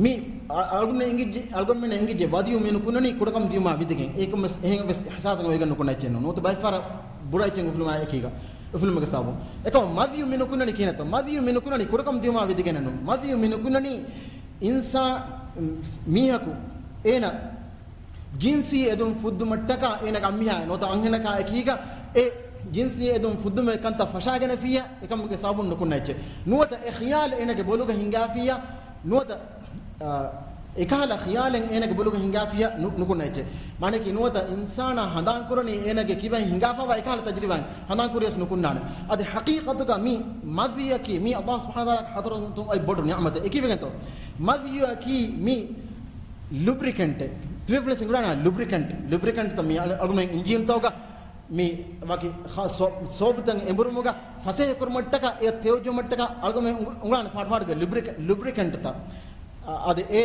މި އަ-، އަޅުގަނޑު އެނގިއްޖެ-، އަޅުގަނޑުމެން އެނގިއްޖެ ވަޟީއު މި ނުކުންނަނީ ކުޑަކަމު ދިޔުމާ ވިދިގެން. އެކަމަސް އެހެން ވެސް އިޙްސާސެއް އޮވެގެން ނުކުންނަ އެއްޗެއް ނޫން. ނުވަތަ ބައެއްފަހަރަށް ބުރަ އެއްޗެއް އުފުލުމާ އެކީގަ، އުފުލުމުގެ ސަބަބުން. އެކަމަ މަޟީއު މި ނުކުންނަނީ ކިހިނެއްތޯ؟ މަޟީއު މި ނުކުންނަނީ ކުޑަކަމު ދިޔުމާ ވިދިގެން ނޫން. މަޟީއު މި ނުކުންނަނީ އިންސާ-، މީހަކު އޭނަ ޖިންސީ އެދުން ފުއްދުމަށްޓަކާ އޭނަގެ އަންމިހާ ނުވަތަ އަންހެނަކާ އެކީގަ އެ ޖިންސީ އެދުން ފުއްދުމެއް ކަންތައް ފަށާގެނެފިއްޔާ އެކަމުގެ ސަބަބުން ނުކުންނަ އެއްޗެއް. ނުވަތަ އެ ޚިޔާލު އޭނަގެ ބޮލުގަ ހިނގާފިއްޔާ ނުވަތަ، އާ، އެކަހަލަ ޚިޔާލެއް އޭނަގެ ބޮލުގަ ހިނގާފިއްޔާ ނު-، ނުކުންނަ އެއްޗެއް. މާނައަކީ ނުވަތަ އިންސާނާ ހަނދާންކުރަނީ އޭނަގެ ކިބައިން ހިނގާފަވާ އެކަހަލަ ތަޖުރިބާއެއް ހަނދާންކުރިޔަސް ނުކުންނާނެ. އަދި ޙަޤީޤަތުގަ މި މަޟީއަކީ މީ ﷲ ސުބްޙާނަހޫ ވަތަޢާލާގެ ޙަޟްރަތުން އޮތް ބޮޑު ނިޢުމަތެއް. އެކީވެގެންތޯ؟ މަޟީއަކީ މީ ލުބްރިކެންޓެއް. ތިބޭފުޅުން އިނގުރާނާ ލުބްރިކެންޓް. ލުބްރިކެންޓްތައް މި އަޅު-، އަޅުގަނޑުމެން އިންޖީންތަކުގަ މި ވަކި ޚާ-، ސޯ-، ސޯބުތައް އެނބުރުމުގަ ފަސޭހަކުރުމަށްޓަކާ އެ ތެޔޮއްޖައުމަށްޓަކާ އަޅުގަނޑުމެން އުނގު-، އުނގުޅާނެ ފާޑުފާޑުގެ ލުބްރިކެ-، ލުބްރިކެންޓްތައް. އަ-، އަދި އެ،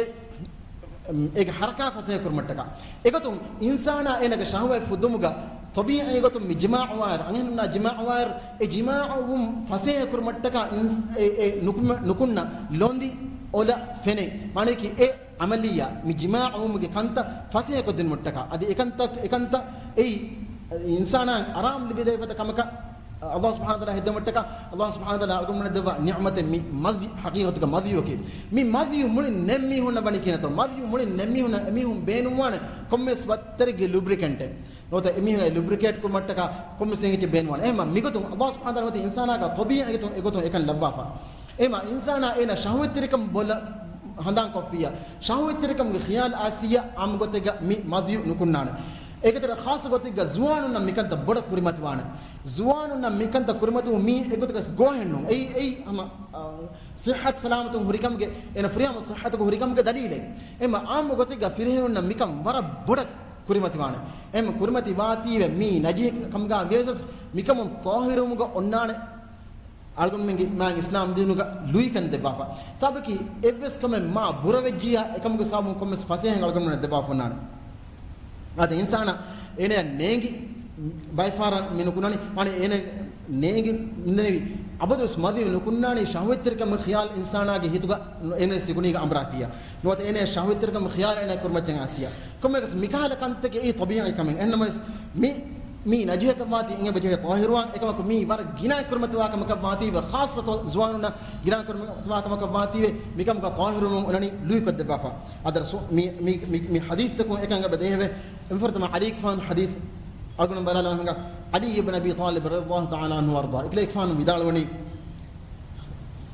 އޭގެ ޙަރަކާތް ފަސޭހަކުރުމަށްޓަކާ. އެގޮތުން އިންސާނާ އޭނަގެ ޝަހުވަތް ފުއްދުމުގަ ޠަބީޢީ ގޮތުން މި ޖިމާޢުވާއިރު، އަންހެނުންނާ ޖިމާޢުވާއިރު، އެ ޖިމާޢުވުން ފަސޭހަކުރުމަށްޓަކާ އިންސް-، އެ، އެ ނުކުމެ-، ނުކުންނަ ލޮނދި އޮލަ ފެނެއް. މާނައަކީ އެ ޢަމަލިއްޔާ، މި ޖިމާޢުވުމުގެ ކަންތައް ފަސޭހަކޮށްދިނުމަށްޓަކާ، އަދި އެކަންތައް، އެކަންތައް އެއީ އިންސާނާ އަރާމް ލިބިދޭ ފަދަ ކަމަކަށް ﷲ ސުބްޙާނަހޫ ވަތަޢާލާ ހެއްދެވުމަށްޓަކާ، ﷲ ސުބްޙާނަހޫ ވަތަޢާލާ އަޅުގަނޑުމެންނަށް ދެއްވާ ނިޢުމަތެއް މި މަޒި، ޙަޤީޤަތުގަ މަޒިޔަކީ. މި މަޒިޔު މުޅި ނެތް މީހުންނަށް ވަނީ ކިހިނެއްތޯ؟ މަޒިޔު މުޅި ނެތް މީހުންނަށް، އެމީހުން ބޭނުންވާނެ ކޮންމެސް ވައްތަރެއްގެ ލުބްރިކެންޓެއް. ނުވަތަ އެމީހުން އެ ލުބްރިކޭޓް ކުރުމަށްޓަކާ ކޮންމެސް އެހެން ކިހިނެއް ބޭނުންވާނެ. އެހެންމަ މިގޮތުން ﷲ ސުބްޙާނަހޫ ވަތަޢާލާ އިންސާނާގެ ޠަބީޢަތުން އެގޮތުން އެކަން ލައްވާފަ. އެހެންމަ އިންސާނާ އޭނަ ޝަހުވަތްތެރިކަން ބޮލަ ހަނދާންކޮށްފިއްޔާ، ޝަހުވަތްތެރިކަމުގެ ޚިޔާލް އާސިއްޔާ އާއްމު ގޮތެއްގަ މި މަޒިޔު ނުކުންނާނެ. އޭގެތެރޭ ޚާއްޞަ ގޮތެއްގަ ޒުވާނުންނަށް މިކަންތައް ބޮޑަށް ކުރިމަތިވާނެ. ޒުވާނުންނަށް މިކަންތައް ކުރިމަތިވުން މީ އެގޮތަކަށް ގޯހެއް ނޫން. އެއީ، އެއީ ހަމަ، އާ، ޞިއްޙަތު ސަލާމަތުން ހުރިކަމުގެ، އޭނަ ފުރިހަމަ ޞިއްޙަތަކު ހުރިކަމުގެ ދަލީލެއް. އެހެންމަ އާއްމު ގޮތެއްގަ ފިރިހެނުންނަށް މިކަން ވަރަށް ބޮޑަށް ކުރިމަތިވާނެ. އެހެން ކުރިމަތިވާތީވެ މީ ނަޖިހެއް ކަމުގަ ވިޔަސް މިކަމުން ޠާހިރުވުމުގަ އޮންނާނެ. އަޅުގަނޑުމެންގެ މާތް އިސްލާމް ދީނުގަ ލުއިކަން ދެއްވާފަ. ސަބަބަކީ އެއްވެސް ކަމެއް މާ ބުރަވެއްޖިޔާ އެކަމުގެ ސަބަބުން ކޮންމެސް ފަސޭހައެއް އަޅުގަނޑުމެންނަށް ދެއްވާފަ އޮންނާނެ. އާދެ، އިންސާނާ އޭނަޔަށް ނޭނގި ބައެއް ފަހަރަށް މި ނުކުންނަނީ، މާނަ އޭނަ ނޭނގި ނެވި އަބަދުވެސް މަޒިޔު ނުކުންނާނީ ޝަހުވަތްތެރިކަމުގެ ޚިޔާލް އިންސާނާގެ ހިތުގަ އޭނަ ސިކުނީގަ އަނބުރާފިއްޔާ. ނުވަތަ އޭނަ ޝަހުވަތްތެރިކަމުގެ ޚިޔާލް އޭނަ ކުރިމަތިވެގެން އައިސްފިއްޔާ. ކޮންމެއަކަސް މިކަހަލަ ކަންތަކެއް އެއީ ޠަބީޢީ ކަމެއް. އެހެންނަމަވެސް މި، މީ ނަޖިހަކަށްވާތީ އިނގޭ ބަޖެހޭ ޠާހިރުވާން. އެކަމަކު މީ ވަރަށް ގިނަ ކުރިމަތިވާ ކަމަކަށްވާތީވެ، ޚާއްޞަކޮށް ޒުވާނުންނަށް ގިނަ ކުރިމަތިވާ ކަމަކަށްވާތީވެ، މިކަމުގަ ޠާހިރުވުމުން އުޅެނީ ލުއިކޮށްދެއްވާފަ. އަދަ ރަސޫ-، މި، މި، މި، މި ޙަދީޘްތަކުން އެކަން އެބަ ދޭހެވެ. އެންފަރުތަމަ ޢަލީގެފާނު ޙަދީޘް އަޅުގަނޑު ބަލާލަމާ ހިނގާ، ޢަލީ އިބްނު އަބީ ޠާލިބް ރަޟިޔަﷲ ތަޢާލާ ޢަންހު ވައަރްޟާ. އެކަލޭގެފާނު ވިދާޅުވަނީ،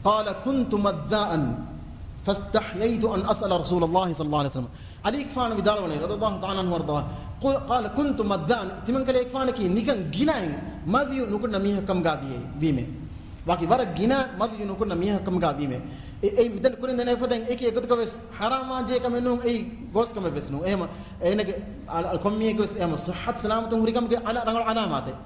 قال كنت مذاء فاستحييت أن أسأل رسول الله صلى الله عليه وسلم. ޢަލީގެފާނު ވިދާޅުވަނީ، ރަޟިޔަﷲ ތަޢާލާ ޢަންހު ވައަރްޟާ، قل-، قال كنت مذاء، ތިމަންކަލޭގެފާނަކީ ނިކަން ގިނައިން މަޒިޔު ނުކުންނަ މީހަކަށް ކަމުގަ ވީ-، ވީމޭ. ވަކި ވަރަށް ގިނަ މަޒިޔު ނުކުންނަ މީހަކަށް ކަމުގަ ވީމޭ. އެ، އެ މިދެން ކުރިން ދެން އެފަދައިން އެކި އެގޮތަކަށް ވެސް ޙަރާމާ ޖެހޭ ކަމެއް ނޫން، އެއީ ގޯސް ކަމެއް ވެސް ނޫން. އެހެމަ އޭނަގެ އަ-، އަ-، ކޮންމީހެއްގެ ވެސް އެހެމަ ޞިއްޙަތު ސަލާމަތުން ހުރިކަމުގެ އަލަ-، ރަނގަޅު ޢަލާމާތެއް.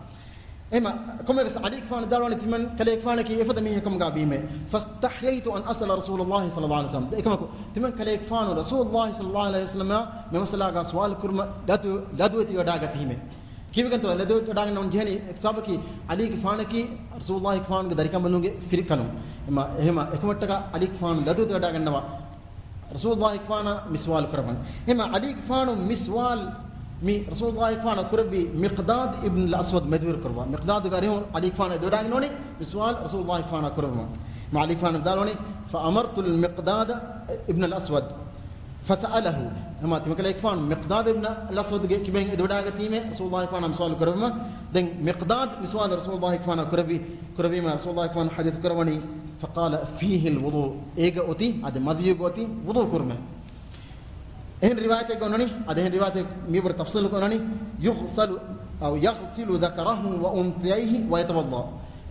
އެހެމަ ކޮންމެއަކަސް ޢަލީގެފާނު ވިދާޅުވަނީ ތިމަން ކަލޭގެފާނަކީ އެފަދަ މީހެއް ކަމުގަ ވީމޭ. فاستحييت أن أسأل رسول الله صلى الله عليه وسلم. އެކަމަކު ތިމަން ކަލޭގެފާނު ރަސޫލުﷲ ޞައްލަﷲ ޢަލައިހި ވަސައްލަމައާ މި މައްސަލާގަ ސުވާލު ކުރުމަށް ލަދު-، ލަދުވެތިވަޑާގަތީމޭ. ކީއްވެގެންތޯ ލަދުވެތިވަޑާގަންނަވަން ޖެހެނީ؟ ސަބަބަކީ ޢަލީގެފާނަކީ ރަސޫލުﷲގެފާނުގެ ދަރިކަނބަލުންގެ ފިރިކަލުން. އެމަ-، އެހެމަ އެކަމަށްޓަކާ ޢަލީގެފާނު ލަދުވެތިވަޑާގަންނަވާ. ރަސޫލުﷲގެފާނަށް މި ސުވާލު ކުރައްވަން. އެހެމަ ޢަލީގެފާނު މި ސުވާލު މި ރަސޫލުﷲގެފާނަށް ކުރެއްވީ މިޤްދާދު އިބްނުލް އަސްވަދު މެދުވެރިކުރައްވާ. މިޤްދާދުގެ އަރިހުން ޢަލީގެފާނު އެދިވަޑާގެންނެވުނީ މި ސުވާލު ރަސޫލުﷲގެފާނަށް ކުރެއްވުމަށް. މި ޢަލީގެފާނު ވިދާޅުވަނީ، فأمرت المقداد ابن الأسود فسأله. އެހެމަ ތިމަންކަލޭގެފާނު މިޤްދާދު އިބްނުލް އަސްވަދުގެ ކިބައިން އެދިވަޑާގަތީމޭ ރަސޫލުﷲގެފާނަށް މި ސުވާލު ކުރެއްވުމަށް. ދެން މިޤްދާދު މި ސުވާލު ރަސޫލުﷲގެފާނަށް ކުރެއްވި، ކުރެއްވީމަ ރަސޫލުﷲގެފާނު ޙަދީޘް ކުރައްވަނީ، فقال فيه الوضوء، އޭގަ އޮތީ، އަދި މަޒިޔުގަ އޮތީ ވުޟޫ ކުރުމޭ. އެހެން ރިވާޔަތެއްގަ އޮންނަނީ، އަދި އެހެން ރިވާޔަތެއް މިބުރަ ތަފްޞީލުކޮށް އޮންނަނީ، يغسل أو يغسل ذكره وأنثيه ويتوضأ.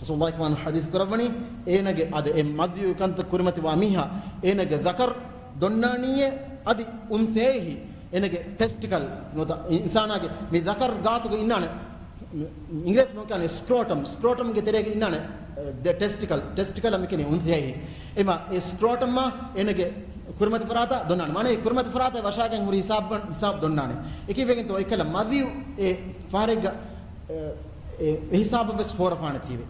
ރަސޫލުﷲގެފާނު ޙަދީޘް ކުރައްވަނީ، އޭނަގެ އަދި އެ މަޒިޔު ކަންތައް ކުރިމަތިވާ މީހާ، އޭނަގެ ޛަކަރު ދޮންނާނީއޭ، އަދި އުންސައިހި، އޭނަގެ ޓެސްޓިކަލް ނުވަތަ އިންސާނާގެ މި ޛަކަރު ގާތުގަ އިންނާނެ، އިނގިރޭސި ބަހުން ކިޔާނެ ސްކްރޯޓަމް، ސްކްރޯޓަމްގެ ތެރޭގަ އިންނާނެ، އެ، ދެ ޓެސްޓިކަލް، ޓެސްޓިކަލް މި ކިޔަނީ އުންސައިހި. އެމަ އެ ސްކްރޯޓަމްއާ އޭނަގެ ކުރިމަތި ފަރާތާ ދޮންނާނެ. މާނަ އެ ކުރިމަތި ފަރާތާ ވަށާގެން ހުރި ހިސާބު، ހިސާބު ދޮންނާނެ. އެކީ ވެގެންތޯ އެކަލަ މަޒިޔު އެ ފަހަރެއްގަ، އެ، އެ ހިސާބަށް ވެސް ފޯރަފާނެތީވެ.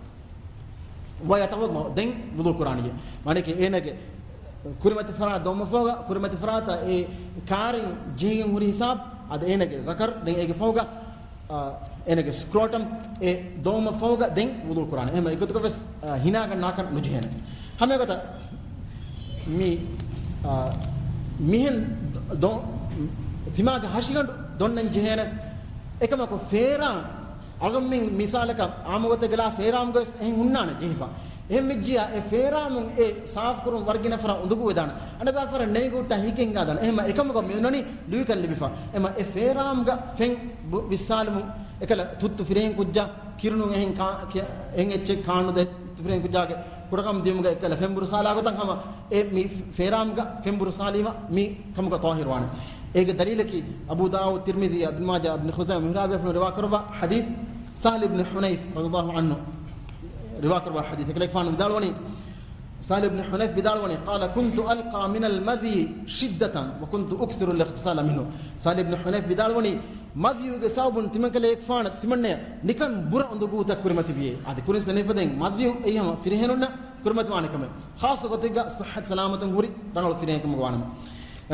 ويتوضأ، ދެން ވުޟޫ ކުރާނީ. މާނައަކީ އޭނަގެ ކުރިމަތި ފަރާތް ދޮވުމަށް ފަހުގަ، ކުރިމަތި ފަރާތަށް އެ ކާރިން ޖެހިގެން ހުރި ހިސާބު، އަދި އޭނަގެ ޛަކަރު، ދެން އޭގެ ފަހުގަ، އާ، އޭނަގެ ސްކްރޯޓަމް އެ ދޮވުމަށް ފަހުގަ ދެން ވުޟޫ ކުރާނެ. އެހެން އެގޮތަކަށް ވެސް، އާ، ހިނާގަންނާކަށް ނުޖެހޭނެ. ހަމައެގޮތަށް މި، އާ، މިހެން ދޮ-، ތިމާގެ ހަށިގަނޑު ދޮންނަން ޖެހޭނެ. އެކަމަކު ފޭރާން އަޅުގަނޑުމެން މިސާލަކަށް އާއްމުގޮތެއްގަ ފޭރާމްގަ ވެސް އެހެން ހުންނާނެ ޖެހިފަ. އެހެން ވެއްޖިޔާ އެ ފޭރާމުން އެ ސާފުކުރުން ވަރަށް ގިނަ ފަހަރަށް އުނދަގޫވެދާނެ. އަނެއް ބައި ފަހަރަށް ނޭނގި ހުއްޓާ ހިތް ހިނގާދާނެ. އެހެންމަ އެކަމުގަ މި އޮންނަނީ ލުއިކަން ލިބިފަ. އެހެންމަ އެ ފޭރާމްގަ ފެން ބު-، ވިއްސާލުމުން އެކަލަ ތުއްތު ފިރިހެން ކުއްޖާ ކިރުނު އެހެން ކާ-، ކި-، އެހެން އެއްޗެއް ކާނުދޭ ތުއްތު ފިރިހެން ކުއްޖާގެ ކުޑަކަމު ދިޔުމުގަ އެކަލަ ފެން ބުރުސާލާ ގޮތަށް ހަމަ އެ މި ފޭރާމްގަ ފެން ބުރުސާލީމަ މި ކަމުގަ ޠާހިރުވާނެ. އޭގެ ދަލީލަކީ އަބޫ ދާވޫދު، ތިރްމިޛީ، އިބްނު މާޖާ، އިބްނު ޚުޒައިމާ، އިބްނު ހިއްބާން ރިވާކުރައްވާ ޙަދީޘް، ސަހްލު އިބްނު ޙުނައިފް ރަޟިޔަﷲ ޢަންހު ރިވާކުރައްވާ ޙަދީޘް. އެކަލޭގެފާނު ވިދާޅުވަނީ، ސަހްލު އިބްނު ޙުނައިފް ވިދާޅުވަނީ، قال كنت ألقى من المذي شدة وكنت أكثر الاغتسال منه. ސަހްލު އިބްނު ޙުނައިފް ވިދާޅުވަނީ، މަޒިޔުގެ ސަބަބުން ތިމަންކަލޭގެފާނަށް ތިމަންނަޔަށް ނިކަން ބުރަ އުނދަގޫތައް ކުރިމަތިވިޔޭ. އަދި ކުރިން ސަނީފަދައިން މަޒިޔު އެއީ ހަމަ ފިރިހެނުންނަށް ކުރިމަތިވާނެ ކަމެއް. ޚާއްޞަ ގޮތެއްގަ ޞިއްޙަތު ސަލާމަތުން ހުރި ރަނގަޅު ފިރިހެންކަމުގަ ވާނަމަ.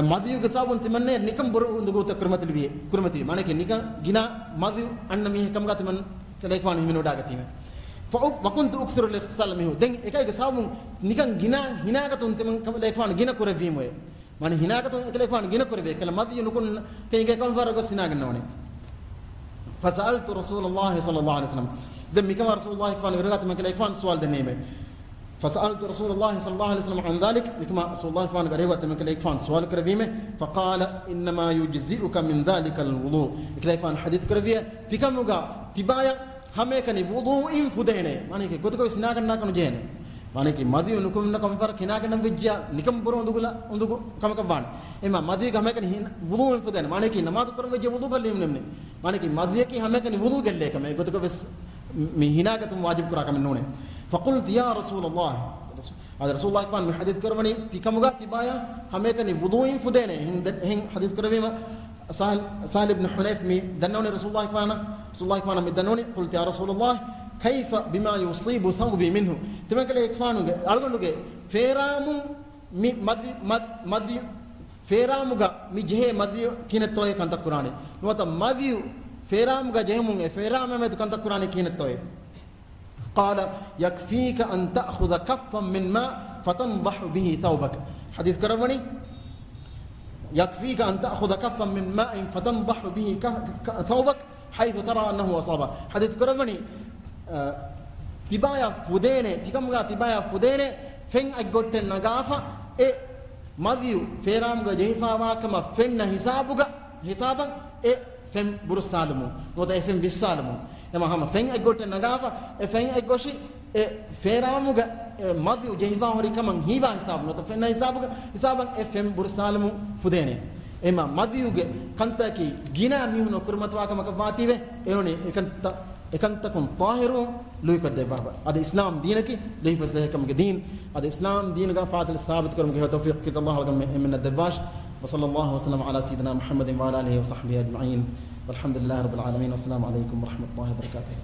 މަޛިޔުގެ ސަބަބުން ތިމަންނައަށް ނިކަން ބުރަ އުނދަގޫތައް ކުރިމަތިލެވި، ކުރިމަތިވި. މާނައަކީ ނިކަން ގިނަ މަޛިޔު އަންނަ މީހެއް ކަމުގަ ތިމަން ކަލޭގެފާނު ހިމެނިވަޑައިގަތީމެ. ފައު-، وكنت أكثر الاغتسال منه. ދެން އެކައިގެ ސަބަބުން ނިކަން ގިނަ ހިނާގަތުން ތިމަން ކަލޭގެފާނު ގިނަ ކުރެއްވީމުއޭ. މާނަ ހިނާގަތުން އެކަލޭގެފާނު ގިނަ ކުރެވޭ. ކަލަ މަޛިޔު ނުކުން ކައިގެ ކަންފަރަށް ގޮސް ހިނާގަންނަވަނީ. فسألت رسول الله صلى الله عليه وسلم. ދެން މިކަމާ ރަސޫލުﷲ ފާނު އިރުގަ ތިމަން ކަލޭގެފާނު ސުވާލު ދެންނެވީމެ. فسألت رسول الله صلى الله عليه وسلم عن ذلك. މިކަމާ ރަސޫލުﷲ ފާނުގެ އަރިހުގަ ތިމަން ކަލޭގެފާނު ސުވާލު ކުރެއްވީމެ. فقال إنما يجزئك من ذلك الوضوء. އެކަލޭގެފާނު ޙަދީޘް ކުރެއްވިއޭ، ތިކަމުގަ ތިބާޔަށް ހަމައެކަނި ވުޟޫއިން ފުދޭނެ. މާނައަކީ ގޮތަކަށް ވެސް ހިނާގަންނާކަށް ނުޖެހޭނެ. މާނައަކީ މަޛިޔު ނުކުމެ ކަންފަރަށް ހިނާގަންނަން ވެއްޖިޔާ ނިކަން ބުރަ އުނދަގުލަ-، އުނދަގޫ ކަމަކަށް ވާނެ. އެމާ މަޛިޔަކީ ހަމައެކަނި ހިނ-، ވުޟޫއިން ފުދޭނެ. މާނައަކީ ނަމާދު ކުރަން ވެއްޖެ ވުޟޫ ކޮށްލީމެވެ. މާނައަކީ މަޛިޔަކީ ހަމައެކަނި ވުޟޫ ގެއްލޭ ކަމެއް. އެގޮތަކަށް ވެސް މި ހިނާގަތުން ވާޖިބު ކުރާ ކަމެއް ނޫނޭ. فقلت يا رسول الله. އާދެ، ރަސޫލުﷲ ފާނު މި ޙަދީޘް ކުރައްވަނީ ތިކަމުގަ ތިބާޔަށް ހަމައެކަނި ވުޟޫއިން ފުދޭނެ. އެހެން ދެ-، އެހެން ޙަދީޘް ކުރެއްވީމަ، ސަހަލް، ސަހަލް އިބްނު ޙުނައިފް މި ދަންނަވަނީ ރަސޫލުﷲ ފާނަށް، ރަސޫލުﷲ ފާނަށް މި ދަންނަވަނީ، قلت يا رسول الله، كيف بما يصيب ثوبي منه؟ ތިމަން ކަލޭގެފާނުގެ އަޅުގަނޑުގެ ފޭރާމުން މި މަޛި-، މަ-، މަޛި-، ފޭރާމުގަ މި ޖެހޭ މަޛިޔު ކިހިނެއްތޯއޭ ކަންތައް ކުރާނީ؟ ނުވަތަ މަޛިޔު ފޭރާމުގަ ޖެހުމުން އެ ފޭރާމާމެދު ކަންތައް ކުރާނީ ކިހިނެއްތޯއޭ؟ قال يكفيك أن تأخذ كفا من ماء فتنضح به ثوبك. ޙަދީޘް ކުރައްވަނީ، يكفيك أن تأخذ كفا من ماء فتنضح به ك-، ك-، ثوبك حيث ترى أنه أصاب. ޙަދީޘް ކުރައްވަނީ، އަ، ތިބާޔަށް ފުދޭނެ، ތިކަމުގަ ތިބާޔަށް ފުދޭނެ ފެން އަތްގޮށްޓެއް ނަގާފަ، އެ މަޛިޔު ފޭރާމުގަ ޖެހިފައިވާ ކަމަށް ފެންނަ ހިސާބުގަ، ހިސާބަށް އެ ފެން ބުރުއްސާލުމުން، ނުވަތަ އެ ފެން ވިއްސާލުމުން. އެމަ ހަމަ ފެން އެއްގޮއްޓެއް ނަގާފަ، އެ ފެން އެއްގޮށި، އެ ފޭރާމުގަ އެ މަޛިޔު ޖެހިފަ ހުރި ކަމަށް ހީވާ ހިސާބު، ނުވަތަ ފެންނަ ހިސާބުގަ، ހިސާބަށް އެ ފެން ބުރުއްސާލުމުން ފުދޭނެ. އެމަ މަޛިޔުގެ ކަންތަކީ ގިނަ މީހުން ކުރިމަތިވާ ކަމަކަށް ވާތީވެ، އެހެނީ އެކަންތައް، އެކަންތަކުން ޠާހިރުވުން ލުއިކޮށްދެއްވާ. އަދި އިސްލާމް ދީނަކީ ލުއިފަސޭހަކަމުގެ ދީން. އަދި އިސްލާމް ދީނުގަ ފާތިލް ސާބިތު ކުރުމުގެ ތައުފީޤު ކީރިތި ﷲ އަޅުގަނޑުމެން އެންމެންނަށް ދެއްވާށި. وصلى الله وسلم على سيدنا محمد وعلى آله وصحبه أجمعين. والحمد لله رب العالمين. والسلام عليكم ورحمة الله وبركاته.